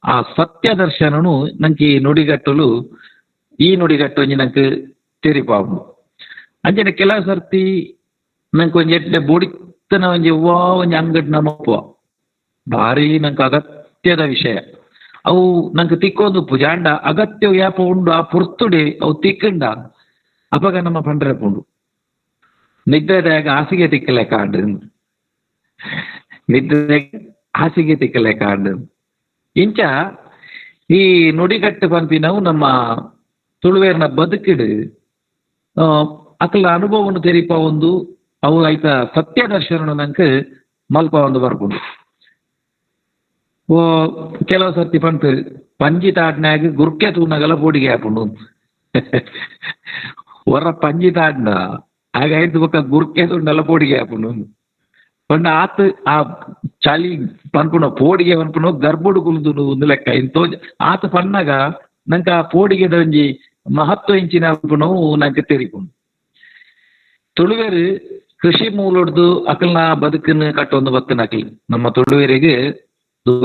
ಆ ಸತ್ಯ ದರ್ಶನನು ನಂಗೆ ಈ ನುಡಿಗಟ್ಟಲು ಈ ನುಡಿಗಟ್ಟು ಒಂಜಿ ನಂಗೆ ತೆರಿಪಾವು. ಅಂಚನೆ ಕೆಲವು ಸರ್ತಿ ನಂಗೆ ಒಂಜಿ ಎಡ್ಡೆ ಬೊಡಿತ್ತನ ಒಂಜಿ ಅವ್ವಾ ಒಂಜಿ ಅಂಗಡಿ ನಮ್ಮಪ್ಪ ಭಾರಿ ನಂಗೆ ಅಗತ್ಯದ ವಿಷಯ ಅವು ನಂಗೆ ತಿಕ್ಕೊಂದು ಪುಜಾಂಡ ಅಗತ್ಯ ಯಾಪ ಉಂಡು ಆ ಪುರ್ತುಡೆ ಅವು ತಿಕ್ಕಂಡ ಅಪಗ ನಮ್ಮ ಪಂಡ್ರೆ ಪುಂಡು ನಿದ್ರೆದಾಗ ಹಾಸಿಗೆ ತಿಕ್ಕಲೆ ಕಾಂಡು ನಿದ್ರೆ ಹಾಸಿಗೆ ತಿಕ್ಕಲೆ ಕಾಂಡು. ಇಂಚ ಈ ನುಡಿಗಟ್ಟು ಪನ್ಪಿನವು ನಮ್ಮ ತುಳುವೇರ್ನ ಬದುಕಿಡು ಅಕಲ ಅನುಭವವನ್ನು ತೆರಿಪ ಒಂದು ಅವು ಐತ ಸತ್ಯ ದರ್ಶನ ನಂಗೆ ಮಲ್ಪ ಒಂದು ಬರ್ಪುಂಡು. ಕೆಲವು ಸರ್ತಿ ಪನ್ಪೇರು ಪಂಜಿ ತಾಡ್ನಾಗ ಗುರ್ಕೆ ತೂನಗಲ ಪೋಡಿಗೆ ಆಪುಂಡು ಹೊರ ಪಂಜಿ ತಾಡ್ನ ಆಗ ಆಯ್ತು ಬೊಕ್ಕ ಗುರ್ಕೆ ತುಂಡಲ ಪೋಡಿಗೆ ಆಪುಂಡು ಪಂಡ ಆತ ಆ ಚಳಿ ಪನ್ಪುಣ ಪೋಡಿಗೆ ಪನ್ಪುಣ ಗರ್ಭುಡು ಕುಲ್ದು ಒಂದು ಲೆಕ್ಕ ಇಂತೋ ಆತ ಪನ್ನಾಗ ನಂಗೆ ಆ ಪೋಡಿಗೆದ ಒಂಜಿ ಮಹತ್ವ ಇಂಚಿನ ಪನ್ಪುಣವು ನಂಗೆ ತೆರಿಪುಂಡು. ತುಳುವೇರು ಕೃಷಿ ಮೂಲೊಡ್ದು ಅಕಲ್ನ ಬದುಕನ್ನು ಕಟ್ಟೊಂದು ಬತ್ತನ ಅಕಲ್ ನಮ್ಮ ತುಳುವೇರಿಗೆ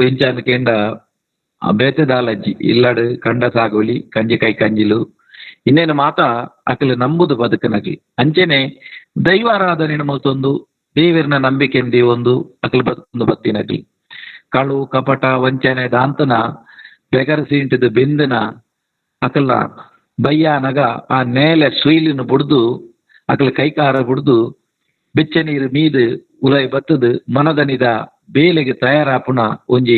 ಇಂಚಾನ ಕೇಂಡ ಬೇತೆ ದಾಲಜ್ಜಿ ಇಲ್ಲಡು ಕಂಡ ಸಾಗೋಲಿ ಕಂಜಿ ಕೈ ಕಂಜಿಲು ಇನ್ನೇನು ಮಾತಾ ಅಕಲ್ ನಂಬುದು ಬದುಕನಕಲಿ. ಅಂಚೆನೆ ದೈವಾರಾಧನೆ ಮಲ್ತೊಂದು ದೇವರನ ನಂಬಿಕೆ ಒಂದು ಅಕಲ್ ಬದುಕೊಂದು ಬತ್ತಿನಕಲಿ ಕಳು ಕಪಟ ವಂಚನೆ ದಾಂತನ ಬೆಗರಸಿ ಇಂಟದ ಬೆಂದನ ಅಕಲ್ನ ಬಯ್ಯಾನಗ ಆ ನೇಲೆ ಸುಯಿಲಿನ ಬುಡ್ದು ಅಕಲ್ ಕೈಕಾರ ಬುಡ್ದು ಬೆಚ್ಚ ನೀರು ಮೀದು ಉಲೈ ಬತ್ತದು ಮನದನಿದ ಬೇಲೆಗೆ ತಯಾರಾಪುಣ ಒಂಜಿ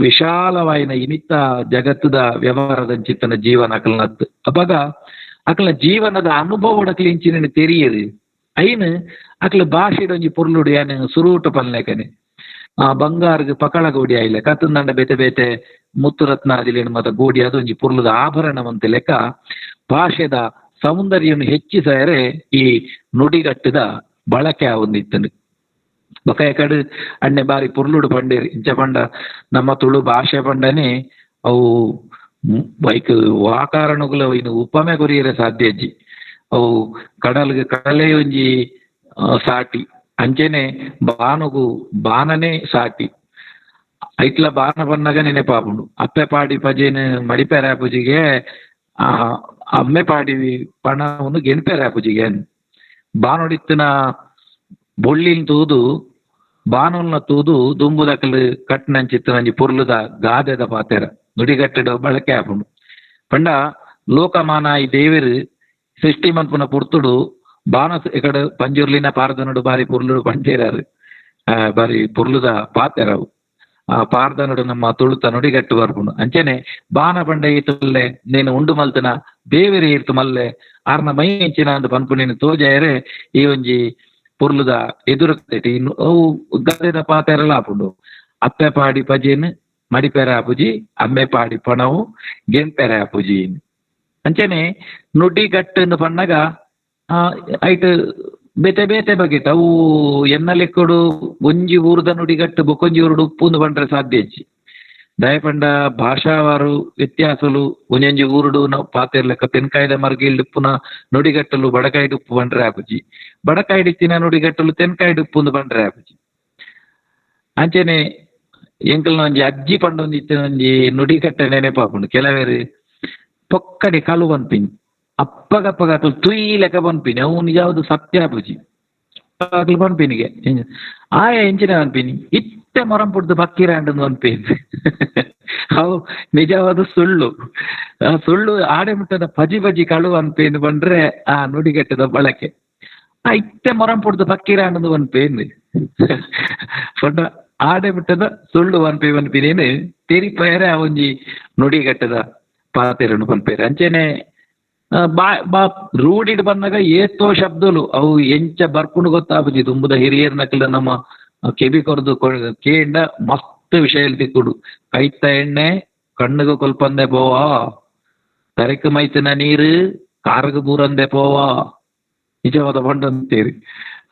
ವಿಶಾಲವಾಯಿನ ಇನಿತ ಜಗತ್ತದ ವ್ಯವಹಾರದ ಚಿತ್ತನ ಜೀವನ ಅಕಲ್ನತ್ತು. ಅಪಗ ಅಕಲ ಜೀವನದ ಅನುಭವ ಅಕಲ್ ಇಂಚಿನ ತೆರಿಯದು ಐನ್ ಅಕ್ಲ ಭಾಷೆಡ್ ಒಂಜಿ ಪೊರ್ಲುಡು ಯಾನ್ ಸುರೂಟ ಪನ್ಲೆಕನೆ ಆ ಬಂಗಾರ್ಗ್ ಪಕಳ ಗೋಡಿ ಆಯ್ಲೆ ಕತ್ತಂದಂಡ ಬೇತೆ ಬೇತೆ ಮುತ್ತುರತ್ನಾದಿಲೇನು ಮತ ಗೋಡಿ ಅದೊಂಜಿ ಪೊರ್ಲುದ ಆಭರಣ ಮಂತೆ ಲೆಕ್ಕ ಭಾಷೆದ ಸೌಂದರ್ಯವನ್ನು ಹೆಚ್ಚಿಸರೆ ಈ ನುಡಿಗಟ್ಟದ ಬಳಕೆ ಆವೊಂದಿತ್ತಂಡು. ಬೊಕ ಎಕಡ್ ಅಣ್ಣೆ ಬಾರಿ ಪೊರ್ಲುಡು ಪಂಡೇರ್ ಇಂಚ ಪಂಡ ನಮ್ಮ ತುಳು ಭಾಷೆ ಪಂಡನೆ ಅವು ಬೈಕ್ ವಾಕಾರಣಗುಲ ಇನ್ನು ಉಪಮೆ ಕೊರಿಯರೆ ಸಾಧ್ಯ ಅಜ್ಜಿ. ಅವು ಕಡಲ್ಗೆ ಕಡಲೆ ಒಂಜಿ ಸಾಟಿ ಅಂಚೆನೆ ಬಾನುಗು ಬಾನನೆ ಸಾಟಿ ಐಟ್ಲ ಬಾನ ಬನ್ನಗ ನೆನೆಪಾಪುಂಡು. ಅಪ್ಪೆ ಪಾಡಿ ಪಜೇನು ಮಡಿಪೆರೆ ಪೂಜಿಗೆ ಆ ಅಮ್ಮೆ ಪಾಡಿ ಪಣವನ್ನು ಗೆಣಪೆರೆ ಪೂಜಿಗೆ ಬಾನೊಡಿತ್ತಿನ ಬೊಳ್ಳಿನ್ ತೂದು ಬಾನುಲ್ನ ತೂದು ದುಂಬುದಕಲು ಕಟ್ನಂಚಿತ್ತನಂಜಿ ಪೊರ್ಲುದ ಗಾದೆದ ಪಾತೆರ ನುಡಿಗಟ್ಟಡ ಬಳಕೆ ಆಪುಂಡು. ಪಂಡ ಲೋಕಮಾನ ಈ ದೇವೆರು ಸೃಷ್ಟಿ ಮನ್ಪುನ ಪೊರ್ತುಡು ಬಾನ ಇಕಡ ಪಂಜುರ್ಲಿನ ಪಾರ್ದನಡು ಬಾರಿ ಪೊರ್ಲುಡು ಪಂಡೇರಾರು ಬಾರಿ ಪೊರ್ಲುದ ಪಾತೆರವು. ಆ ಪಾರ್ದನಡು ನಮ್ಮ ತುಳುತ ನುಡಿಗಟ್ಟು ಬರ್ಪುಂಡು. ಅಂಚೆನೆ ಬಾನ ಪಂಡ ಈತುಲ್ಲೆ ನೀನು ಉಂಡು ಮಲ್ತನ ದೇವೆರೆ ಈರ್ತು ಮಲ್ಲೆ ಆರ್ನ ಮೈ ಎಂಚಿನ ಅಂದ್ ಪನ್ಪು ನೀನು ತೋಜಾಯರೆ ಈ ಒಂಜಿ ಪೊರ್ಲುದ ಎದುರು ಅವು ಗದೆದ ಪಾತೆರಲ ಆಪುಂಡು. ಅಪ್ಪೆ ಪಾಡಿ ಪಜೇನು ಮಡಿಪೆರೆ ಆಪುಜಿ, ಅಮ್ಮೆ ಪಾಡಿ ಪಣವು ಗೆಂಪೆರೆ ಆಪುಜಿ. ಅಂಚೆನೆ ನುಡಿಗಟ್ಟು ಪನ್ನಗ ಐಟ್ ಬೇತೆ ಬೇತೆ ಬಗೆಟ್ ಅವು ಎನ್ನ ಲೆಕ್ಕಡು ಒಂಜಿ ಊರ್ದ ನುಡಿಗಟ್ಟು ಬೊಕೊಂಜಿ ಊರುಡು ಉಪ್ಪುಂದು ಪಂಡ್ರೆ ಸಾಧ್ಯ ಇಜ್ಜಿ. ದಯಪಂಡ ಭಾಷಾವಾರು ವ್ಯತ್ಯಾಸಲು ಒಂಜೊಂಜಿ ಊರುಡು ನಾವು ಪಾತೆರ್ಲೆಕ್ಕ ತೆನ್ಕಾಯ್ದ ಮರ್ಗಿಲ್ಡ್ ಉಪ್ಪುನ ನುಡಿಗಟ್ಟಲು ಬಡಕಾಯ್ಡು ಉಪ್ಪು ಪಂಡ್ರೆ ಆಪುಜಿ, ಬಡಕಾಯ್ಡಿತ್ತಿನ ನುಡಿಗಟ್ಟಲು ತೆನ್ಕಾಯ್ಡು ಉಪ್ಪುಂದು ಪಂಡ್ರೆ ಆಪುಜಿ. ಅಂಚೆನೆ ಎಂಕಲ್ನ ಒಂಜಿ ಅಜ್ಜಿ ಪಂಡೊಂದಿತ್ತಿನ ಒಂಜಿ ನುಡಿಗಟ್ಟೆ ನೆನೆಪಾಪುಂಡು. ಕೆಲವೇರು ಪೊಕ್ಕಡೆ ಕಲು ಪನ್ಪಿನಿ ಅಪ್ಪಗಪ್ಪಗ ಅಕ್ಲು ತುಯ್ ಲೆಕ್ಕ ಪನ್ಪಿನಿ ಅವು ನಿಜವಾದ ಸತ್ಯ ಆಪುಜಿ. ಅಕ್ಲು ಪನ್ಪಿನಿಗೆ ಆಯ ಎಂಚಿನ ಪನ್ಪಿನಿ ಇತ್ತೆ ಮೊರಂಪುಡ್ದು ಬಕ್ಕಿರಾಂಡ್ ಪನ್ಪಿನಿ ಅವು ನಿಜವಾದ ಸುಳ್ಳು. ಆ ಸುಳ್ಳು ಆಡೆ ಮುಟ್ಟದ ಪಜಿ ಪಜಿ ಕಳು ಅನ್ಪೇನು ಪಂಡ್ರೆ ಆ ನುಡಿಗಟ್ಟದ ಬಳಕೆ. ಆ ಇತ್ತೆ ಮೊರಂಪುಡ್ದು ಬಕ್ಕಿರಾಂಡ್ ಪನ್ಪೇನು ಪಂಡ ಆಡೆ ಮುಟ್ಟದ ಸುಳ್ಳು ಪನ್ಪಿ ಪನ್ಪಿನೇನು ತೆರಿಪಯರೆ ಆ ಒಂಜಿ ನುಡಿಗಟ್ಟದ ಪಾತೆರನು ಪನ್ಪೇರು. ಅಂಚೆನೆ ಬಾ ಬಾ ರೂಢಿಡ್ ಬಂದಾಗ ಏತೋ ಶಬ್ದಲು ಅವು ಎಂಚ ಬರ್ಪುಂಡು ಗೊತ್ತಾಪುಜಿ. ದುಂಬುದ ಹಿರಿಯರ್ ನಕಲ ನಮ್ಮ ಕೆಬಿ ಕೊರ್ದು ಕೇಂಡ ಮಸ್ತ್ ವಿಷಯ ತಿಕ್ಕುಡು. ಕೈತ ಎಣ್ಣೆ ಕಣ್ಣುಗು ಕೊಲ್ಪಂದೆ ಪೋವಾ, ತರೆಕ್ ಮೈತಿನ ನೀರು ಕಾರಗ ಬೂರಂದೆ ಪೋವಾ, ನಿಜವಾದ ಪಂಡಂತೇರಿ.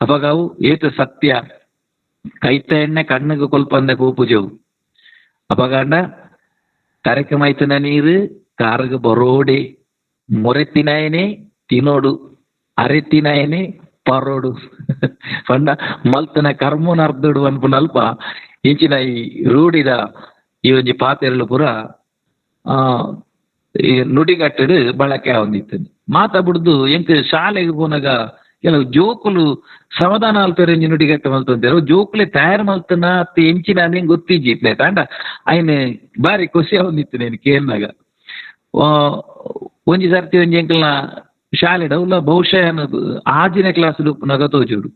ಅವಾಗ ಅವು ಏತ ಸತ್ಯ. ಕೈತ ಎಣ್ಣೆ ಕಣ್ಣುಗು ಕೊಲ್ಪಂದೆ ಪೋಪುಜವು. ಅಪಗಾಂಡ ತರೆಕ್ ಮೈತಿನ ನೀರು ಕಾರಗ ಬರೋಡೆ, ಮೊರೆತಿನಾಯನೆ ತಿನೋಡು, ಅರೆತಿನಾಯನೆ ಪರೋಡು ಪಂಡ ಮಲ್ತನ ಕರ್ಮನ ಅರ್ಧಡು ಅನ್ಪುನಲ್ಪ ಇಂಚಿನ ಈ ರೂಢಿದ ಈ ಒಂಜಿ ಪಾತೆರಲು ಪೂರ ಈ ನುಡಿಗಟ್ಟಡು ಬಳಕೆ ಆವೊಂದಿತ್ತು. ಮಾತ ಬುಡ್ದು ಎಂಕ್ ಶಾಲೆಗ್ ಪೋನಗ ಕೆಲವು ಜೋಕುಲು ಸಮಾಧಾನ ಅಲ್ಪೆರ್ ಒಂಜಿ ನುಡಿಗಟ್ಟು ಮಲ್ತೊಂತೆರ್. ಜೋಕುಲೆ ತಯಾರು ಮಲ್ತನ ಅತ್ತ ಎಂಚಿನ ಅಂದ್ ಗೊತ್ತಿಜ್ಜಿ ಇತ್ಲೆ ತಾಂಡ ಐನ್ ಬಾರಿ ಖುಷಿ ಆವೊಂದಿತ್ತು ನೇನ್ ಕೇನ್ನಗ. ಒಂಜಿ ಸರ್ತಿ ಒಂಜಿ ಎಂಕಲ್ನ ಶಾಲೆಡ್ ಅವ್ಲ ಬಹುಶಃ ಆಜಿನ ಕ್ಲಾಸ್ ಉಪ್ಪುನಗ ತೋಜುಡು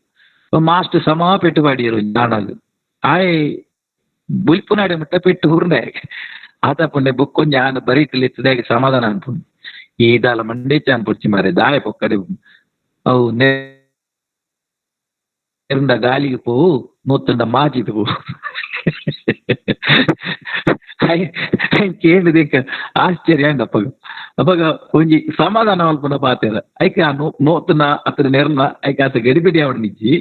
ಮಾಸ್ಟರ್ ಸಮಾ ಪೆಟ್ಟು ಪಾಡಿಯೆರ್ ಒಂಜಿ ಆಣಗ್. ಆಯೆ ಬುಲ್ಪುನಾಡೆ ಮುಟ್ಟ ಪೆಟ್ಟು ಊರ್ಂಡೆ ಆತ ಪಂಡೆ ಬೊಕ್ಕೊಂಜಿ ಆನ್ ಬರೀಟ್ ಲೆತ್ತುದಾಗೆ ಸಮಾಧಾನ ಅನ್ಪುಂಡು. ಈ ದಾಲ ಮಂಡೇಚ ಅನ್ಪೊಡ್ಚಿ ಮಾರ್ರೆ ದಾಯೆ ಪೊಕ್ಕಡೆ ಅವು ನೆರ್ಂಡ ಗಾಲಿಗ್ ಪೋವು ನೋತುಂಡ ಮಾಜಿದ್ ಪೋವು. ಕೇಂಡುದೆಂಕ್ ಆಶ್ಚರ್ಯ ಆಂಡ್ ಅಪಗ. ಅಪಗ ಒಂಜಿ ಸಮಾಧಾನ ಮಲ್ಪುನ ಪಾತೆರ ಐಕ್ ಆ ನೋತುನ ಅತ್ತ್ ನೆರ್ನ ಐಕ್ ಆತ್ ಗಡಿಬಿಡಿ ಆವೊಂಡಿಜ್ಜಿ,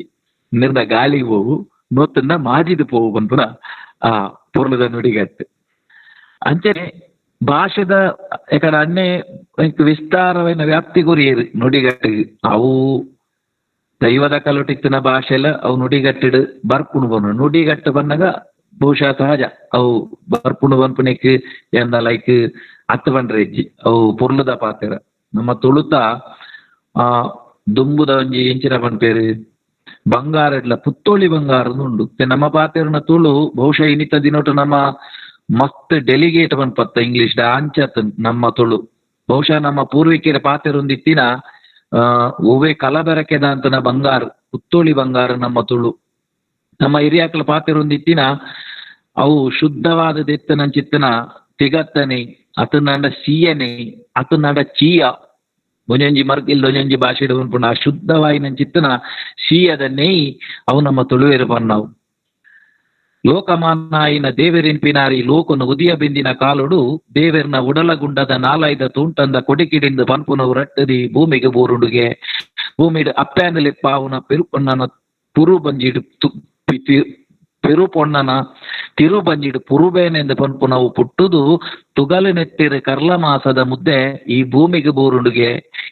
ನೆರ್ನ ಗಾಲಿಗ್ ಪೋವು ನೋತುಂಡ ಮಾಜಿದ್ ಪೋವು ಪನ್ಪುನ ಆ ಪೊರ್ಲುದ ನುಡಿಗಟ್ಟು. ಅಂಚನೆ ಭಾಷೆದ ಎಕಡ ಅಣ್ಣೆ ವಿಸ್ತಾರವಾಯಿನ ವ್ಯಾಪ್ತಿ ಕೊರಿಯೆರ್ ನುಡಿಗಟ್ಟು. ಅವು ದೈವದ ಕಲೊಟಿತ್ತಿನ ಭಾಷೆಲ ಅವು ನುಡಿಗಟ್ಟಿಡ್ ಬರ್ಪುಂಡು ಪನ್ಪುಂಡು. ನುಡಿಗಟ್ಟು ಪನ್ನಗ ಬಹುಶಃ ಸಹಜ ಅವು ಬರ್ಪುಂಡು ಪನ್ಪುನೆಕ್ ಎಂದ ಲೈಕ್ ಅತ್ ಪಂಡ್ರೆ ಇಜ್ಜಿ ಅವು ಪೊರ್ಲುದ ಪಾತೆರ. ನಮ್ಮ ತುಳುತ ಆ ದುಂಬುದ ಒಂಜಿ ಎಂಚಿನ ಪನ್ಪೆರ್ ಬಂಗಾರ ಇಡ್ಲ ಪುತ್ತೋಳಿ ಬಂಗಾರ ಉಂಡು. ನಮ್ಮ ಪಾತೆರ್ನ ತುಳು ಬಹುಶಃ ಇನ್ನಿತ ದಿನೊಟು ನಮ್ಮ ಮಸ್ತ್ ಡೆಲಿಗೇಟ್ ಪನ್ಪತ್ತ ಇಂಗ್ಲಿಷ್ ಅಂಚತ್ ನಮ್ಮ ತುಳು. ಬಹುಶಃ ನಮ್ಮ ಪೂರ್ವಿಕರ ಪಾತೆರೊಂದಿತ್ತಿನ ಒವ್ವೆ ಕಲಬೆರಕೆದಾಂತನ ಬಂಗಾರ ಪುತ್ತೋಳಿ ಬಂಗಾರ ನಮ್ಮ ತುಳು. ನಮ್ಮ ಹಿರಿಯಾಕ್ಲ ಪಾತೆರೊಂದಿತ್ತಿನ ಅವು ಶುದ್ಧವಾದ ದೆತ್ತನಂಚಿತ್ತನ ತಿಗತ್ತನೆ ಅತನಂಡ ಸೀಯನೆ ಅತನಂಡ ಚೀಯ ಒಂಜೊಂಜಿ ಮರ್ಗಿಲ್ ಒಂಜೊಂಜಿ ಭಾಷೆಡ್ ಪನ್ಪುಂಡು. ಆ ಶುದ್ಧವಾಯಿನಂಚಿತ್ತಿನ ಶೀಯದ ನೆಯ್ ಅವು ನಮ್ಮ ತುಳುವೆರ್ ಪನ್ನವು. ಲೋಕಮಾನಾಯಿನ ದೇವೆರಿನ್ಪಿನಾರಿ ಲೋಕನು ಉದಿಯ ಬಿಂದಿನ ಕಾಲುಡು ದೇವೆರ್ನ ಉಡಲಗುಂಡದ ನಾಲೈದ ತೂಂಟಂದ ಕೊಡಿಕಿಡಿಂದು ಪನ್ಪುನವು ರಟ್ಟದಿ ಭೂಮಿಗೆ ಬೋರುಂಡುಗೆ. ಭೂಮಿಡ್ ಅಪ್ಪ್ಯಾನಲಿಪ್ಪಾವುನ ಪೆರುಪೊಣ್ಣನ ಪುರು ಬಂಜಿಡ್ ಪೆರುಪೊಣ್ಣನ ತಿರುಬಂಜಿಡ್ ಪುರುಬೇನೆಂದು ಪನ್ಪುನವು ಪುಟ್ಟುದು ತುಗಲು ನೆತ್ತಿರು ಕರ್ಲ ಮಾಸದ ಮುದ್ದೆ ಈ ಭೂಮಿಗೆ ಬೋರುಂಡುಗೆ.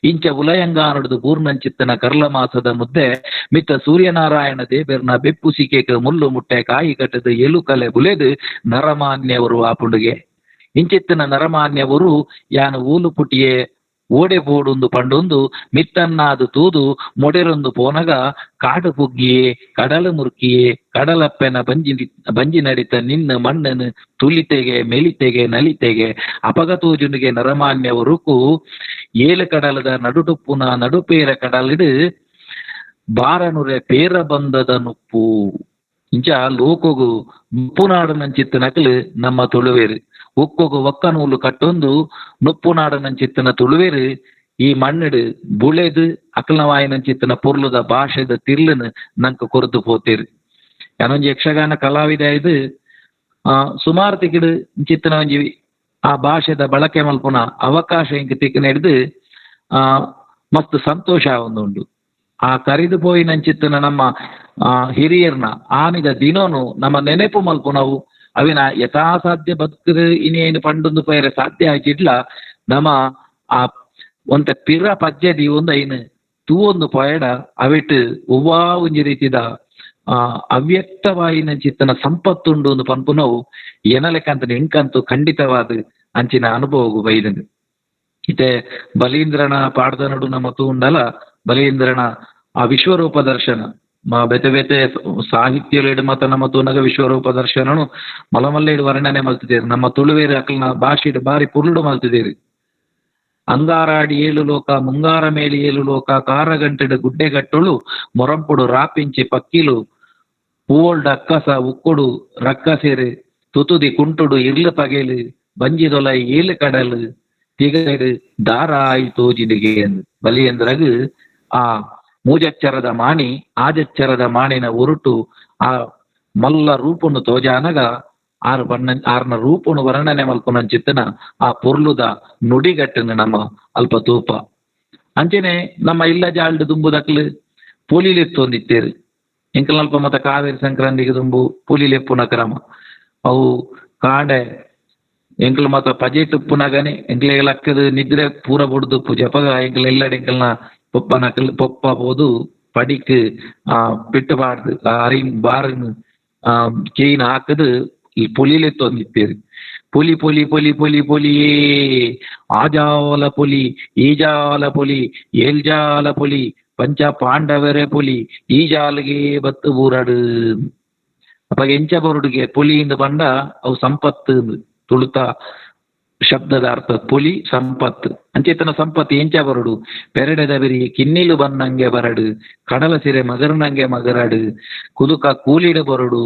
ಇಂಚ ಉಲಯಂಗಾನುಡ್ದು ಬೂರ್ನಂಚಿತ್ತನ ಕರ್ಲ ಮಾಸದ ಮುದ್ದೆ ಮಿತ್ತ ಸೂರ್ಯನಾರಾಯಣ ದೇವೆರ್ನ ಬೆಪ್ಪು ಸಿಕೆಕ್ ಮುಳ್ಳು ಮುಟ್ಟೆ ಕಾಯಿ ಕಟ್ಟದು ಎಲು ಕಲೆ ಬುಲೆದು ನರಮಾನ್ಯವರು ಆಪುಂಡುಗೆ. ಇಂಚಿತ್ತಿನ ನರಮಾನ್ಯವರು ಯಾನು ಊಲು ಪುಟಿಯೇ ಓಡೆ ಬೋಡುಂದು ಪಂಡೊಂದು ಮಿತ್ತನ್ನಾದು ತೂದು ಮೊಡೆರೊಂದು ಪೋನಗ ಕಾಡು ಪುಗ್ಗಿಯೇ ಕಡಲು ಮುರ್ಕಿಯೇ ಕಡಲಪ್ಪೆನ ಬಂಜಿ ಬಂಜಿ ನಡಿತ ನಿನ್ನ ಮಣ್ಣನು ತುಲಿತೆಗೆ ಮೆಲಿತೆಗೆ ನಲಿತೆಗೆ ಅಪಗ ತೋಜುನಿಗೆ ನರಮಾನ್ಯವರುಕು ಏಳು ಕಡಲದ ನಡುಟುಪ್ಪುನ ನಡುಪೇರ ಕಡಲಿಡು ಬಾರನುರೆ ಪೇರ ಬಂದದ ನುಪ್ಪು. ಇಂಚ ಲೋಕೊಗು ನುಪ್ಪುನಾಡನಂಚಿತ್ತ ನಕಲು ನಮ್ಮ ತುಳುವೇರು. ಒಕ್ಕೊಗು ಒಕ್ಕ ನೂಲು ಕಟ್ಟೊಂದು ನುಪ್ಪುನಾಡನಂಚಿತ್ತನ ತುಳುವೇರು ಈ ಮಣ್ಣಿಡು ಬುಳೆದು ಅಕಲವಾಯಿನಂಚಿತ್ತನ ಪೊರ್ಲುದ ಭಾಷೆದ ತಿರ್ಲನು ನಂಕ ಕೊರದು ಪೋತೇರು. ಯಾನೊಂಜಿ ಯಕ್ಷಗಾನ ಕಲಾವಿದ ಇದು ಸುಮಾರು ತಿಕ್ಕಿಡು ಇಂಚಿತ್ತನ ಒಂಜಿ ಆ ಭಾಷೆದ ಬಳಕೆ ಮಲ್ಪುನ ಅವಕಾಶ ಇಂಕ್ ತಿಕ್ಕ ಹಿಡ್ದು ಮಸ್ತ್ ಸಂತೋಷ ಉಂಡು. ಆ ಕರಿದು ಪೋಯಿನಂಚಿತ್ತನ ನಮ್ಮ ಹಿರಿಯರ್ನ ಆನಿದ ದಿನೋನು ನಮ್ಮ ನೆನೆಪು ಮಲ್ಪುನವು ಅವಿನ ಯಥಾಸಾಧ್ಯ ಬದುಕುದು ಇನೇನು ಪಂಡೊಂದು ಪೋಯರೆ ಸಾಧ್ಯ ಆಯ್ತಿಡ್ಲ ನಮ್ಮ ಆ ಒಂತೆ ಪಿರ ಪಜ್ಜೆ ದೀವೊಂದು ಐನು ತೂವೊಂದು ಪೋಯಡ ಅವಿಟ್ ಒವ್ವಾ ಒಂಜಿ ರೀತಿದ ಅವ್ಯಕ್ತವಾಯಿನ ಚಿತ್ತನ ಸಂಪತ್ತುಂಡು ಒಂದು ಪನ್ಪುನವು ಎನಲೆಕ್ಕಂತ ಇಂಕಂತೂ ಖಂಡಿತವಾದ ಅಂಚಿನ ಅನುಭವಗು ಬೈದಂದು. ಇತ್ತೆ ಬಲೀಂದ್ರನ ಪಾಡ್ದನಡು ನಮ್ಮ ತೂಂಡಲ ಬಲೀಂದ್ರನ ಆ ವಿಶ್ವರೂಪ ದರ್ಶನ ಬೇತೆ ಬೇತೆ ಸಾಹಿತ್ಯಲೇಡು ಮತ ನಮ್ಮ ತೂನಗ ವಿಶ್ವರೂಪ ದರ್ಶನನು ಮಲಮಲ್ಲೇಡು ವರ್ಣನೆ ಮಲ್ತಿದ್ದೀರಿ. ನಮ್ಮ ತುಳುವೇರು ಅಕಲ್ನ ಭಾಷೆಡು ಬಾರಿ ಪುರುಳು ಮಲ್ತಿದ್ದೀರಿ. ಅಂಗಾರಾಡಿ ಏಳು ಲೋಕ ಮುಂಗಾರ ಮೇಲಿ ಏಳು ಲೋಕ ಕಾರಗಂಟೆಡು ಗುಡ್ಡೆಗಟ್ಟುಳು ಮೊರಂಪುಡು ರಾಪಿಂಚಿ ಪಕ್ಕಿಲು ಪೂವೊಲ್ಡ ಅಕ್ಕಸ ಉಕ್ಕುಡು ರಕ್ಕಸೇರು ತುತುದಿ ಕುಂಟುಡು ಇರ್ಲು ಪಗೆಲು ಬಂಜಿದೊಲ ಏಳು ಕಡಲು ತಿಗಡು ದಾರಾಯಿ ತೋಜಿದಿಗೆ ಬಲಿಯಂದ್ರಗು ಆ ಮೂಜಚ್ಚರದ ಮಾಣಿ ಆಜಚ್ಚರದ ಮಾಣಿನ ಉರುಟು ಆ ಮಲ್ಲ ರೂಪನು ತೋಜಾನಗ ಆರು ಬಣ್ಣ ಆರ್ನ ರೂಪನು ವರ್ಣನೆ ಮಲ್ಪುನಂಚಿತ್ತನ ಆ ಪೊರ್ಲುದ ನುಡಿಗಟ್ಟನು ನಮ್ಮ ಅಲ್ಪ ತೂಪ. ಅಂಚನೆ ನಮ್ಮ ಇಲ್ಲ ಜಾಲ್ಡ್ ದುಂಬುದಕ್ಲು ಪೊಲಿಲೆತ್ತೊಂದಿತ್ತೇರು. ಎಂಕಲ್ನಲ್ಪ ಮತ್ತ ಕಾವೇರಿ ಸಂಕ್ರಾಂತಿಗೆ ದುಂಬು ಪೊಲಿಲೆಪ್ಪುನ ಕ್ರಮ ಅವು ಕಾಂಡೆ ಎಂಕಲ್ ಮತ್ತ ಪಜೆ ತುಪ್ಪುನಗನೆ ಎಂಕ್ಲೆಗ್ ಲಕ್ಕದ ನಿದ್ರೆ ಪೂರ ಬುಡ್ದು ಪೂಜೆ ಅಪಗ ಎಂಕಲ್ ಎಲ್ಲಡೆ ಎಂಕಲ್ನ ಪೊಪ್ಪನಕಲ್ ಪೊಪ್ಪ ಪೋದು ಪಡಿಕ್ ಪಿಟ್ಟು ಪಾಡ್ದು ಅರಿ ಬಾರನ್ ಚೈನ್ ಹಾಕದು ಈ ಪೊಲಿಲೆತ್ತೊಂದಿತ್ತೇರು. ಪೊಲಿ ಪೊಲಿ ಪೊಲಿ ಪೊಲಿ ಪೊಲಿಯೇ ಆಜಾಲ ಪೊಲಿ ಈಜಾಲ ಪೊಲಿ ಏಲ್ಜಾಲ ಪೊಲಿ ಪಂಚ ಪಾಂಡವರೇ ಪೊಲಿ ಈ ಜಾಲಿಗೆ ಬತ್ತು ಬೂರಡು. ಅಪ್ಪ ಎಂಚ ಬರುಡುಗೆ ಪೊಲಿಯಿಂದ ಬಂಡ ಅವು ಸಂಪತ್ತು ತುಳುತ ಶಬ್ದದ ಅರ್ಥ ಪೊಲಿ ಸಂಪತ್ತು. ಅಂಚೇತನ ಸಂಪತ್ತು ಎಂಚ ಬರಡು ಪೆರಡೆದ ಬಿರಿ ಕಿನ್ನಿಲು ಬನ್ನಂಗೆ ಬರಡು ಕಡಲ ಸಿರೆ ಮಗರ್ನಂಗೆ ಮಗರಡು ಕುದುಕ ಕೂಲಿಡು ಬರಡು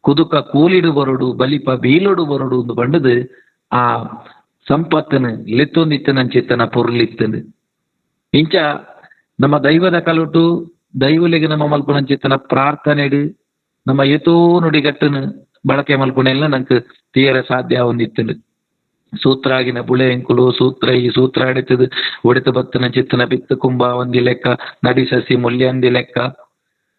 ಕುದುಕ ಕೂಲಿಡು ಬರಡು ಬಲಿಪ ಬೀಲೊಡು ಬರಡು ಒಂದು ಬಂಡದು ಆ ಸಂಪತ್ತನು ಲೆತ್ತೊಂದಿತ್ತನ ಅಂಚೆತ್ತನ ಪೊರ್ಲಿತ್ತನು. ಇಂಚ ನಮ್ಮ ದೈವದ ಕಲುಟು ದೈವಲಿಗೆ ನಮ್ಮ ಮಲ್ಪುನಂಚಿತ್ತನ ಪ್ರಾರ್ಥನೆಡು ನಮ್ಮ ಏತೋ ನುಡಿಗಟ್ಟನು ಬಳಕೆ ಮಲ್ಪುನೆಲ್ಲ ನಂಗೆ ತೀರ ಸಾಧ್ಯ ಒಂದಿತ್ತನು. ಸೂತ್ರಾಗಿನ ಬುಳೆ ಎಂಕುಲು ಸೂತ್ರ ಈ ಸೂತ್ರ ಅಡಿತದು ಒಡಿತ ಬತ್ತನ ಚಿತ್ತನ ಬಿತ್ತು ಕುಂಬ ಒಂದಿ ಲೆಕ್ಕ ನಡಿ ಸಸಿ ಮುಲ್ಯಂದಿ ಲೆಕ್ಕ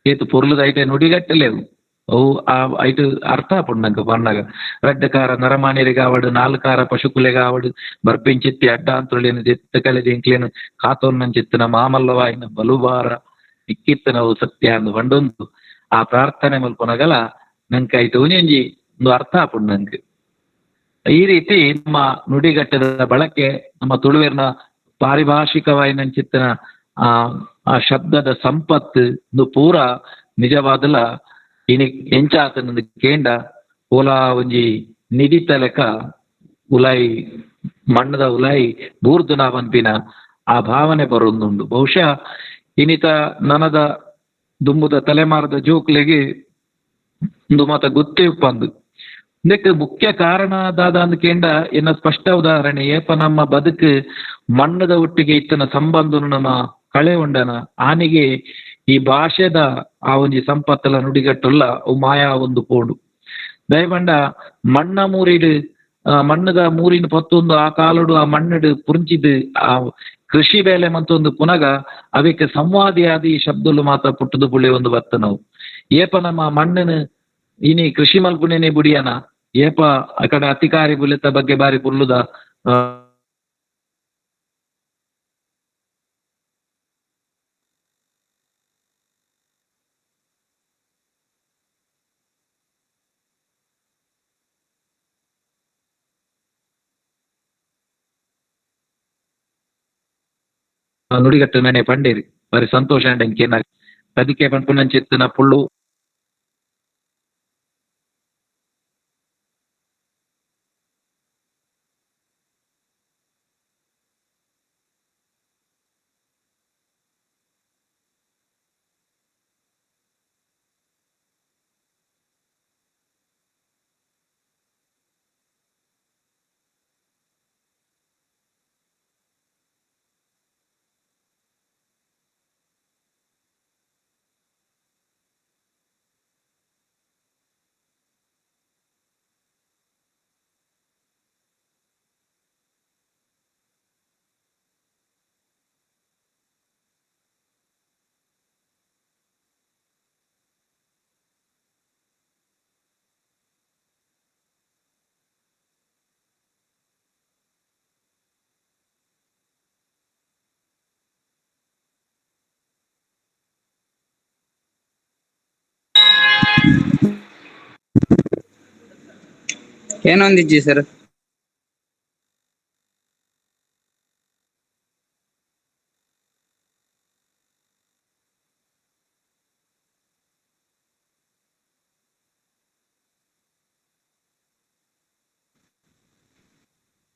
ಏತು ಪೊರ್ಲುದ ಐಟೆ ನುಡಿಗಟ್ಟಲೇವು ಅವು ಆ ಐಟು ಅರ್ಥ ಆಪುಂಡು ನಂಗೆ ಪನ್ನಗ. ರಡ್ಡಕಾರ ನರಮಾನ್ಯರಿಗಾವಡು ನಾಲ್ಕಾರ ಪಶುಕುಲೆಗಾವಡು ಬರ್ಪಿಂಚಿತ್ತಿ ಅಡ್ಡ ಅಂತೊಳಿನ ಜೆತ್ತ ಕಲೆದ ಎಂಕ್ಲೇನು ಕಾತೊನ್ನಂಚಿತ್ತಿನ ಮಾಮಲ್ಲವಾಯಿನ ಬಲುಬಾರ ಇಕ್ಕಿತ್ತನವು ಸತ್ಯ ಅಂದು ಪಂಡೊಂದು ಆ ಪ್ರಾರ್ಥನೆ ಮಲ್ಪುನಗಲ ನಂಗೆ ಐಟು ಒಂಜಿ ಒಂದು ಅರ್ಥ ಆಪುಂಡು ನಂಗೆ. ಈ ರೀತಿ ನಮ್ಮ ನುಡಿಗಟ್ಟದ ಬಳಕೆ ನಮ್ಮ ತುಳುವೆರ್ನ ಪಾರಿಭಾಷಿಕವಾಯಿನಂಚಿತ್ತಿನ ಆ ಆ ಶಬ್ದದ ಸಂಪತ್ತು ಒಂದು ಪೂರ ನಿಜವಾದಲ ಇನಿ ಎಂಚಾತನ ಕೇಂಡ ಓಲಾ ಒಂಜಿ ನಿಧಿತ ಲೆಕ್ಕ ಉಲಾಯಿ ಮಣ್ಣದ ಉಲಾಯಿ ಬೂರ್ದುನ ಪನ್ಪಿನ ಆ ಭಾವನೆ ಬರೊಂದುಂಡು. ಬಹುಶಃ ಇನಿತ ನನದ ದುಂಬುದ ತಲೆಮಾರದ ಜೋಕ್ಲೆಗೆ ಉಂದು ಮಾತ ಗೊತ್ತೇ ಉಪ್ಪಂದು. ಇದಕ್ಕೆ ಮುಖ್ಯ ಕಾರಣ ದಾದ ಅಂದ್ಕೇಂಡ ಎನ್ನ ಸ್ಪಷ್ಟ ಉದಾಹರಣೆ ಏಪ ನಮ್ಮ ಬದುಕು ಮಣ್ಣದ ಒಟ್ಟಿಗೆ ಇತ್ತನ ಸಂಬಂಧನು ನಮ್ಮ ಕಳೆ ಉಂಡನ ಆನೆಗೆ ಈ ಭಾಷೆದ ಆ ಒಂಜಿ ಸಂಪತ್ತಲ ನುಡಿಗಟ್ಟುಲ್ಲ ಅವು ಮಾಯಾ ಒಂದು ಪೋಡು. ದಯಪಂಡ ಮಣ್ಣ ಮೂರಿಡು ಮಣ್ಣದ ಮೂರಿನ ಪತ್ತೊಂದು ಆ ಕಾಲುಡು ಆ ಮಣ್ಣಡು ಪುಂಚಿದು ಆ ಕೃಷಿ ಬೇಲೆ ಮತ್ತೊಂದು ಪುನಗ ಅವಕ್ಕೆ ಸಂವಾದಿಯಾದಿ ಈ ಶಬ್ದಲು ಮಾತ್ರ ಪುಟ್ಟದು ಪುಳ್ಳಿ ಒಂದು ಬತ್ತ ನಾವು. ಏಪ ನಮ್ಮ ಮಣ್ಣನ ಇನಿ ಕೃಷಿ ಮಲ್ಪುನೇನೆ ಬುಡಿಯನ ಏಪ ಆ ಕಡೆ ಅತಿಕಾರಿ ಬುಲೆತ ಬಗ್ಗೆ ಬಾರಿ ಪುಲ್ಲುದ ನುಡಿಗಟ್ಟು ನೆನೆ ಪಂಡೇರಿ ಬಾರಿ ಸಂತೋಷ ಅಂಡ್ ಕದಿಕೆ ಪನ್ಪುನಂಚಿತ್ತಿನ ಪುಳ್ಳು
ಏನೊಂದಿಜ್ಜಿ ಸರ್.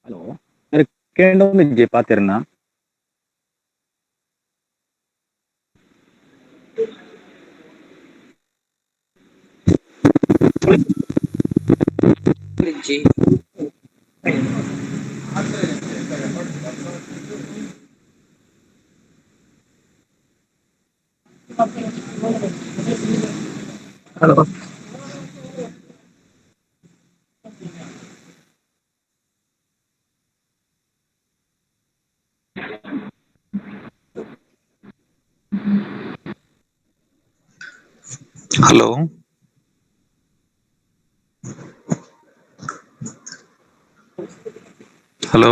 ಹಲೋ ಕೇಂಡೊಂದಿಜ್ಜಿ ಪಾತೆರ್ನ.
ಇಜ್ಜಿ. Hello
hello hello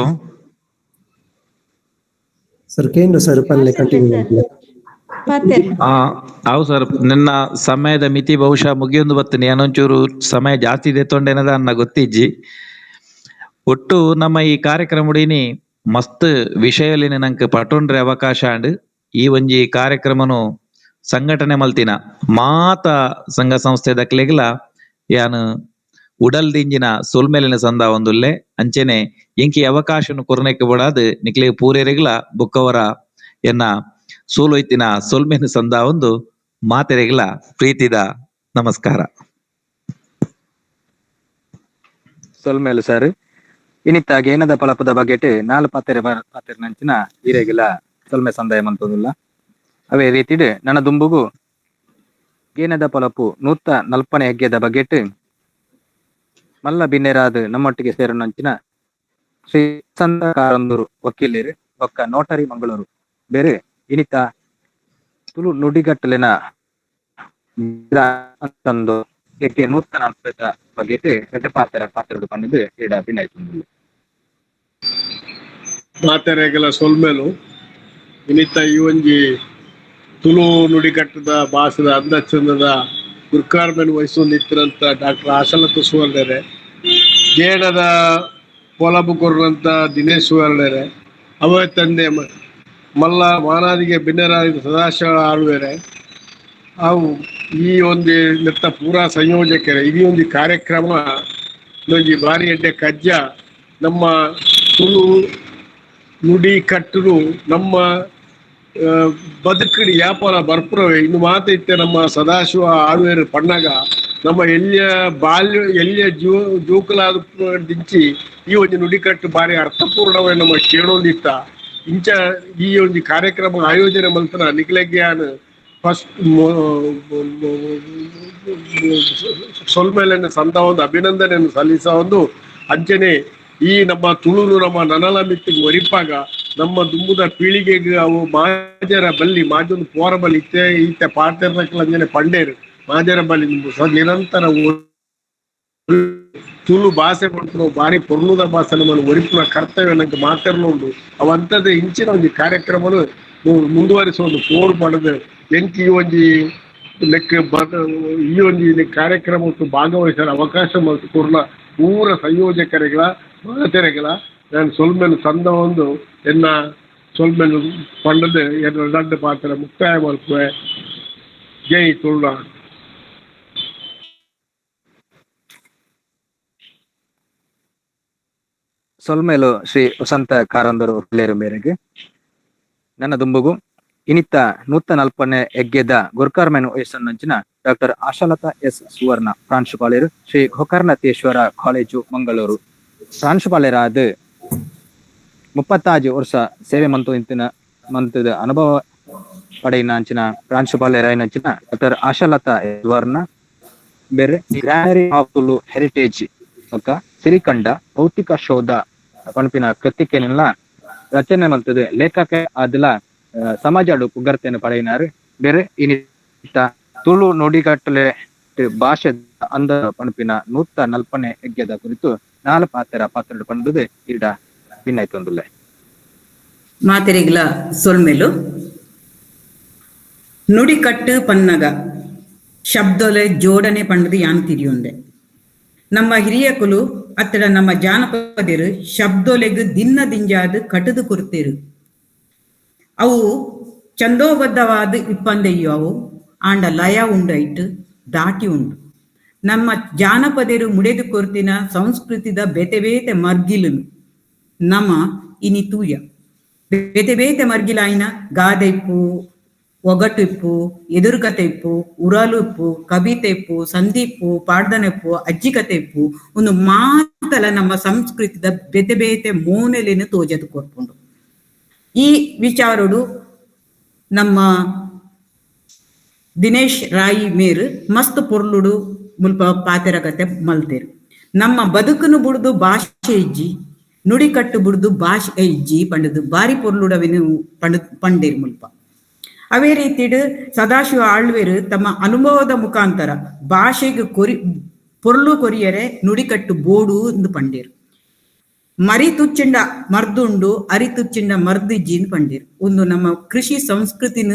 sir ಕೇಂದ್ರ ಸರ್ ಪನ್ಲೆ ಕಂಟಿನ್ಯೂ.
ಹೌದು ಸರ್, ನಿನ್ನ ಸಮಯದ ಮಿತಿ ಬಹುಶಃ ಮುಗಿಯೊಂದು ಬತ್ತೀನಿ, ಏನೊಂಚೂರು ಸಮಯ ಜಾಸ್ತಿ ಇದೆ ತೊಂಡೇನದ ಅನ್ನ ಗೊತ್ತಿಜ್ಜಿ. ಒಟ್ಟು ನಮ್ಮ ಈ ಕಾರ್ಯಕ್ರಮಡಿನಿ ಮಸ್ತ್ ವಿಷಯಲಿನ ನಂಗೆ ಪಟೊಂಡ್ರೆ ಅವಕಾಶ ಅಂಡ್ ಈ ಒಂಜಿ ಕಾರ್ಯಕ್ರಮನು ಸಂಘಟನೆ ಮಲ್ತಿನ ಮಾತ ಸಂಘ ಸಂಸ್ಥೆ ದಕ್ಲೆಗ್ಲ ಯಾನು ಉಡಲ್ದಿಂಜಿನ ಸೊಲ್ಮೆಲಿನ ಸಂದ ಒಂದುಲ್ಲೆ ಅಂಚೆನೆ ಎಂಕಿ ಅವಕಾಶನು ಕೊರ್ನೆಕ್ ಬಡಾದ್ ನಿಕ್ಲೆ ಪೂರೇರೆಗ್ಲ ಬುಕ್ಕವರ ಎನ್ನ ಸೋಲೊಯ್ತಿನ ಸೊಲ್ಮೆನ ಸಂದ ಒಂದು ಮಾತೆರೆಗ್ಲ ಪ್ರೀತಿದ ನಮಸ್ಕಾರ.
ಸೊಲ್ಮೇಲು ಸರ್. ಇನಿತ್ತ ಗೇನದ ಪಳಪದ ಬಗೆಟ್ ನಾಲ್ ಪಾತೆರೆ ಪಾತೆರ್ನಂಚಿನ ಈರೆಗಿಲ ಸೊಲ್ಮೆ ಸಂದಾಯ ಮಂತೊಂದುಲ್ಲ. ಅವೇ ರೀತಿಡ್ ನನ್ನ ದುಂಬುಗು ಗೇನದ ಪಲಪು 140ನೇ ಹೆಗ್ಗೆದ ಬಗೆಟ್ ಮಲ್ಲ ಬಿನ್ನೆರಾದ್ ನಮ್ಮೊಟ್ಟಿಗೆ ಸೇರನಂಚಿನ ಶ್ರೀ ಸಂತ ಕಾರಂದೂರು ವಕೀಲರು ಬೊಕ್ಕ ನೋಟರಿ ಮಂಗಳೂರು ಬೇರೆ ಇನಿತ ತುಳು ನುಡಿಗಟ್ಟಲಿನ ತಂದು ಹೆಗ್ಗೆ 140 ಬಗೆಟ್ ಎಡ್ಡೆ ಪಾತ್ರ ಪಾತ್ರಗಳು ಪಂಡಿದ್ದು ಎಡ ಬಿನ್ನಾಯ್ತು.
ಮಾತೆರೆಗಲ ಸೊಲ್ಮೆಲು ಇನಿತ ಈ ಒಂಜಿ ತುಳು ನುಡಿಗಟ್ಟದ ಭಾಷೆದ ಅಂದಚಂದದ ಗುರ್ಕಾರ್ಮೆನ್ ವಹಿಸೊಂದಿತ್ತಿರಂತ ಡಾಕ್ಟರ್ ಆಶಲತ ಸುವರ್ಣರೆ, ಗೇಣದ ಪೊಲಬು ಕೊರ್ರಂತ ದಿನೇಶ್ ಸುವರ್ಣರೆ, ಅವ ತಂದೆ ಮಲ್ಲ ಮಾನಾದಿಗೆ ಬಿನ್ನರಾದ ಸದಾಶಿವ ಆಳ್ವೇರೆ, ಅವು ಈ ಒಂದು ನೆತ್ತ ಪೂರಾ ಸಂಯೋಜಕರೇ. ಈ ಒಂದು ಕಾರ್ಯಕ್ರಮ ಒಂಜಿ ಬಾರಿ ಎಡ್ಡೆ ಕಜ್ಜ ನಮ್ಮ ತುಳು ನುಡಿ ಕಟ್ಟಲು ನಮ್ಮ ಬದುಕಡಿ ವ್ಯಾಪಾರ ಬರ್ಪುರವೇ ಇನ್ನು ಮಾತೈತೆ ನಮ್ಮ ಸದಾಶಿವ ಆಳ್ವೇರು ಪಣ್ಣಾಗ ನಮ್ಮ ಎಲ್ಲಿಯ ಬಾಲ್ಯ ಎಲ್ಲಿಯ ಜೋಕುಲಾದ ದಿಂಚಿ ಈ ಒಂಜಿ ನುಡಿಕಟ್ಟು ಬಾರಿ ಅರ್ಥಪೂರ್ಣವಾಗಿ ನಮ್ಮ ಕೇಳೋದಿತ್ತ. ಇಂಚ ಈ ಒಂಜಿ ಕಾರ್ಯಕ್ರಮ ಆಯೋಜನೆ ಮಲ್ತನ ನಿಕ್ಲೆಗ್ಯಾನ್ ಫಸ್ಟ್ ಸೊಲ್ಮೇಲೆನ ಸಂದ ಒಂದು ಅಭಿನಂದನೆಯನ್ನು ಸಲ್ಲಿಸ ಒಂದು ಅಂಚನೆ ಈ ನಮ್ಮ ತುಳುನು ನಮ್ಮ ನನಲ ಮಿತ್ತಿಗೆ ಒರಿಪಾಗ ನಮ್ಮ ದುಂಬುದ ಪೀಳಿಗೆಗೆ ಅವು ಮಾಜರ ಬಲ್ಲಿ ಮಾಜೊಂದು ಪೋರ ಬಲ್ಲಿ ಇತ್ತೆ ಈತೆ ಪಾತೆರ್ನಕ್ಲ ಅಂಜನೆ ಪಂಡೇರು ಮಾಜರ ಬಲ್ಲಿ ನಿರಂತರ ತುಳು ಭಾಷೆ ಪಂಪುನ ಬಾರಿ ಪೊರ್ಲುದ ಭಾಷೆ ನಮ್ಮನ್ನು ಒರಿಪುನ ಕರ್ತವ್ಯ ನಂಗೆ ಮಾತೆರ್ಲುಂಡು. ಅವಂತದ ಇಂಚಿನ ಒಂಜಿ ಕಾರ್ಯಕ್ರಮನು ಮುಂದುವರಿಸುವ ಒಂದು ಪೋರು ಪಡೆದು ಎಂಕ್ ಈ ಒಂಜಿ ಲೆಕ್ಕ ಈ ಒಂಜಿ ಕಾರ್ಯಕ್ರಮಕ್ಕೆ ಭಾಗವಹಿಸಲು ಅವಕಾಶ ಮಲ್ತ್ ಕೊರ್ಲ ಪೂರ ಸಂಯೋಜಕರಿಗಳ ಮಾತೆರೆಗಳ ನಾನು ಸೊಲ್ಮೆನು ಸಂದ ಒಂದು ಎನ್ನ ಸೊಲ್ಮೆನು ಪಂಡದು ಎನ್ನ ದಡ್ಡ ಪಾತ್ರ ಮುಕ್ತಾಯ ಮಲ್ಪುವೆ. ಜೈ ತುಳುನಾಡ್.
ಸೊಲ್ಮೇಲು ಶ್ರೀ ವಸಂತ ಕಾರಂದರು ಲೇರು ಮೇರೆಗೆ ನನ್ನ ದುಂಬುಗು ಇನಿತ್ತ 140ನೇ ಎಗ್ಗೆದ ಗುರ್ಕಾರ್ಮೆನ್ ವಯಸ್ಸನ್ನಂಚಿನ ಡಾಕ್ಟರ್ ಆಶಾಲತಾ ಎಸ್ ಸುವರ್ಣ ಪ್ರಾಂಶುಪಾಲರು ಶ್ರೀ ಗೋಕರ್ಣತೇಶ್ವರ ಕಾಲೇಜು ಮಂಗಳೂರು ಪ್ರಾಂಶುಪಾಲರಾದ 35 ವರ್ಷ ಸೇವೆ ಮಂತು ಇಂತಿನ ಮಂತದ ಅನುಭವ ಪಡೆಯಿನ ಅಂಚಿನ ಪ್ರಾಂಶುಪಾಲರಾಯಿನಂಚಿನ ಡಾಕ್ಟರ್ ಆಶಾಲತಾ ಸುವರ್ಣ ಬೇರೆ granary of Tulu heritage ಬೊಕ್ಕ ಸಿರಿಕಂಡ ಭೌತಿಕ ಶೋಧ ಪಣಪಿನ ಕೃತಿಕೆನೆಲ್ಲ ರಚನೆ ಮಲ್ತದೆ ಲೇಖಕ ಆದಲ ಸಮಾಜಡು ಪುಗರ್ತೆಯನ್ನು ಪಡೆಯಿನಾರು. ಬೇರೆ ಇನಿತ ತುಳು ನುಡಿಗಟ್ಟಲೆ ಭಾಷೆ ಅಂದ ಪಣಪಿನ 140ನೇ ಯಜ್ಞದ ಕುರಿತು 4 ಪಾತ್ರ ಪಾತ್ರ ಪಂಡದೆ ಇಡ ಭಿನ್ನಾಯ್ತೊಂದುಲ್ಲೆ.
ಮಾತೆರೆಗ್ಲ ಸೊಲ್ಮೆಲು ನುಡಿಕಟ್ಟು ಪನ್ನಗ ಶಬ್ದೊಲೆ ಜೋಡಣೆ ಪಂಡದು ಯಾನ್ ತಿರಿಯೊಂದೆ. ನಮ್ಮ ಹಿರಿಯಕುಲು ಅತ್ತಡ ನಮ್ಮ ಜಾನಪದಿರು ಶಬ್ದೊಲೆಗ್ ದಿನ್ನ ದಿಂಜಾದ್ ಕಟದು ಕೊರ್ತೆರು. ಅವು ಛಂದೋಬದ್ಧವಾದ ಇಪ್ಪಂದೆಯ್ಯೋ ಅವು ಆಂಡ ಲಯ ಉಂಡೈಟ್ ದಾಟಿ ಉಂಡು. ನಮ್ಮ ಜಾನಪದಿರು ಮುಡೆದು ಕೊರ್ತಿನ ಸಂಸ್ಕೃತಿದ ಬೇತೆ ಬೇತೆ ಮರ್ಗಿಲುನು ನಮ್ಮ ಇನಿ ತೂಯ ಬೇತೆ ಬೇತೆ ಮರ್ಗಿಲಾಯಿನ ಗಾದೆ ಇಪ್ಪು, ಒಗಟು ಇಪ್ಪು, ಎದುರುಕತೆ ಇಪ್ಪು, ಉರಲು ಇಪ್ಪು, ಕವಿತೆ ಇಪ್ಪು, ಸಂಧಿ ಇಪ್ಪು, ಪಾಡ್ದನ ಇಪ್ಪು, ಅಜ್ಜಿ ಕತೆ ಇಪ್ಪು, ಒಂದು ಮಾತಲ ನಮ್ಮ ಸಂಸ್ಕೃತಿದ ಬೇತೆ ಬೇತೆ ಮೋನೆಲೆನು ತೋಜದು ಕೊರ್ಪುಂಡು. ಈ ವಿಚಾರಡು ನಮ್ಮ ದಿನೇಶ್ ರಾಯಿ ಮೇರು ಮಸ್ತ್ ಪೊರ್ಲುಡು ಮುಲ್ಪ ಪಾತೆರಕತೆ ಮಲ್ತೇರು. ನಮ್ಮ ಬದುಕನ್ನು ಬುಡ್ದು ಭಾಷೆ ಇಜ್ಜಿ, ನುಡಿಕಟ್ಟು ಬುಡ್ದು ಭಾಷೆ ಇಜ್ಜಿ ಪಂಡದು ಬಾರಿ ಪೊರ್ಲುಡವಿನು ಪಂಡೇರು ಮುಲ್ಪ. ಅವೇ ರೀತಿಡು ಸದಾಶಿವ ಆಳ್ವೇರು ತಮ್ಮ ಅನುಭವದ ಮುಖಾಂತರ ಭಾಷೆಗೆ ಪೊರ್ಲು ಕೊರಿಯರೆ ನುಡಿಕಟ್ಟು ಬೋಡು ಎಂದು ಪಂಡೇರು. ಮರಿ ತುಚ್ಚಿಂಡ ಮರ್ದುಂಡು, ಅರಿ ತುಚ್ಚಿಂಡ ಮರ್ದಿಜ್ಜಿ ಎಂದು ಪಂಡೇರು. ಒಂದು ನಮ್ಮ ಕೃಷಿ ಸಂಸ್ಕೃತಿನ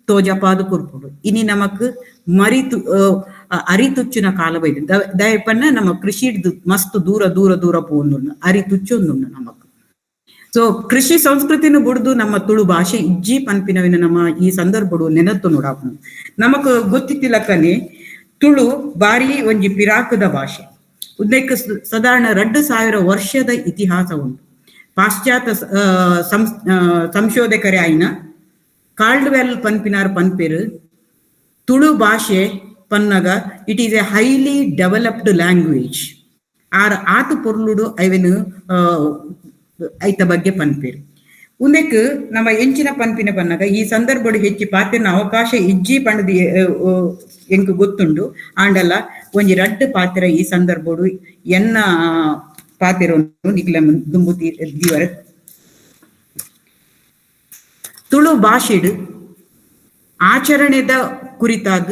ತೋಜಪಾದು ಕೊರ್ಪುಡು. ಇನಿ ನಮಕ್ ಮರಿ ಅರಿ ತುಚ್ಚಿನ ಕಾಲ ಬೈದು ದಯಪನ್ನ ನಮ್ಮ ಕೃಷಿ ಮಸ್ತ್ ದೂರ ದೂರ ದೂರ ಪೋಂದುಂಡು, ಅರಿ ತುಚ್ಚೊಂದುಂಡು ನಮಕ್. ಸೊ ಕೃಷಿ ಸಂಸ್ಕೃತಿನ ಬುಡ್ದು ನಮ್ಮ ತುಳು ಭಾಷೆ ಇಜ್ಜಿ ಪನ್ಪಿನವಿನ ನಮ್ಮ ಈ ಸಂದರ್ಭಡು ನೆನತ್ತು ನೋಡಾಪು. ನಮಕ್ ಗೊತ್ತಿತ್ತಿಲಕ್ಕನೆ ತುಳು ಬಾರಿ ಒಂಜಿ ಪಿರಾಕದ ಭಾಷೆ. ಉದ್ದಕ್ಕೆ ಸಾಧಾರಣ 2000 ವರ್ಷದ ಇತಿಹಾಸ ಉಂಟು. ಪಾಶ್ಚಾತ್ಯ ಸಂಶೋಧಕರೇ ಆಯ್ನ ಕಾಲ್ಡ್ವೆಲ್ ಪನ್ಪಿನಾರ್ ಪನ್ಪೇರು ತುಳು ಭಾಷೆ ಪನ್ನಗ it is a highly developed language. R ಆತು ಪೊರ್ಲುಡು ಐವೆನು ಐತ ಬಗ್ಗೆ ಪನ್ಪೇರು. ಉಂದೆಕ್ ನಮ್ಮ ಎಂಚಿನ ಪನ್ಪಿನ ಪನ್ನಗ ಈ ಸಂದರ್ಭಡು ಹೆಚ್ಚಿ ಪಾತೆರ್ನ ಅವಕಾಶ ಇಜ್ಜಿ ಪಂಡದು ಎಂಕ್ ಗೊತ್ತುಂಡು. ಆಂಡಲ ಒಂಜಿ ರಡ್ಡು ಪಾತ್ರ ಈ ಸಂದರ್ಭಡು ಎನ್ನ ಪಾತೆರನ್ನು ನಿಕ್ಲ ದುಂಬು ದೀವರ. ತುಳು ಭಾಷೆಡು ಆಚರಣೆದ ಕುರಿತಾದ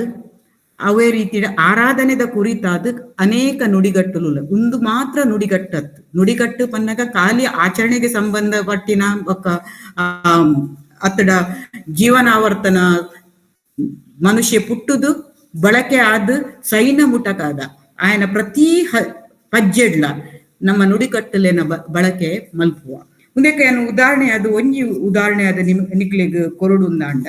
ಅವೇ ರೀತಿಯ ಆರಾಧನೆದ ಕುರಿತಾದ ಅನೇಕ ನುಡಿಗಟ್ಟುಲು. ಒಂದು ಮಾತ್ರ ನುಡಿಗಟ್ಟತ್ತು. ನುಡಿಗಟ್ಟು ಪನ್ನಗ ಖಾಲಿ ಆಚರಣೆಗೆ ಸಂಬಂಧಪಟ್ಟಿನ ಒಕ್ಕ ಅತ್ತಡ ಜೀವನಾವರ್ತನ ಮನುಷ್ಯ ಪುಟ್ಟುದು ಬಳಕೆ ಆದ ಸೈನ ಮುಟಕಾದ ಆಯನ ಪ್ರತಿ ಪಜ್ಜೆಡ್ಲ ನಮ್ಮ ನುಡಿಕಟ್ಟುಲೆನ ಬಳಕೆ ಮಲ್ಪುವ. ಮುಂದಕ್ಕೆ ಉದಾಹರಣೆ ಅದು ಒಂಜಿ ಉದಾಹರಣೆ ಅದು ನಿಮ್ ನಿಕ್ಲೆಗ್ ಕೊರಡುಂದಾಂಡ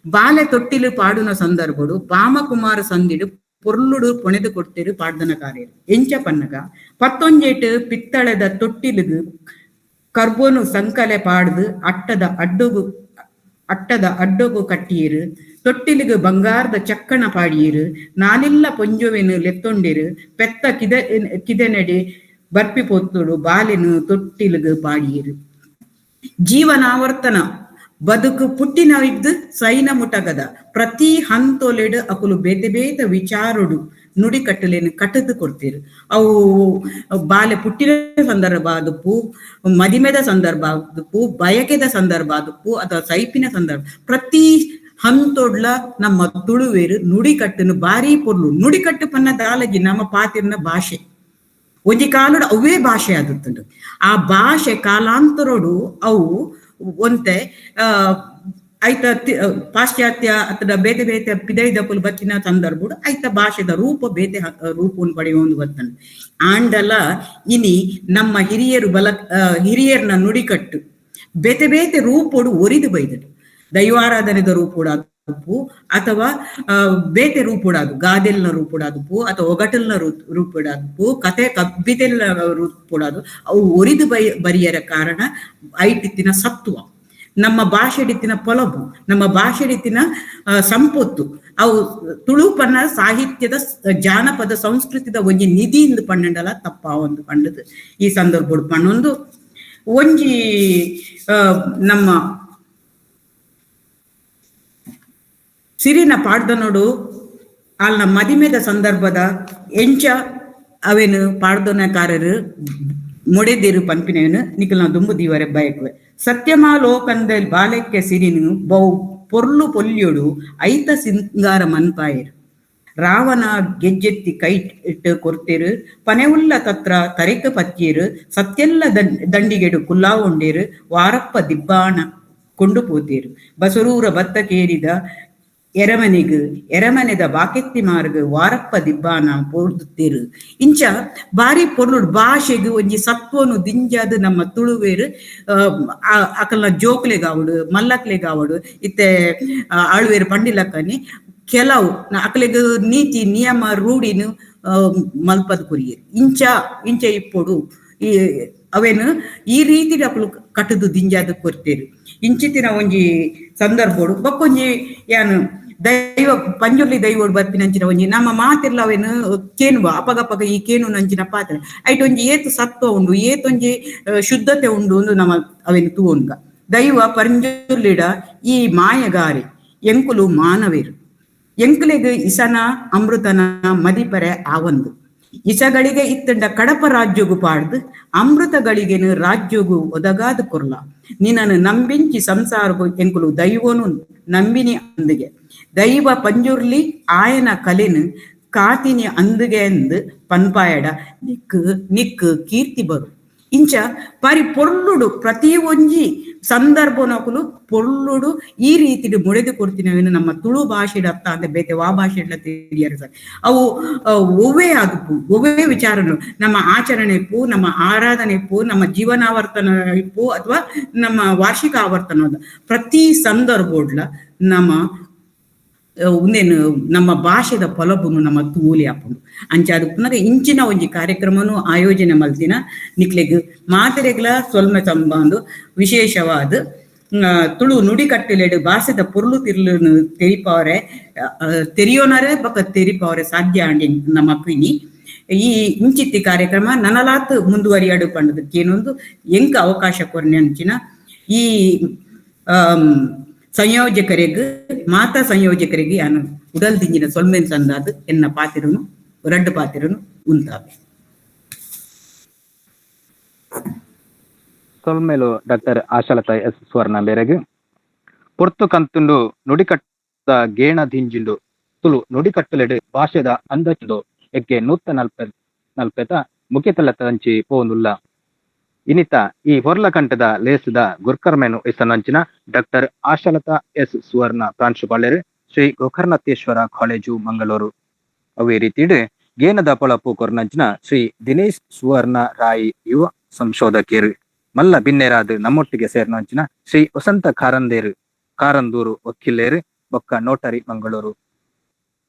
ಬಾಲೆ ತೊಟ್ಟಿಲು ಪಾಡುನ ಸಂದರ್ಭಡು ಬಾಮಕುಮಾರ ಸಂದಿಡು ಪೊರ್ಲುಡು ಪೊಣೆದು ಕೊಡ್ತಿರು ಪಾಡ್ದನಕಾರ್ಯರು. ಎಂಚ ಪನ್ನಗ ಪತ್ತೊಂಜೇಟು ಪಿತ್ತಳೆದ ತೊಟ್ಟಿಲುಗು ಕರ್ಬೋನು ಸಂಕಲೆ ಪಾಡ್ದು ಅಟ್ಟದ ಅಡ್ಡುಗು ಅಟ್ಟದ ಅಡ್ಡೊಗು ಕಟ್ಟಿಯರು, ತೊಟ್ಟಿಲಿಗೆ ಬಂಗಾರದ ಚಕ್ಕಣ ಪಾಡಿಯರು, ನಾಲಿಲ್ಲ ಪೊಂಜೊವೆನು ಲೆತ್ತೊಂಡಿರು, ಪೆತ್ತ ಕಿದೆ ಕಿದೆನಡಿ ಬರ್ಪಿ ಪೊತ್ತುಡು ಬಾಲೆನು ತೊಟ್ಟಿಲಿಗೆ ಪಾಡಿಯರು. ಜೀವನಾವರ್ತನ ಬದುಕು ಪುಟ್ಟಿನ ಇದ್ದು ಸೈನ ಮುಟಗದ ಪ್ರತಿ ಹಂತೊಲೆಡು ಅಕುಲು ಬೇತೆ ಬೇತೆ ವಿಚಾರಡು ನುಡಿಕಟ್ಟಲೇನು ಕಟ್ಟದು ಕೊಡ್ತೀರು. ಅವು ಬಾಲೆ ಪುಟ್ಟಿನ ಸಂದರ್ಭ ಆದುಪ್ಪು, ಮದಿಮೆದ ಸಂದರ್ಭ ಆದುಪ್ಪು, ಬಯಕೆದ ಸಂದರ್ಭ ಆದುಪ್ಪು, ಅಥವಾ ಸೈಪಿನ ಸಂದರ್ಭ, ಪ್ರತಿ ಹಂತೊಡ್ಲ ನಮ್ಮ ತುಳುವೇರು ನುಡಿಕಟ್ಟನು ಬಾರಿ ಪೊರ್ಲು. ನುಡಿಕಟ್ಟು ಪನ್ನ ದಾಲಜಿ ನಮ್ಮ ಪಾತಿರ್ನ ಭಾಷೆ ಒಂಜಿ ಕಾಲೋಡು ಅವೇ ಭಾಷೆ ಆದುತ್ತುಂಡು. ಆ ಭಾಷೆ ಕಾಲಾಂತರೋಡು ಅವು ಒಂತೆ ಐತ ಪಾಶ್ಚಾತ್ಯ ಅಥವಾ ಬೇತೆ ಬೇತೆ ಪಿದೈದಕುಲು ಬತ್ತಿನ ಸಂದರ್ಭಡು ಐತ ಭಾಷೆದ ರೂಪ ಬೇತೆ ರೂಪವನ್ನು ಪಡೆಯುವುದು ಬತ್ತಂಡು. ಆಂಡಲ ಇನಿ ನಮ್ಮ ಹಿರಿಯರು ಬಲ ಹಿರಿಯರ್ನ ನುಡಿಕಟ್ಟು ಬೇತೆ ಬೇತೆ ರೂಪೋಡು ಒರಿದು ಬೈದಡು. ದೈವಾರಾಧನೆದ ರೂಪೋಡಾದುಪ್ಪು ಅಥವಾ ಬೇತೆ ರೂಪೋಡಾದು ಗಾದೆಲ್ನ ರೂಪೋಡಾದುಪ್ಪು ಅಥವಾ ಒಗಟಲ್ನ ರೂಪೋಡಾದುಪ್ಪು ಕತೆ ಕಬ್ಬಿದೆಲ್ಲ ರೂಪೋಡಾದು ಅವು ಒರಿದು ಬರಿಯರ ಕಾರಣ ಐಟಿತ್ತಿನ ಸತ್ವ, ನಮ್ಮ ಭಾಷೆಡಿತ್ತಿನ ಪೊಲಬು, ನಮ್ಮ ಭಾಷೆಡಿತ್ತಿನ ಸಂಪೊತ್ತು ಅವು ತುಳುಪನ್ನ ಸಾಹಿತ್ಯದ ಜಾನಪದ ಸಂಸ್ಕೃತಿದ ಒಂಜಿ ನಿಧಿಯಿಂದ ಪಣ್ಣಂಡಲ ತಪ್ಪ ಒಂದು ಪಂಡದು ಈ ಸಂದರ್ಭಡು ಪಣ್ಣೊಂದು ಒಂಜಿ ನಮ್ಮ ಸಿರಿನ ಪಾಡ್ದನೋಡು ಅಲ್ನ ಮದಿಮೆದ ಸಂದರ್ಭದ ಎಂಚ ಅವೇನು ಪಾಡ್ದನಕಾರರು ಮೊಡೆದಿರು ಪನ್ಪಿನವೇನು ನಿಖಲ್ನ ದುಂಬು ದೀವರೆ ಬಯಕುವೆ. ಸತ್ಯಮಾಲೋಕಂದಲ್ ಬಾಲೆಕ್ಕೆ ಸಿರಿನು ಬಹು ಪೊರ್ಲು ಪೊಲ್ಯೋಡು ಐತ ಸಿಂಗಾರ ಮನ್ಪಾಯರು. ರಾವಣ ಗೆಜ್ಜೆತ್ತಿ ಕೈ ಇಟ್ಟು ಕೊರ್ತಿರು, ಪನೆವುಲ್ಲ ತತ್ರ ತರೆಕ ಪತ್ತಿಯರು, ಸತ್ಯಲ್ಲ ದಂಡಿಗೆಡು ಕುಲ್ಲಾವುಂಡೇರು, ವಾರಪ್ಪ ದಿಬ್ಬಾಣ ಕೊಂಡು ಪೋತೇರು. ಬಸರೂರ ಬತ್ತ ಕೇರಿದ ಎರಮನೆಗು ಎರಮನೆದ ಬಾಕೆತ್ತಿ ಮಾರ್ಗ ವಾರಪ್ಪ ದಿಬ್ಬಾನ ಪೋರ್ದುತ್ತೇರು. ಇಂಚ ಬಾರಿ ಪೊರ್ಲು ಭಾಷೆಗು ಒಂಜಿ ಸತ್ವನು ದಿಂಜಾದ ನಮ್ಮ ತುಳುವೇರು ಅಕಲ್ನ ಜೋಕ್ಲೆಗಾವಡು ಮಲ್ಲಕ್ಲೆಗಾವಡು ಇತ್ತೆ ಆಳ್ವೇರು ಪಂಡಿಲಕ್ಕನಿ ಕೆಲವು ಅಕಲೆಗ್ ನೀತಿ ನಿಯಮ ರೂಢಿನು ಮಲ್ಪದ ಕುರಿಯರು. ಇಂಚ ಇಂಚ ಇಪ್ಪೊಡು ಈ ಅವೇನು ಈ ರೀತಿ ಅಕಲು ಕಟ್ಟದು ದಿಂಜಾದ ಕೊರ್ತೇರು. ಇಂಚಿತಿನ ಒಂಜಿ ಸಂದರ್ಭೋಡು ಬಕ್ಕೊಂಜಿ ಯಾನು ದೈವ ಪಂಜುರ್ಲಿ ದೈವೋಡು ಬರ್ಪಿನಂಚಿನ ಒಂಜಿ ನಮ್ಮ ಮಾತಿರ್ಲ ಅವೇನು ಕೇನುವ ಅಪಗಪಗ ಈ ಕೇನು ನಂಚಿನ ಪಾತ್ರ ಐಟ್ ಒಂಜಿ ಏತು ಸತ್ವ ಉಂಡು ಏತೊಂಜಿ ಶುದ್ಧತೆ ಉಂಡು ಒಂದು ನಮ್ಮ ಅವೇನು ತೂವೊನ್ಗ. ದೈವ ಪಂಜುರ್ಲಿಡ ಈ ಮಾಯಗಾರಿ ಎಂಕುಲು ಮಾನವೇರು ಎಂಕುಲೆಗ್ ಇಸನ ಅಮೃತನ ಮದಿಪರೆ ಆವಂದು ಇಸಗಳಿಗೆ ಇತ್ತಂಡ ಕಡಪ ರಾಜ್ಯಗು ಪಾಡ್ದು ಅಮೃತಗಳಿಗೇನು ರಾಜ್ಯಗು ಒದಗಾದ ಕೊರ್ಲ ನಿನ್ನನ್ನು ನಂಬಿಂಚಿ ಸಂಸಾರಗು ಎಂಕುಲು ದೈವನು ನಂಬಿನಿ ಅಂದಿಗೆ ದೈವ ಪಂಜುರ್ಲಿ ಆಯನ ಕಲೆನು ಕಾತಿನಿ ಅಂದಿಗೆ ಅಂದು ಪನ್ಪಾಯಡ ನಿಕ್ ನಿಕ್ ಕೀರ್ತಿ ಬರು. ಇಂಚ ಪರಿ ಪೊರ್ಲುಡು ಪ್ರತಿ ಒಂಜಿ ಸಂದರ್ಭನಕುಲು ಪೊರ್ಲುಡು ಈ ರೀತಿ ಮುಳೆದು ಕೊಡ್ತಿನವೇನು ನಮ್ಮ ತುಳು ಭಾಷೆಡ್ ಅರ್ಥ ಅಂದ್ರೆ ಬೇತೆ ವಾ ಭಾಷೆಡ್ಲ ತಿಳಿಯರು ಸರ್. ಅವು ಒವ್ವೇ ಆದುಪ್ಪು ಒವ್ವೇ ವಿಚಾರನು ನಮ್ಮ ಆಚರಣೆ ಇಪ್ಪು, ನಮ್ಮ ಆರಾಧನೆ ಇಪ್ಪು, ನಮ್ಮ ಜೀವನಾವರ್ತನ ಇಪ್ಪು ಅಥವಾ ನಮ್ಮ ವಾರ್ಷಿಕ ಆವರ್ತನ ಪ್ರತಿ ಸಂದರ್ಭೋಡ್ಲ ನಮ್ಮ ಉಂದೇನು ನಮ್ಮ ಭಾಷೆದ ಪೊಲಬುನು ನಮ್ಮ ತೂಲಿ ಆಪುಂಡು. ಅಂಚಾದ ಪುನಗ ಇಂಚಿನ ಒಂಜಿ ಕಾರ್ಯಕ್ರಮನು ಆಯೋಜನೆ ಮಲ್ತಿನ ನಿಕ್ಲೆಗ್ ಮಾತೆರೆಗ್ಲ ಸೊಲ್ಮೆ ಸಂಬಂಧ ವಿಶೇಷವಾದ ತುಳು ನುಡಿಕಟ್ಟಲೆಡು ಭಾಷೆದ ಪೊರ್ಲು ತಿರ್ಲುನು ತೆರಿಪವರೆ ತೆರಿಯೋನರೆ ಬೊಕ ತೆರಿಪವರೆ ಸಾಧ್ಯ ಆಂಡಿ ನಮ್ಮ ಪಿನಿ. ಈ ಇಂಚಿತ್ತಿ ಕಾರ್ಯಕ್ರಮ ನನಲಾತ್ ಮುಂದುವರಿಯಾಡು ಪಂಡದಕ್ಕೇನೊಂದು ಎಂಕ ಅವಕಾಶ ಕೊರ್ನೆ ಅಂಚಿನ ಈ ಸಂಯೋಜಕರಿಗೆ ಮಾತಾ ಸಂಯೋಜಕರಿಗೆ ಯಾನು ಉಡಲ್ ದಿಂಜಿನ ಸೊಲ್ಮೆನ್ ಸಂದಾದ ಎನ್ನ ಪಾತಿರನು ರಡ್ಡು ಪಾತಿರನು ಉಂತಾವೆ.
ಸೊಲ್ಮೆಲು ಡಾಕ್ಟರ್ ಆಶಾಲತಾ ಎಸ್ ಸುವರ್ಣ ಬೇರೆಗ್ ಪೊರ್ತು ಕಂತುಂಡು ನುಡಿಕಟ್ಟ ಗೇಣ ದಿಂಜಿಂಡು ತುಳು ನುಡಿಕಟ್ಟಲೆಡು ಭಾಷೆದ ಅಂದಚುಂಡು ಎಕ್ಕೆ 140 ಮುಖ್ಯತಲತಂಚಿ ಪೋನುಲ್ಲ. ಇನಿತ ಈ ಹೊರ್ಲಕಂಠದ ಲೇಸದ ಗುರ್ಕರ್ಮೆನು ಇಸನಂಚಿನ ಡಾಕ್ಟರ್ ಆಶಾಲತಾ ಎಸ್ ಸುವರ್ಣ ಪ್ರಾಂಶುಪಾಲರು ಶ್ರೀ ಗೋಕರ್ಣತೇಶ್ವರ ಕಾಲೇಜು ಮಂಗಳೂರು. ಅವೇ ರೀತಿಡು ಗೇನದ ಪೊಳಪು ಕೊರ್ನಂಚಿನ ಶ್ರೀ ದಿನೇಶ್ ಸುವರ್ಣ ರಾಯಿ ಯುವ ಸಂಶೋಧಕರು ಮಲ್ಲ ಬಿನ್ನೆರಾದ ನಮ್ಮೊಟ್ಟಿಗೆ ಸೇರ್ನಂಚಿನ ಶ್ರೀ ವಸಂತ ಕಾರಂದೇರು ಕಾರಂದೂರು ವಕೀಲೇರು ಬೊಕ್ಕ ನೋಟರಿ ಮಂಗಳೂರು.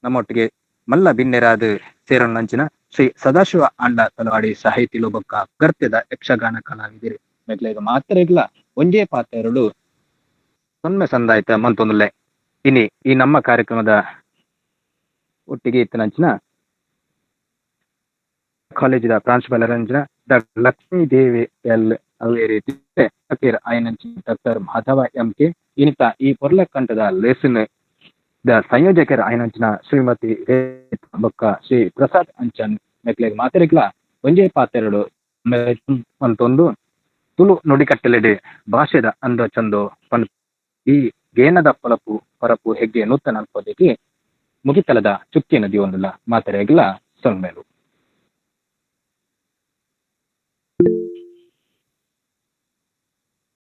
ನಮ್ಮೊಟ್ಟಿಗೆ ಮಲ್ಲ ಬಿನ್ನೆರಾದ ಸೇರನಂಚಿನ ಶ್ರೀ ಸದಾಶಿವ ಆಂಡ ತಲವಾಡಿ ಸಾಹಿತಿಲು ಬೊಕ್ಕ ಗರ್ತ್ಯದ ಯಕ್ಷಗಾನ ಕಲಾವಿದರು. ಮೆಗ್ಲೆಗ್ ಮಾತ್ರೆಗ್ಲ ಒಂಜೇ ಪಾತೆರಡು ಸೊನ್ನೆ ಸಂದಾಯ್ತ ಮಂತೊಂದುಲ್ಲೆ. ಇನಿ ಈ ನಮ್ಮ ಕಾರ್ಯಕ್ರಮದ ಒಟ್ಟಿಗೆ ಇತ್ತಿನಂಚಿನ ಕಾಲೇಜಿದ ಪ್ರಾಂಶುಪಾಲರಂಚಿನ ಡಾಕ್ಟರ್ ಲಕ್ಷ್ಮೀ ದೇವಿ ಎಲ್ ಅವೇ ರೀತಿ ಆಯನಂಚಿನ ಡಾಕ್ಟರ್ ಮಾಧವ ಎಂ ಕೆ, ಇನಿತ ಈ ಪೊರ್ಲಕಂಠದ ಲೇಸನ್ ದ ಸಂಯೋಜಕರ ಆಯನಂಚಿನ ಶ್ರೀಮತಿ ಬೊಕ್ಕ ಶ್ರೀ ಪ್ರಸಾದ್ ಅಂಚನ್ ಮೆಕ್ಲೆಗ್ ಮಾತೆರೆಗ್ಲ ಒಂಜೇ ಪಾತೆರಡು ಮಂತೊಂದು ತುಳು ನುಡಿಕಟ್ಟಲೆಡೆ ಭಾಷೆದ ಅಂದ ಚಂದೋ ಪನ್ ಈ ಗೇನದ ಪೊಲಪು ಪರಪು ಹೆಗ್ಗೆ ನೂತನ ಅಲ್ಪದಿಗೆ ಮುಗಿತಲದ ಚುಕ್ಕಿ ನದಿ ಒಂದುಲ ಮಾತೆರೆಗ್ಲ ಸೊಲ್ಮೆಲು.